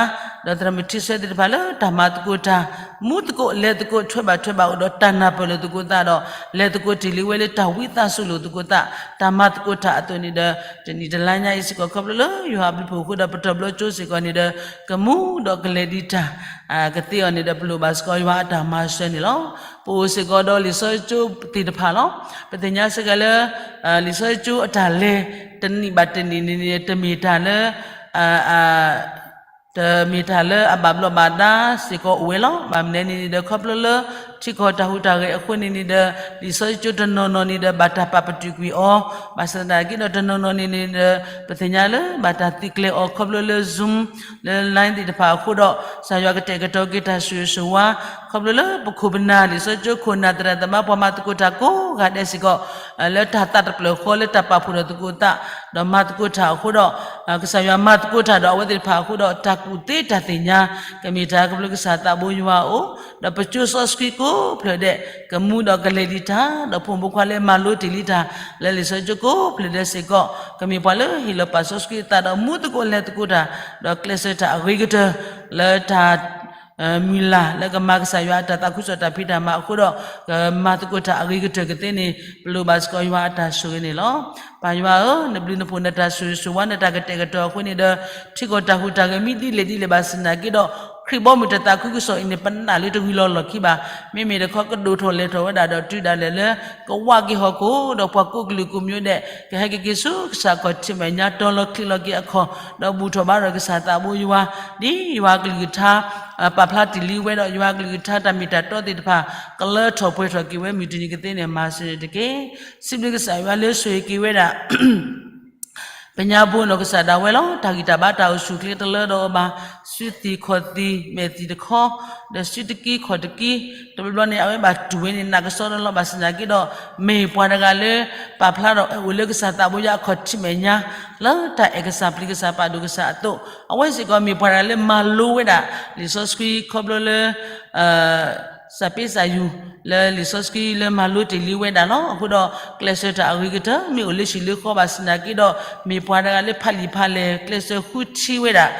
ဒီးသရၣ်မုၣ်ထံဆၢသ့ၣ်တဖၣ်လၢတၢ်မၤသကိးတၢ် မူသကိးလဲၤသကိးထွဲဘၣ်ထွဲဘၣ်အိၣ်ဒီးတၢ်နၢ်ပၢၢ်လိာ်သကိးသးဒီး လဲၤသကိးတ့ၢ်လံဝဲလၢတၢ်ဝံသးစူၤလိာ်သကိးသး တၢ်မၤသကိးတၢ်အသိးန့ၣ်ဒီး တနံၣ်တလါညါအံၤစ့ၢ်ကီး ခီဖျိလၢယွၤအဘျုးဖှိၣ်အဃိဒီး ပတၢ်ဘျီကၠိစ့ၢ်ကီးန့ၣ်ဒီး ကမူဒီးကလဲၤဒံးတၢ် ကသ့အီၤန့ၣ်ဒီး ပလိၣ်ဘၣ်စ့ၢ်ကီးယွၤအတၢ်မၤစၢၤန့ၣ်လီၤ. ပအိၣ်စ့ၢ်ကီးဒီးလံာ်စီဆှံကၠိသ့ၣ်တဖၣ်လီၤ. ပသ့ၣ်ညါစ့ၢ်ကီးလၢ လံာ်စီဆှံကၠိအတၢ်လဲၤ တနံၣ်ဘၣ်တနံၣ်န့ၣ်န့ၣ် တမ့ၢ်တၢ်လၢ တမ့ၢ်တၢ်လၢအဘၣ်ဘျီးဘၣ်ဒါစ့ၢ်ကီးအိၣ်ဝဲလီၤ. ဘၣ်မနုၤန့ၣ်န့ၣ်ဒီး ခီဖျိလၢ ထံကီၢ်တၢ်ဟူးတၢ်ဂဲၤအဃိန့ၣ်န့ၣ်ဒီး လံာ်စီဆှံကၠိတနီၤနီၤန့ၣ်ဒီး ဘၣ်တၢ်ပာ်ပတုာ်ကွံာ်အီၤ, ဘၣ်ဆၣ်သနာ်က့ဒီး တနီၤနီၤန့ၣ်န့ၣ်ဒီး ပသ့ၣ်ညါလၢ ဘၣ်တၢ်သုးကျဲၤအီၤ ခီဖျိလၢ Zoom လၢ line သ့ၣ်တဖၣ်အဃိဒီး ကစၢ်ယွၤကတဲာ်ကတီၤက့ၤတၢ်ဆိၣ်ဂ့ၤဆိၣ်ဝါ ခီဖျိလၢပခိၣ်ပနၢ် လံာ်စီဆှံကၠိခိၣ်နၢ်သရၣ်သမါ ပှၤမၤသကိးတၢ်ကိးဂၤဒဲးစ့ၢ်ကီး လၢတၢ်သးတဖျၢၣ်ဃီလၢတၢ်ပာ်ဖှိၣ်ထီၣ်သကိးသး ဒီးမၤသကိးတၢ်အဃိဒီး ကစၢ်ယွၤမၤသကိးတၢ်ဒီးအဝဲသ့ၣ်တဖၣ်အဃိဒီး တၢ်ကူၣ်သ့တၢ်သ့ၣ်ညါ ကမ့ၢ်တၢ်ခီဖျိကစၢ်သးဘိယွၤအအိၣ်, ဒီးပကၠိစီဆှံကိးဖျၢၣ်ဒဲး ကမူဒီးကလဲၤဒံးတၢ် ဒီးဖိမုၣ်ဖိခွါလၢမၤလိတ့ၢ်လံတၢ် လၢလံာ်စီဆှံကၠိကိးဖျၢၣ်ဒဲးစ့ၢ်ကီး ကမ့ၢ်ပှၤလၢဟ့ၣ်လီၤပာ်စီဆှံအသးဒီးမူသကိးလဲၤသကိးတၢ် ဒီးကျဲးစၢးတၢ်အဂ့ၤကတၢၢ် လၢတၢ် မုၢ်လၢ်လၢကမၤကစၢ်ယွၤအတၢ်သးခုကစီၣ်တၢ်ဖံးတၢ်မၤအဃိဒီး ကမၤသကိးတၢ်အဂ့ၤကတၢၢ်ကသ့န့ၣ် ပလိၣ်ဘၣ်စ့ၢ်ကီးယွၤအတၢ်ဆိၣ်ဂ့ၤန့ၣ်လီၤ. ပၢ်ယွၤဧၢ, နဘျုးနဖှိၣ်နတၢ်ဆိၣ်ဂ့ၤဆိၣ်ဝါနတၢ်ကတဲာ်ကတီၤအဃိန့ၣ်ဒီး ထံကီၢ်တၢ်ဟူးတၢ်ဂဲၤမ့ၢ်ဒ်လဲၣ်ဒ်လဲၣ်ဘၣ်ဆၣ်သနာ်က့ဒီး ခရံာ်ဘီမုၢ်တၢ်သးခုကစီၣ်အံၤန့ၣ် ပနာ်လၢတဝံၤလီၤလီၢ်ခံဘၣ်. မ့မ့ၢ်တခီကဒိၣ်ထီၣ်လဲၤထီၣ်ဝဲဒၣ်ဒီးတုၤဒၣ်လဲာ်လၢ ကဝးက့ၤဟီၣ်ခိၣ်ဒီးပှၤကိးကလုာ်ကိးမံၤဒဲး ကဟဲက့ၤက့ၤဆူကစၢ်အခီၣ်ထံးမဲာ်ညါ တီလီၤချံးလီၤက့ၤအခီၣ် ဒီးဘူၣ်ထီၣ်ဘါထီၣ်ကစၢ်သးဘိယွၤ ဒ်ယွၤအကလုၢ်ကထါ ပာ်ဖျါတ့ၢ်လံဝဲဒီး ယွၤအကလုၢ်ကထါတၢ်မ့ၢ်တၢ်တီသ့ၣ်တဖၣ် ကလၢထီၣ်ပှဲၤထီၣ်က့ၤဝဲ မုၢ်တနံၤကသ့န့ၣ် မၤစၢၤန့ၣ်တက့ၢ်. စံးဘျုးကစၢ်ယွၤလၢဆိၣ်ဂ့ၤက့ၤဝဲဒၣ် ပညါဘိနီၢ်ကစၢ်ဒၣ်ဝဲလီၤ. တၢ်ဂံၢ်တၢ်ဘါတၢ်အိၣ်ဆူၣ်အိၣ်ချ့တလၢဒီးအီၤဘၣ်, စုသံၣ်ခီၣ်သံၣ်မဲာ်သံၣ်တခီ, ဒီးစုတကံခီၣ်တကံ, တဘျီဘျီန့ၣ် အဝဲဘၣ်တူၢ်ဝဲန့ၣ် နးကစီဒီလီၤ. ဘၣ်ဆၣ်သနာ်က့ဒီး မ့ၢ်ပှၤတဂၤလၢ ပာ်ဖျါဒီးအိၣ်လၢကစၢ်သးဘိယွၤအခီၣ်ထံးမဲာ်ညါ လၢတၢ်အဲၣ်ကစၢ်ပျံၤကစၢ်ပာ်ဒိၣ်ကစၢ်အသိး, အဝဲစ့ၢ်ကီးမ့ၢ်ပှၤတဂၤလၢမၤလိဝဲဒၣ် လံာ်စီဆှံခီဖျိလၢ စၢ်ပ့စၢ်ယူၤ လၢလံာ်စီဆှံလၢမၤလိတ့ၢ်လံဝဲဒၣ်လီၤ. အဃိဒီး ကျဲးစၢးတၢ်အဂ့ၤကတၢၢ် မ့ၢ်အိၣ်လၢဟံၣ်လၢဃီဘၣ်ဆၣ်သနာ်က့ဒီး မ့ၢ်ပှၤတဂၤလၢဖးလံာ်ဖးလဲၢ် ကျဲးစၢးဃုထံၣ်ဝဲဒၣ်,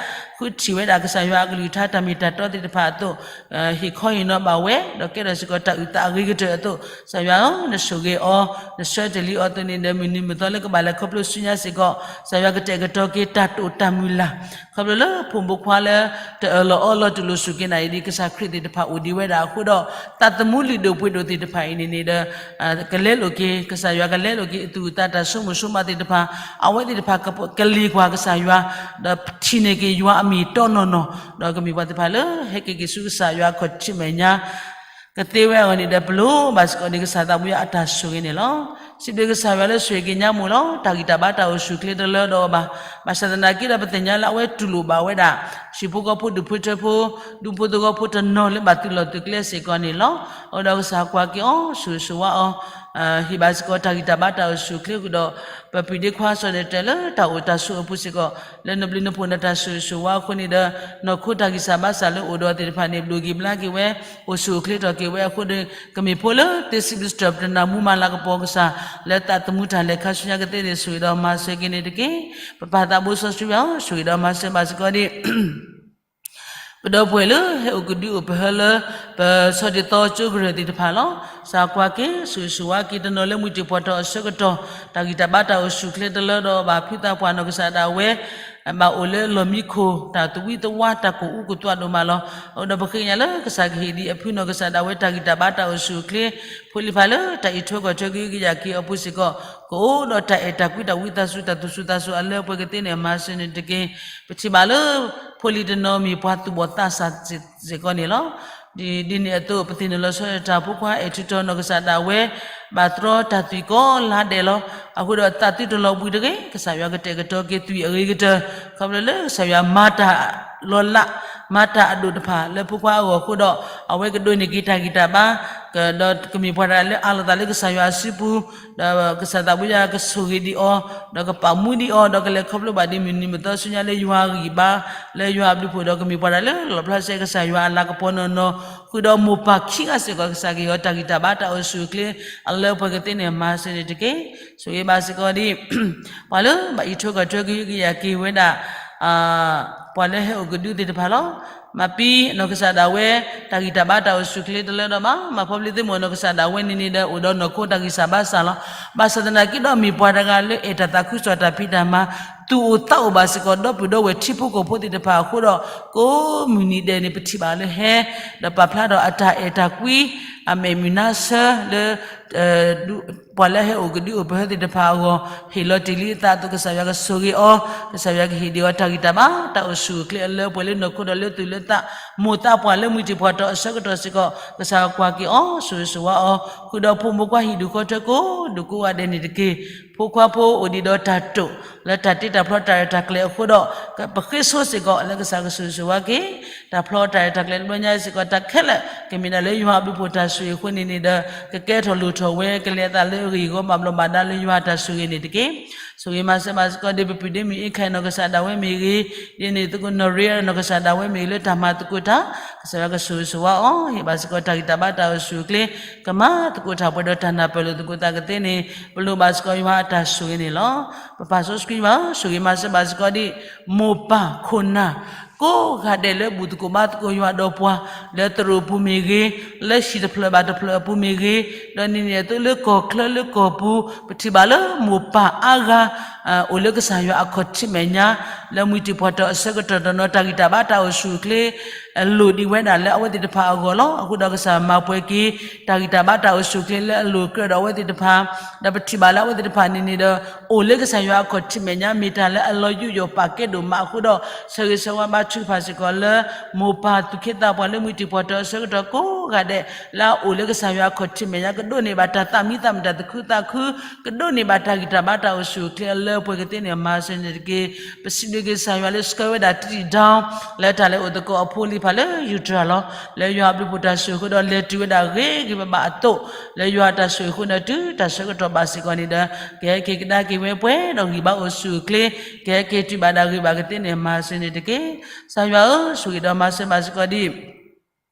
ဃုထံၣ်ဝဲဒၣ်ကစၢ်ယွၤအကလုၢ်ကထါတၢ်မ့ၢ်တၢ်တီသ့ၣ်တဖၣ်အသိး ဟ့ၣ်ခီဟ့ၣ်နီၤဘၣ်ဝဲ ဒီးကဲထီၣ်စ့ၢ်ကီးတၢ်အုၣ်သးအဂ့ၤကတၢၢ်အသိး ကစၢ်ယွၤဧၢ, နဆိၣ်ဂ့ၤအီၤ, နဆှၢတ့ၢ်လံအီၤအသိးန့ၣ်ဒီး မုၢ်နံၤမုၢ်သီလၢကဘၣ်လဲၤခီဖျိဆူညါစ့ၢ်ကီး ကစၢ်ယွၤကတဲာ်ကတီၤက့ၤတၢ်တိာ်တၢ်မုၢ်လၢ် ခီဖျိလၢဖိမုၣ်ဖိခွါလၢ တအၢၣ်လီၤအီလီၤတူၢ်လိာ်စူၢ်က့ၤနာ်အံၤဒ်ကစၢ်ခရံာ်သ့ၣ်တဖၣ်အိၣ်ဒံးဝဲဒၣ်အဃိဒီး သးသမူလုၢ်ဒိၣ်ပှ့ၤဒိၣ်သ့ၣ်တဖၣ်အံၤန့ၣ်န့ၣ်ဒီး ကလဲလိာ်က့ၤ ကစၢ်ယွၤကလဲလိာ်က့ၤ အသူၣ်အသးတၢ်ဆိကမိၣ်ဆိကမးသ့ၣ်တဖၣ် အဝဲသ့ၣ်တဖၣ်ကလ့ၢ်ကွၢ်ကစၢ်ယွၤ ဒီးထံၣ်န့ၢ်က့ၤယွၤအမံၤတီနီၢ်နီၢ် ဒီးကမ့ၢ်ပှၤသ့ၣ်တဖၣ်လၢဟဲက့ၤက့ၤဆူကစၢ်ယွၤအခီၣ်ထံးမဲာ်ညါ ကသ့ဝဲအဂီၢ်န့ၣ်ဒီး ပလိၣ်ဘၣ်စ့ၢ်ကီးန့ၣ် ကစၢ်သးဘိယွၤအတၢ်ဆိၣ်ဂ့ၤန့ၣ်လီၤ. စံးဘျုးကစၢ်ယွၤလၢဆိၣ်ဂ့ၤက့ၤညါမိၢ်လီၤ. တၢ်ဂံၢ်တၢ်ဘါတၢ်အိၣ်ဆူၣ်အိၣ်ချ့တလၢဒီးအီၤဘၣ်. ဘၣ်ဆၣ်သနာ်က့ဒီး ပသ့ၣ်ညါလၢအဝဲတူၢ်လိာ်ဘၣ်ဝဲဒၣ် ဟံၣ်ဖိဃီဖိဒူၣ်ဖိထၢဖိ ဒူဖိသဝီဖိတနီၤလၢဘၣ်သုးလီၢ်သုးကျဲစ့ၢ်ကီးန့ၣ်လီၤ. အဃိဒီးကစၢ်ကွၢ်က့ၤအီၤ ဆိၣ်ဂ့ၤဆိၣ်ဝါအီၤ ဟ့ၣ်ဘၣ်စ့ၢ်ကီးတၢ်ဂံၢ်တၢ်ဘါတၢ်အိၣ်ဆူၣ်အိၣ်ချ့ဃုာ်ဒီး ပပျံၤဒ့ခွါစီၤဒဲးတဲလၢတၢ်အိၣ်တၢ်ဆိးအပူၤစ့ၢ်ကီး လၢနဘျုးနဖှိၣ်နတၢ်ဆိၣ်ဂ့ၤဆိၣ်ဝါအဃိန့ၣ်ဒီး နီၢ်ခိတၢ်ဂံၢ်စၢ်ဘါစၢ်လၢအိၣ်ဒီးအီၤသ့ၣ်တဖၣ်န့ၣ် ဘျုးက့ၤဘျါက့ၤဝဲ အိၣ်ဆူၣ်အိၣ်ချ့ထီၣ်က့ၤဝဲအဃိဒီး ကမ့ၢ်ဖိလၢသ့စံးဘျုးစံးထီၣ်ပတၢ်နၢ်မူမၤလၤကပီၤကစၢ် လၢသးသမူတၢ်လဲၤခါဆူညါကသ့န့ၣ် ဆိၣ်ဂ့ၤဒီးမၤစၢၤက့ၤန့ၣ်တက့ၢ်. ပပၢ်သးဘိစီဆှံယွၤဧၢ, ဆိၣ်ဂ့ၤဒီးမၤစၢၤဘၣ်စ့ၢ်ကီးဒ် ပဒီပုၢ်ဝဲၢ်လၢဟဲအိၣ်ကဒုအိၣ်ပဟၢလၢ ပဆီၣ်တံၢ်သီကၠိကရၢၢ်သ့ၣ်တဖၣ်လီၤ. ကစၢ်ကွၢ်က့ၤ ဆိၣ်ဂ့ၤဆိၣ်ဝါက့ၤတနီၤလၢမုၢ်တံၢ်ဖှီၣ်ထီၣ်အဆၢကတီၢ် တၢ်ဂံၢ်တၢ်ဘါတၢ်အိၣ်ဆူၣ်အိၣ်ချ့တလၢဒီးဘၣ် ဖုသးပှၢ်နီၢ်ကစၢ်ဒၣ်ဝဲ ဘၣ်အိၣ်လၢလီၢ်မံခိၣ် တၢ်သဝံသဝါတၢ်ကိၢ်အူကိၢ်သွးဒိၣ်မးလီၤ. အဃိဒီးပဃ့ကညးလၢကစၢ်ကဟ့ၣ်ဒံးအဖုနီၢ်ကစၢ်ဒၣ်ဝဲတၢ်ဂံၢ်တၢ်ဘါတၢ်အိၣ်ဆူၣ်အိၣ်ချ့ ဖိလံၤဖးလၢတၢ်အံးထွဲကွၢ်ထွဲကဟုကယာ်က့ၤအီၤအပူၤစ့ၢ်ကီး ကအိၣ်ဒီးတၢ်အဲၣ်တၢ်ကွံတၢ်ဝံသးစူၤတၢ်သူၣ်ဆူၣ်သးဆူၣ်အလၢအပှဲၤကသ့န့ၣ် မၤစၢၤန့ၣ်တက့ၢ်. ပထံၣ်ဘၣ်လၢ ဖိလံၤတနီၤမ့ၢ်ပှၤသူၣ်ဘီၣ်သးစၢ်စ့ၢ်ကီးန့ၣ်လီၤ. ဒ်န့ၣ်အသိး ပသ့ၣ်နီၣ်လီၤဆီဒၣ်တၢ်ဖိခွါအဲၣ်ထုးထီၣ်နီၢ်ကစၢ်ဒၣ်ဝဲ ဘၣ်တြီတၢ်သွံၣ်ကိးလါဒဲးလီၤ. အဃိဒီးသးသုတလီၤဘှံးတဂ့ၤ, ကစၢ်ယွၤကတဲာ်ကတီၤက့ၤသွံၣ်အဂ့ၤကတၢၢ် ခီဖျိလၢကစၢ်ယွၤမၤတၢ်လီၤလး မၤတၢ်အဒိၣ်တဖၣ်လၢဖိခွါအဂီၢ်အဃိဒီး အဝဲကဒိးန့ၢ်က့ၤတၢ်ဂံၢ်တၢ်ဘါ ဒီးကမ့ၢ်ပှၤတဂၤလၢအးလီၤသးလၢကစၢ်ယွၤအစုပူၤ ဒီးကစၢ်သးဘိယွၤကဆိၣ်ဂ့ၤဒံးအီၤ ဒီးကပာ်မူဒံးအီၤ ဒီးကလဲၤခီဖျိဘၣ်ဒ်မုၢ်နံၤမုၢ်သီဆူညါလၢယွၤအဂံၢ်ဘါ လၢယွၤအဘျုးဖှိၣ်ဒီးကမ့ၢ်ပှၤတဂၤလၢလီၣ်ဖျါစဲကစၢ်ယွၤအလၤကပီၤနီၢ်နီၢ် ဃုာ်ဒီးမိၢ်ပၢ်ခံဂၤစ့ၢ်ကီး ကစၢ်ကဟ့ၣ်အီၤတၢ်ဂံၢ်တၢ်ဘါတၢ်အိၣ်ဆူၣ်အိၣ်ချ့ အလၢအပှဲၤကသ့န့ၣ် မၤစၢၤန့ၣ်တက့ၢ်. ဆိၣ်ဂ့ၤဘၣ်စ့ၢ်ကီးဒ် ပှၤလၢဘၣ်အံးထွဲကွၢ်ထွဲကဟုကယာ်က့ၤဝဲဒၣ် ပှၤလၢဟဲအိၣ်ကဒုသ့ၣ်တဖၣ်လီၤ. မၤပံနီၢ်ကစၢ်ဒၣ်ဝဲ တၢ်ဂံၢ်တၢ်ဘါတၢ်အိၣ်ဆူၣ်အိၣ်ချ့တလၢဒီးဘၣ်, မၤဖီပျ့ၤသ့ၣ်မုၢ်နီၢ်ကစၢ်ဒၣ်ဝဲန့ၣ်န့ၣ်ဒီး အိၣ်ဒီးနီၢ်ခိတၢ်ဂံၢ်စၢ်ဘါစၢ်လီၤ. ဘၣ်ဆၣ်သနာ်က့ဒီး မ့ၢ်ပှၤတဂၤလၢအဲၣ်တၢ်သးခုကစီၣ်တၢ်ဖံးတၢ်မၤ, သူၣ်အိၣ်သးအိၣ်ဘၣ်စ့ၢ်ကီး ဒီပုၢ်ဒီဝဲၢ်ထံဖိကီၢ်ဖိသ့ၣ်တဖၣ်အဃိဒီး ကိးမုၢ်နံၤဒဲးန့ၣ် ပထံၣ်ဘၣ်လၢဟဲ ဒီးပာ်ဖျါဒီးအတၢ်အဲၣ်တၢ်ကွံ အမဲာ်မုာ်နါဆၢလၢ ပှၤလၢအဟဲအိၣ်ကဒုအိၣ်ပဟၢသ့ၣ်တဖၣ်အဂီၢ် ဟ့ၣ်လီၤတ့ၢ်လံအသးအသိး ကစၢ်ယွၤကဆိၣ်ဂ့ၤအီၤ, ကစၢ်ယွၤကဟ့ၣ်ဒံးအီၤတၢ်ဂံၢ်တၢ်ဘါ တၢ်အိၣ်ဆူၣ်အိၣ်ချ့အလၢပှဲၤလၢနီၢ်ခိဒီးလၢသူၣ်လၢသး, မိၢ်သးပှၢ်လၢမှံတံၢ်ပှၤတီၤအဆၢကတီၢ်စ့ၢ်ကီး ကစၢ်ယွၤကွၢ်က့ၤအီၤ ဆိၣ်ဂ့ၤဆိၣ်ဝါအီၤ, ဃုာ်ဒီးဖိမုၣ်ခွါဟံၣ်ဒူၣ်ဃီထၢကိးဒူၣ်ကိးဂၤဒဲးန့ၣ်တက့ၢ်. ဖိခွါဖိအိၣ်ဒံးဒီးတၢ်တိာ် လၢတၢ်တ့တၢ်ဖျီတၢ်ရဲၣ်တၢ်ကျဲၤအဃိဒီး ပဃ့ဆိစ့ၢ်ကီး လၢကစၢ်ကဆိၣ်ဂ့ၤဆိၣ်ဝါက့ၤ တၢ်ဖျီတၢ်ရဲၣ်တၢ်ကျဲၤတဘျီညါစ့ၢ်ကီး တၢ်ခဲလၢာ် ကမ့ၢ်ဒၣ်လၢယွၤအဘျုးဖှိၣ်တၢ်ဆိၣ်ဂ့ၤအဃိန့ၣ်န့ၣ်ဒီး ကကဲထီၣ်လိၣ်ထီၣ်ဝဲ ကလဲၤအသးလၢအဂ့ၢ်အဂီၢ် ဘၣ်ဘျီးဘၣ်ဒါလၢယွၤတၢ်ဆိၣ်ဂ့ၤန့ၣ်တက့ၢ်. ဆိၣ်ဂ့ၤမၤစၢၤဘၣ်စ့ၢ်ကီး ဒ်ပပုၢ်ဒ့မုၣ်အ့ခၢၣ်နီၢ်ကစၢ်ဒၣ်ဝဲမ့ၢ်ဂ့ၤ, ဒ်န့ၣ်သကိးနီၢ်ရ့အနီၢ်ကစၢ်ဒၣ်ဝဲမ့ၢ်ဂ့ၤ လၢတၢ်မၤသကိးတၢ်, ကစၢ်ယွၤကဆိၣ်ဂ့ၤဆိၣ်ဝါအီၤ ဟ့ၣ်ဘၣ်စ့ၢ်ကီးတၢ်ဂံၢ်တၢ်ဘါတၢ်အိၣ်ဆူၣ်အိၣ်ချ့ ကမၤသကိးတၢ်ပှဲၤဒီးတၢ်နၢ်ပၢၢ်လိာ်သကိးသးကသ့န့ၣ် ပလိၣ်ဘၣ်စ့ၢ်ကီးယွၤအတၢ်ဆိၣ်ဂ့ၤန့ၣ်လီၤ. ပပၢ်စီဆှံယွၤဧၢ, ဆိၣ်ဂ့ၤမၤစၢၤဘၣ်စ့ၢ်ကီးဒ် မိၢ်ပၢ်ခိၣ်နၢ် ကိးဂၤဒဲးလၢဘူၣ်သကိးဘါသကိးယွၤဒီးပှၤ လၢသရိာ်ပူၤမ့ၢ်ဂ့ၤ, လၢဟံၣ်တဖျၢၣ်ဘၣ်တဖျၢၣ်အပူၤမ့ၢ်ဂ့ၤ, ဒီးန့ၣ်န့ၣ်အသိးလၢကီၢ်ချၢလၢကီၢ်ပူၤ ပထံၣ်ဘၣ်လၢမိၢ်ပၢ်အါဂၤ အိၣ်လၢကစၢ်ယွၤအခီၣ်ထံးမဲာ်ညါ လၢမှံတံၢ်ပှၤတီၤအဆၢကတီၢ်ဒီးနီၢ် တၢ်ဂံၢ်တၢ်ဘါတၢ်အိၣ်ဆူၣ်အိၣ်ချ့ လိၣ်ဒံးဝဲဒၣ်လၢအဝဲသ့ၣ်တဖၣ်အဂီၢ်လီၤ. အဃိဒီးကစၢ်မၤပှဲၤက့ၤ တၢ်ဂံၢ်တၢ်ဘါတၢ်အိၣ်ဆူၣ်အိၣ်ချ့လၢအလိၣ်ကြၢးဒီးအဝဲသ့ၣ်တဖၣ်, ဒီးပထံၣ်ဘၣ်လၢအဝဲသ့ၣ်တဖၣ်န့ၣ်န့ၣ်ဒီး အိၣ်လၢကစၢ်ယွၤအခီၣ်ထံးမဲာ်ညါ မ့ၢ်တၢ်လၢအလီၤယူးယီၣ်ပာ်ကဲဒိၣ်မးအဃိဒီး ဆၢဂ့ၤဆၢဝါဘါထုကဖၣ်စ့ၢ်ကီးလၢ မိၢ်ပၢ်သူၣ်က့သးပှၢ်လၢမှံတံၢ်ပှၤတီၤအဆၢကတီၢ်ကိးဂၤဒဲး လၢအအိၣ်လၢကစၢ်ယွၤအခီၣ်ထံးမဲာ်ညါ ကဒိးန့ၢ်ဘၣ်တၢ်သးမံသးမုာ်တၢ်သူၣ်ခုသးခု, ကဒိးန့ၢ်ဘၣ်တၢ်ဂံၢ်တၢ်ဘါတၢ်အိၣ်ဆူၣ်အိၣ်ချ့အလၢပှဲၤကသ့န့ၣ် မၤစၢၤန့ၣ်တက့ၢ်. ပစံးဘျုးက့ၤကစၢ်ယွၤလၢဆှၢဝဲဒၣ်တံၢ်တံၢ်ဒီ လၢတၢ်လဲၤအိၣ်သကိးအဖိအလံၤတဖၣ်လၢယူၤတြၤလီၤ. လၢယွၤအဘျုးဖှိၣ်တၢ်ဆိၣ်ဂ့ၤအဃိဒီး လဲၤတုၤဝဲဒၣ်ဂ့ၤဂ့ၤဘၣ်ဘၣ်အသိး, လၢယွၤတၢ်ဆိၣ်ဂ့ၤအဃိန့ၣ် တုၤတၢ်ဆၢကတီၢ်ဘၣ်စ့ၢ်ကီးန့ၣ်ဒီး ကဟဲက့ၤကဒါက့ၤဝဲပှဲၤဒီးဂံၢ်ဘါအိၣ်ဆူၣ်အိၣ်ချ့, ကဟဲက့ၤတုၤဘၣ်ဒၣ်ဂ့ၤဘၣ်ကသ့န့ၣ် မၤစၢၤန့ၣ်တက့ၢ်. ကစၢ်ယွၤဧၢ, ဆိၣ်ဂ့ၤဒီးမၤစၢၤဘၣ်စ့ၢ်ကီးဒ်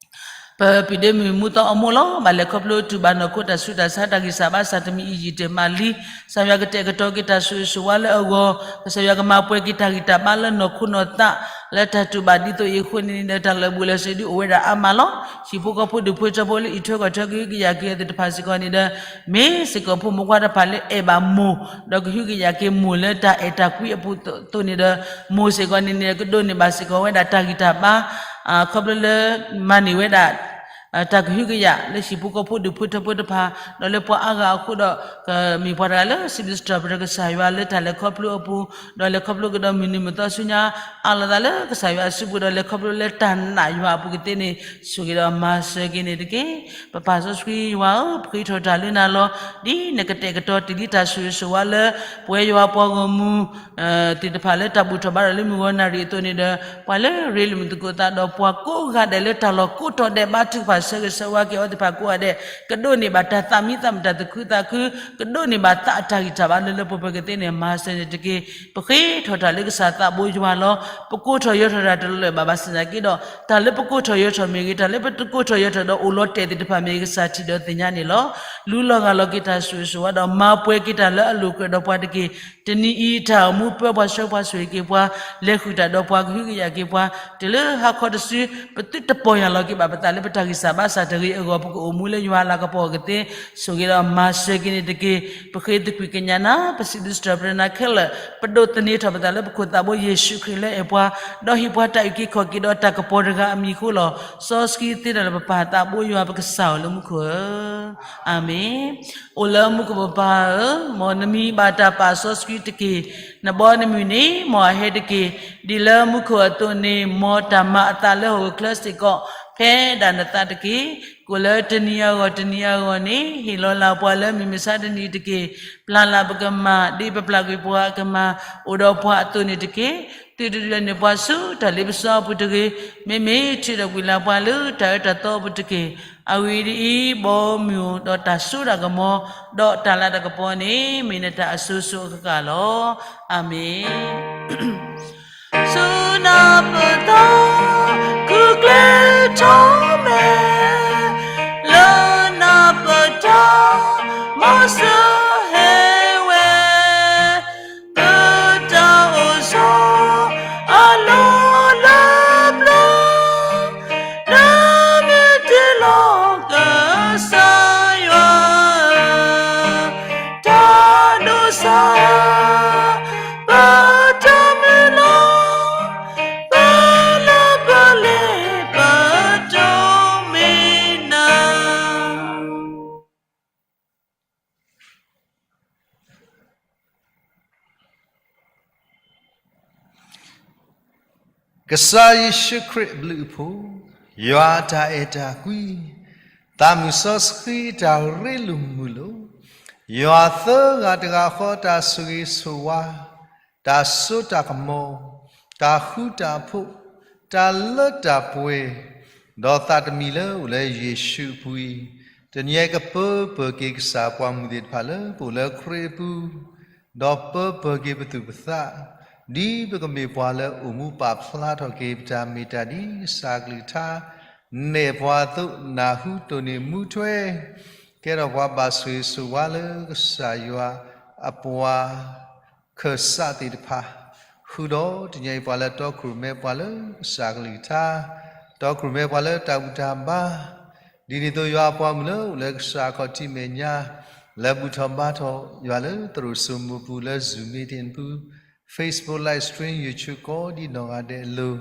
ပပုၢ်ဒ့မုၣ်မူသီအမိၢ်လီၤ. ဘၣ်လဲၤခီဖျိတူၢ်ဘၣ်နီၢ်ခိတၢ်ဆူးတၢ်ဆါတၢ်ဂံၢ်စၢ်ဘါစၢ်တမံၤအံၤယံာ်တမံၤလံ. ကစၢ်ယွၤကတဲာ်ကတီၤက့ၤတၢ်ဆိၣ်ဂ့ၤဆိၣ်ဝါလၢအဂီၢ်, ကစၢ်ယွၤကမၤပှဲၤက့ၤတၢ်ဂံၢ်တၢ်ဘါလၢနီၢ်ခိနီၢ်သး လၢတၢ်တူၢ်ဘၣ်ဒ်သိးအံၤအဃိန့ၣ်ဒီး တၢ်လၢာ်ဘူၣ်လၢာ်စ့ၤဒုးအိၣ်ဝဲဒၣ်အါမးလီၤ. ဟံၣ်ဖိဃီဖိဒူၣ်ဖိထၢဖိလၢအံးထွဲကွၢ်ထွဲကဟုကယာ်က့ၤအီၤသ့ၣ်တဖၣ်စ့ၢ်ကီးန့ၣ်ဒီး မ့ၢ်စ့ၢ်ကီးဖိမုၣ်ခွါတဖၣ်လၢအဲၣ်ဘၣ်မိၢ်, ဒီးကဟုကယာ်က့ၤမိၢ်လၢတၢ်အဲၣ်တၢ်ကွံအပူၤအသိးန့ၣ်ဒီး မိၢ်စ့ၢ်ကီးန့ၣ်န့ၣ် ကဒိးန့ၢ်ဘၣ်စ့ၢ်ကီးဝဲဒၣ်တၢ်ဂံၢ်တၢ်ဘါ ခီဖျိလၢ မၤန့ၢ်ဝဲဒၣ် တၢ်ကဟုကယာ်လၢဟံၣ်ဖိဃီဖိဒူၣ်ဖိထၢဖိတဖၣ်, ဒီးလၢပှၤအါဂၤအဃိဒီး ကမ့ၢ်ပှၤတဂၤလၢစံးဘျုးစံးထီၣ်ပတြၢၤကစၢ်ယွၤလၢတၢ်လဲၤခီဖျိအပူၤ, ဒီးလဲၤခီဖျိကဒီးမုၢ်နံၤမုၢ်သီဆူညါ အါလီၤသးလၢကစၢ်ယွၤအစုပူၤ ဒီးလဲၤခီဖျိလၢတၢ်နာ်ယွၤအပူၤကသ့န့ၣ် ဆိၣ်ဂ့ၤဒီးမၤစၢၤက့ၤန့ၣ်တက့ၢ်. ပပၢ်စီဆှံယွၤဧၢ, ပဃ့ထီၣ်တၢ်လၢနၤလီၤ. ဒ်နကတဲာ်ကတီၤတ့ၢ်လံတၢ်ဆိၣ်ဂ့ၤဆိၣ်ဝါလၢ ပဝဲယွၤပှၤဂီၢ်မုၢ် သ့ၣ်တဖၣ်လၢတၢ်ဘူၣ်ထီၣ်ဘါထီၣ်လၢမုၢ်ဂီၤနၣ်ရံၣ်အသိးန့ၣ်ဒီး ပှၤလၢရ့လိာ်မုာ်သကိးသးဒီးပှၤကိးဂၤဒဲးလၢတၢ်လီၢ်ကိးတီၤဒဲးဘါထုကဖၣ်ဆၢဂ့ၤဆၢဝါက့ၤအဝဲသ့ၣ်တဖၣ်ကိးဂၤဒဲး ကဒိးန့ၢ်ဘၣ်တၢ်သးမံသးမုာ်တၢ်သူၣ်ခုသးခု, ကဒိးန့ၢ်ဘၣ်သးအတၢ်ဂံၢ်တၢ်ဘါလၢလၢပှဲၤပှဲၤကသ့န့ၣ် မၤစၢၤန့ၣ်တက့ၢ်. ပဃ့ထီၣ်တၢ်လၢကစၢ်သးဘိယွၤလီၤ. ပကိးထီၣ်ယၢၤထီၣ်တၢ်တလၢာ်ဘၣ်ဘၣ်ဆၣ်သနာ်က့ဒီး တၢ်လၢပကိးထီၣ်ယၢၤထီၣ်မ့ၢ်ဂ့ၤ, တၢ်လၢပတကိးထီၣ်ယၢၤထီၣ်ဒီးအိၣ်လီၤတဲာ်သ့ၣ်တဖၣ်မ့ၢ်ဂ့ၤ ကစၢ်ထံၣ်ဒီးသ့ၣ်ညါန့ၣ်လီၤ. လူလီၤဂၢ်လီၤက့ၤတၢ်ဆိၣ်ဂ့ၤဆိၣ်ဝါဒီး မၤပှဲၤက့ၤတၢ်လၢအလိၣ်ကြၢးဒီးပှၤတက့ၢ်. တနံၤအံၤတၢ်အိၣ်မူပၢပှၤဆှၢပှၤဆိၣ်ဂ့ၤက့ၤပှၤ, လဲၤဃုာ်တၢ်ဒီးပှၤကဟုကယာ်က့ၤပှၤ, တုၤလၢဟါခီတစု ပသုတပီၢ်ယၢ်လီၤက့ၤဘၣ်ပသးလၢပတၢ်ဂံၢ်စၢ်ဘါစၢ်တဂ့ၤအဂီၢ် ပကအိၣ်မူလၢယွၤအလၤကပီၤအဂ့ၢ်သ့, ဆိၣ်ဂ့ၤဒီးမၤစၢၤက့ၤန့ၣ်တက့ၢ်. ပဃ့သကွံၢ်ကညးနၤ, ပစံးဘျုးစံးထီၣ်ပတြၢၤနၤခဲလၢာ်, ပဒိးသန့ၤထီၣ်ပသးလၢပခိၣ်သးဘိယ့ၣ်ၡူးခရံာ်လၢအဲၣ်ပှၤ, ဒီးဟ့ၣ်ပှၤတၢ်အုၣ်က့ၤခီၣ်က့ၤဒီးတၢ်ကပီၤတဂၤအမံၤအဃိလီၤ. စီဆှံသ့တၢ်လၢပပၢ်သးဘိယွၤပကစၢ်ဧိၤလၢမူခိၣ်ဧၢ, အၤမ့ၣ်. အိၣ်လၢမူခိၣ်ပပၢ်ဧၢ, မ်နမံၤဘၣ်တၢ်ပာ်စီဆှံတက့ၢ်. နဘီနမုၢ်န့ၣ် မ်အဟဲတက့ၢ်. ဒ်လၢမူခိၣ်အသိးန့ၣ် မ်တၢ်မၤအသးလၢဟီၣ်ခိၣ်ချၢစ့ၢ်ကီး ဖဲဒၣ်နသးတက့ၢ်. ကိၣ်လၢတနံၤအဂီၢ်တနံၤအဂီၢ်န့ၣ် ဟ့ၣ်လီၤလၢပှၤလၢမုၢ်မဆါတနံၤတက့ၢ်. ပျၢ်လၢပကမၤ ဒ်ပပျၢ်ကွံာ်ပှၤအကမၤ အိၣ်ဒီးပှၤအသိးန့ၣ်တက့ၢ်. သုတဒုးလဲၤနုာ်ပှၤဆူတၢ်လ့ပစီအပူၤတဂ့ၤ. မ့မ့ၢ်ထုးထီၣ်ကွံာ်လၢပှၤလၢတၢ်အၢတၢ်သီအပူၤတက့ၢ်. အဂ့ၢ်ဒ်အံၤ, ဘီမုၢ်ဒီးတၢ်စိတၢ်ကမီၤ ဒီးတၢ်လၤတၢ်ကပီၤန့ၣ် မ့ၢ်နတၢ်အစိၤစိၤအဃၣ်ဃၣ်လီၤ. အၤမ့ၣ်. ဆူနၢ်ပၢၢ်သီ ခုကျဲထီၣ်မဲာ် လၢနၢ်ပၢၢ်တၢ် မီၤစၢၤဟဲဝဲ ပတၢ်အိၣ်ဆိးအလီၢ်လၢပျၢၤ ကစၢ်ယ့ၣ်ၡူးခရံာ်အဘျုးအဖှိၣ်, ယွၤအတၢ်အဲၣ်တၢ်ကွံ, သးမုၢ်စီဆှံအတၢ်ရ့လိာ်မုာ်လိာ်, ယွၤသၢဂၤတဂၤဃီတၢ်ဆိၣ်ဂ့ၤဆိၣ်ဝါ, တၢ်စိတၢ်ကမီၤ, တၢ်ဃူတၢ်ဖိး, တၢ်လၢတၢ်ပှဲၤ, ဒီးသးတမံၤလၢအိၣ်လၢယ့ၣ်ၡူးအပူၤအံၤ, တနံၤအံၤကပၢပၢၢ်က့ၤကစၢ်ပှၤမုၢ်သ့ၣ်တဖၣ်လၢပအိၣ်လၢခရံာ်အပူၤ, ဒီးပၢပၢၢ်က့ၤပသူၣ်ပသး, ဒ်ပကမ့ၢ်ပှၤလၢအိၣ်မူပာ်ဖျါထီၣ်က့ၤပတၢ်မ့ၢ်တၢ်ဒ်ကစၢ်အကလုၢ်ကထါ, နဲၣ်ပှၤအသိးနၢ်ဟူတိၢ်န့ၢ်မူထွဲ, ကဲထီၣ်ပှၤဘၣ်ဆိၣ်ဂ့ၤဆိၣ်ဝါလၢကစၢ်ယွၤအပှၤ ခၢၣ်စးသ့ၣ်တဖၣ်, ဃုာ်ဒီးတနံၤအံၤပှၤလၢတီခိၣ်ရိၣ်မဲပှၤလၢကစၢ်ကလုၢ်ကထါ, တီခိၣ်ရိၣ်မဲပှၤလၢတၢ်ဘူၣ်တၢ်ဘါ, ဒ်န့ၣ်အသိးယွၤအပှၤမုၣ်လၢအိၣ်လၢကစၢ်အခီၣ်ထံးမဲာ်ညါ, လၢဘူၣ်ထီၣ်ဘါထီၣ်ယွၤလၢသရိာ်စိမိၤပူၤလၢ Zoom meeting အပူၤ, Facebook live stream YouTube ကိးဒ်နီၢ်ဂၤဒဲးအလိၤ,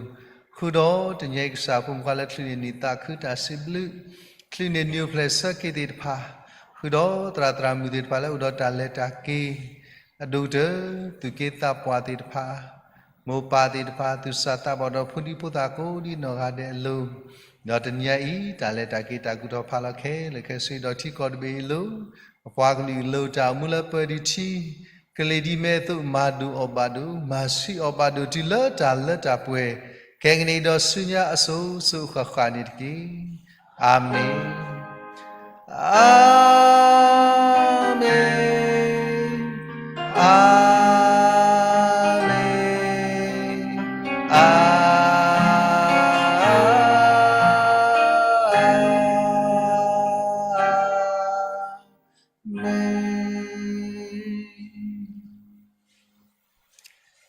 ဃုာ်ဒီးတနံၤအံၤကစၢ်ဖိမုၣ်ခွါလၢချုးန့ၢ်နံၣ်သးခုတၢ်စံးဘျုး, ချုးန့ၢ်နံၣ်အိၣ်ဖျဲၣ်ဆၢက့ၤသ့ၣ်တဖၣ်, ဃုာ်ဒီးသရၣ်သရၣ်မုၣ်သ့ၣ်တဖၣ်လၢအိၣ်ဒီးတၢ်လဲၤတၢ်က့ၤ အဒိၣ်ကတၢၢ် သူၣ်က့သးပှၢ်သ့ၣ်တဖၣ်, မိၢ်ပၢ်သ့ၣ်တဖၣ်, သူၣ်စၢ်သးဘီၣ်ဒီးဖိဒံဖိသၣ်ကိးဒ်နီၢ်ဂၤဒဲးအလိၤ, ဒီးတနံၤအံၤ တၢ်လဲၤတၢ်က့ၤတၢ်ကူၣ်ထီၣ်ဖးလီၤခဲလၢာ်ခဲဆ့ဒီးထံကီၢ်တဘ့ၣ်အံၤအလိၤ, ပပှၤကလုာ်အလိၤတၢ်အိၣ်မူလၢပၢၤဒံးထံ, ကလံၤဒ်မဲအသိးမၤဒိၣ်အီၣ်ဘၣ်ဒိၣ်, မၤဆှံအီၣ်ဘၣ်ဒိၣ်တုၤလၢတၢ်လၢတၢ်ပှဲၤ, ခဲကနံၣ်အံၤဒီးဆူညါအစိၤစိၤအဃၣ်ဃၣ်န့ၣ်တက့ၢ်. အၤမ့ၣ်, အၤမ့ၣ်, အၤမ့ၣ်, အၤမ့ၣ်.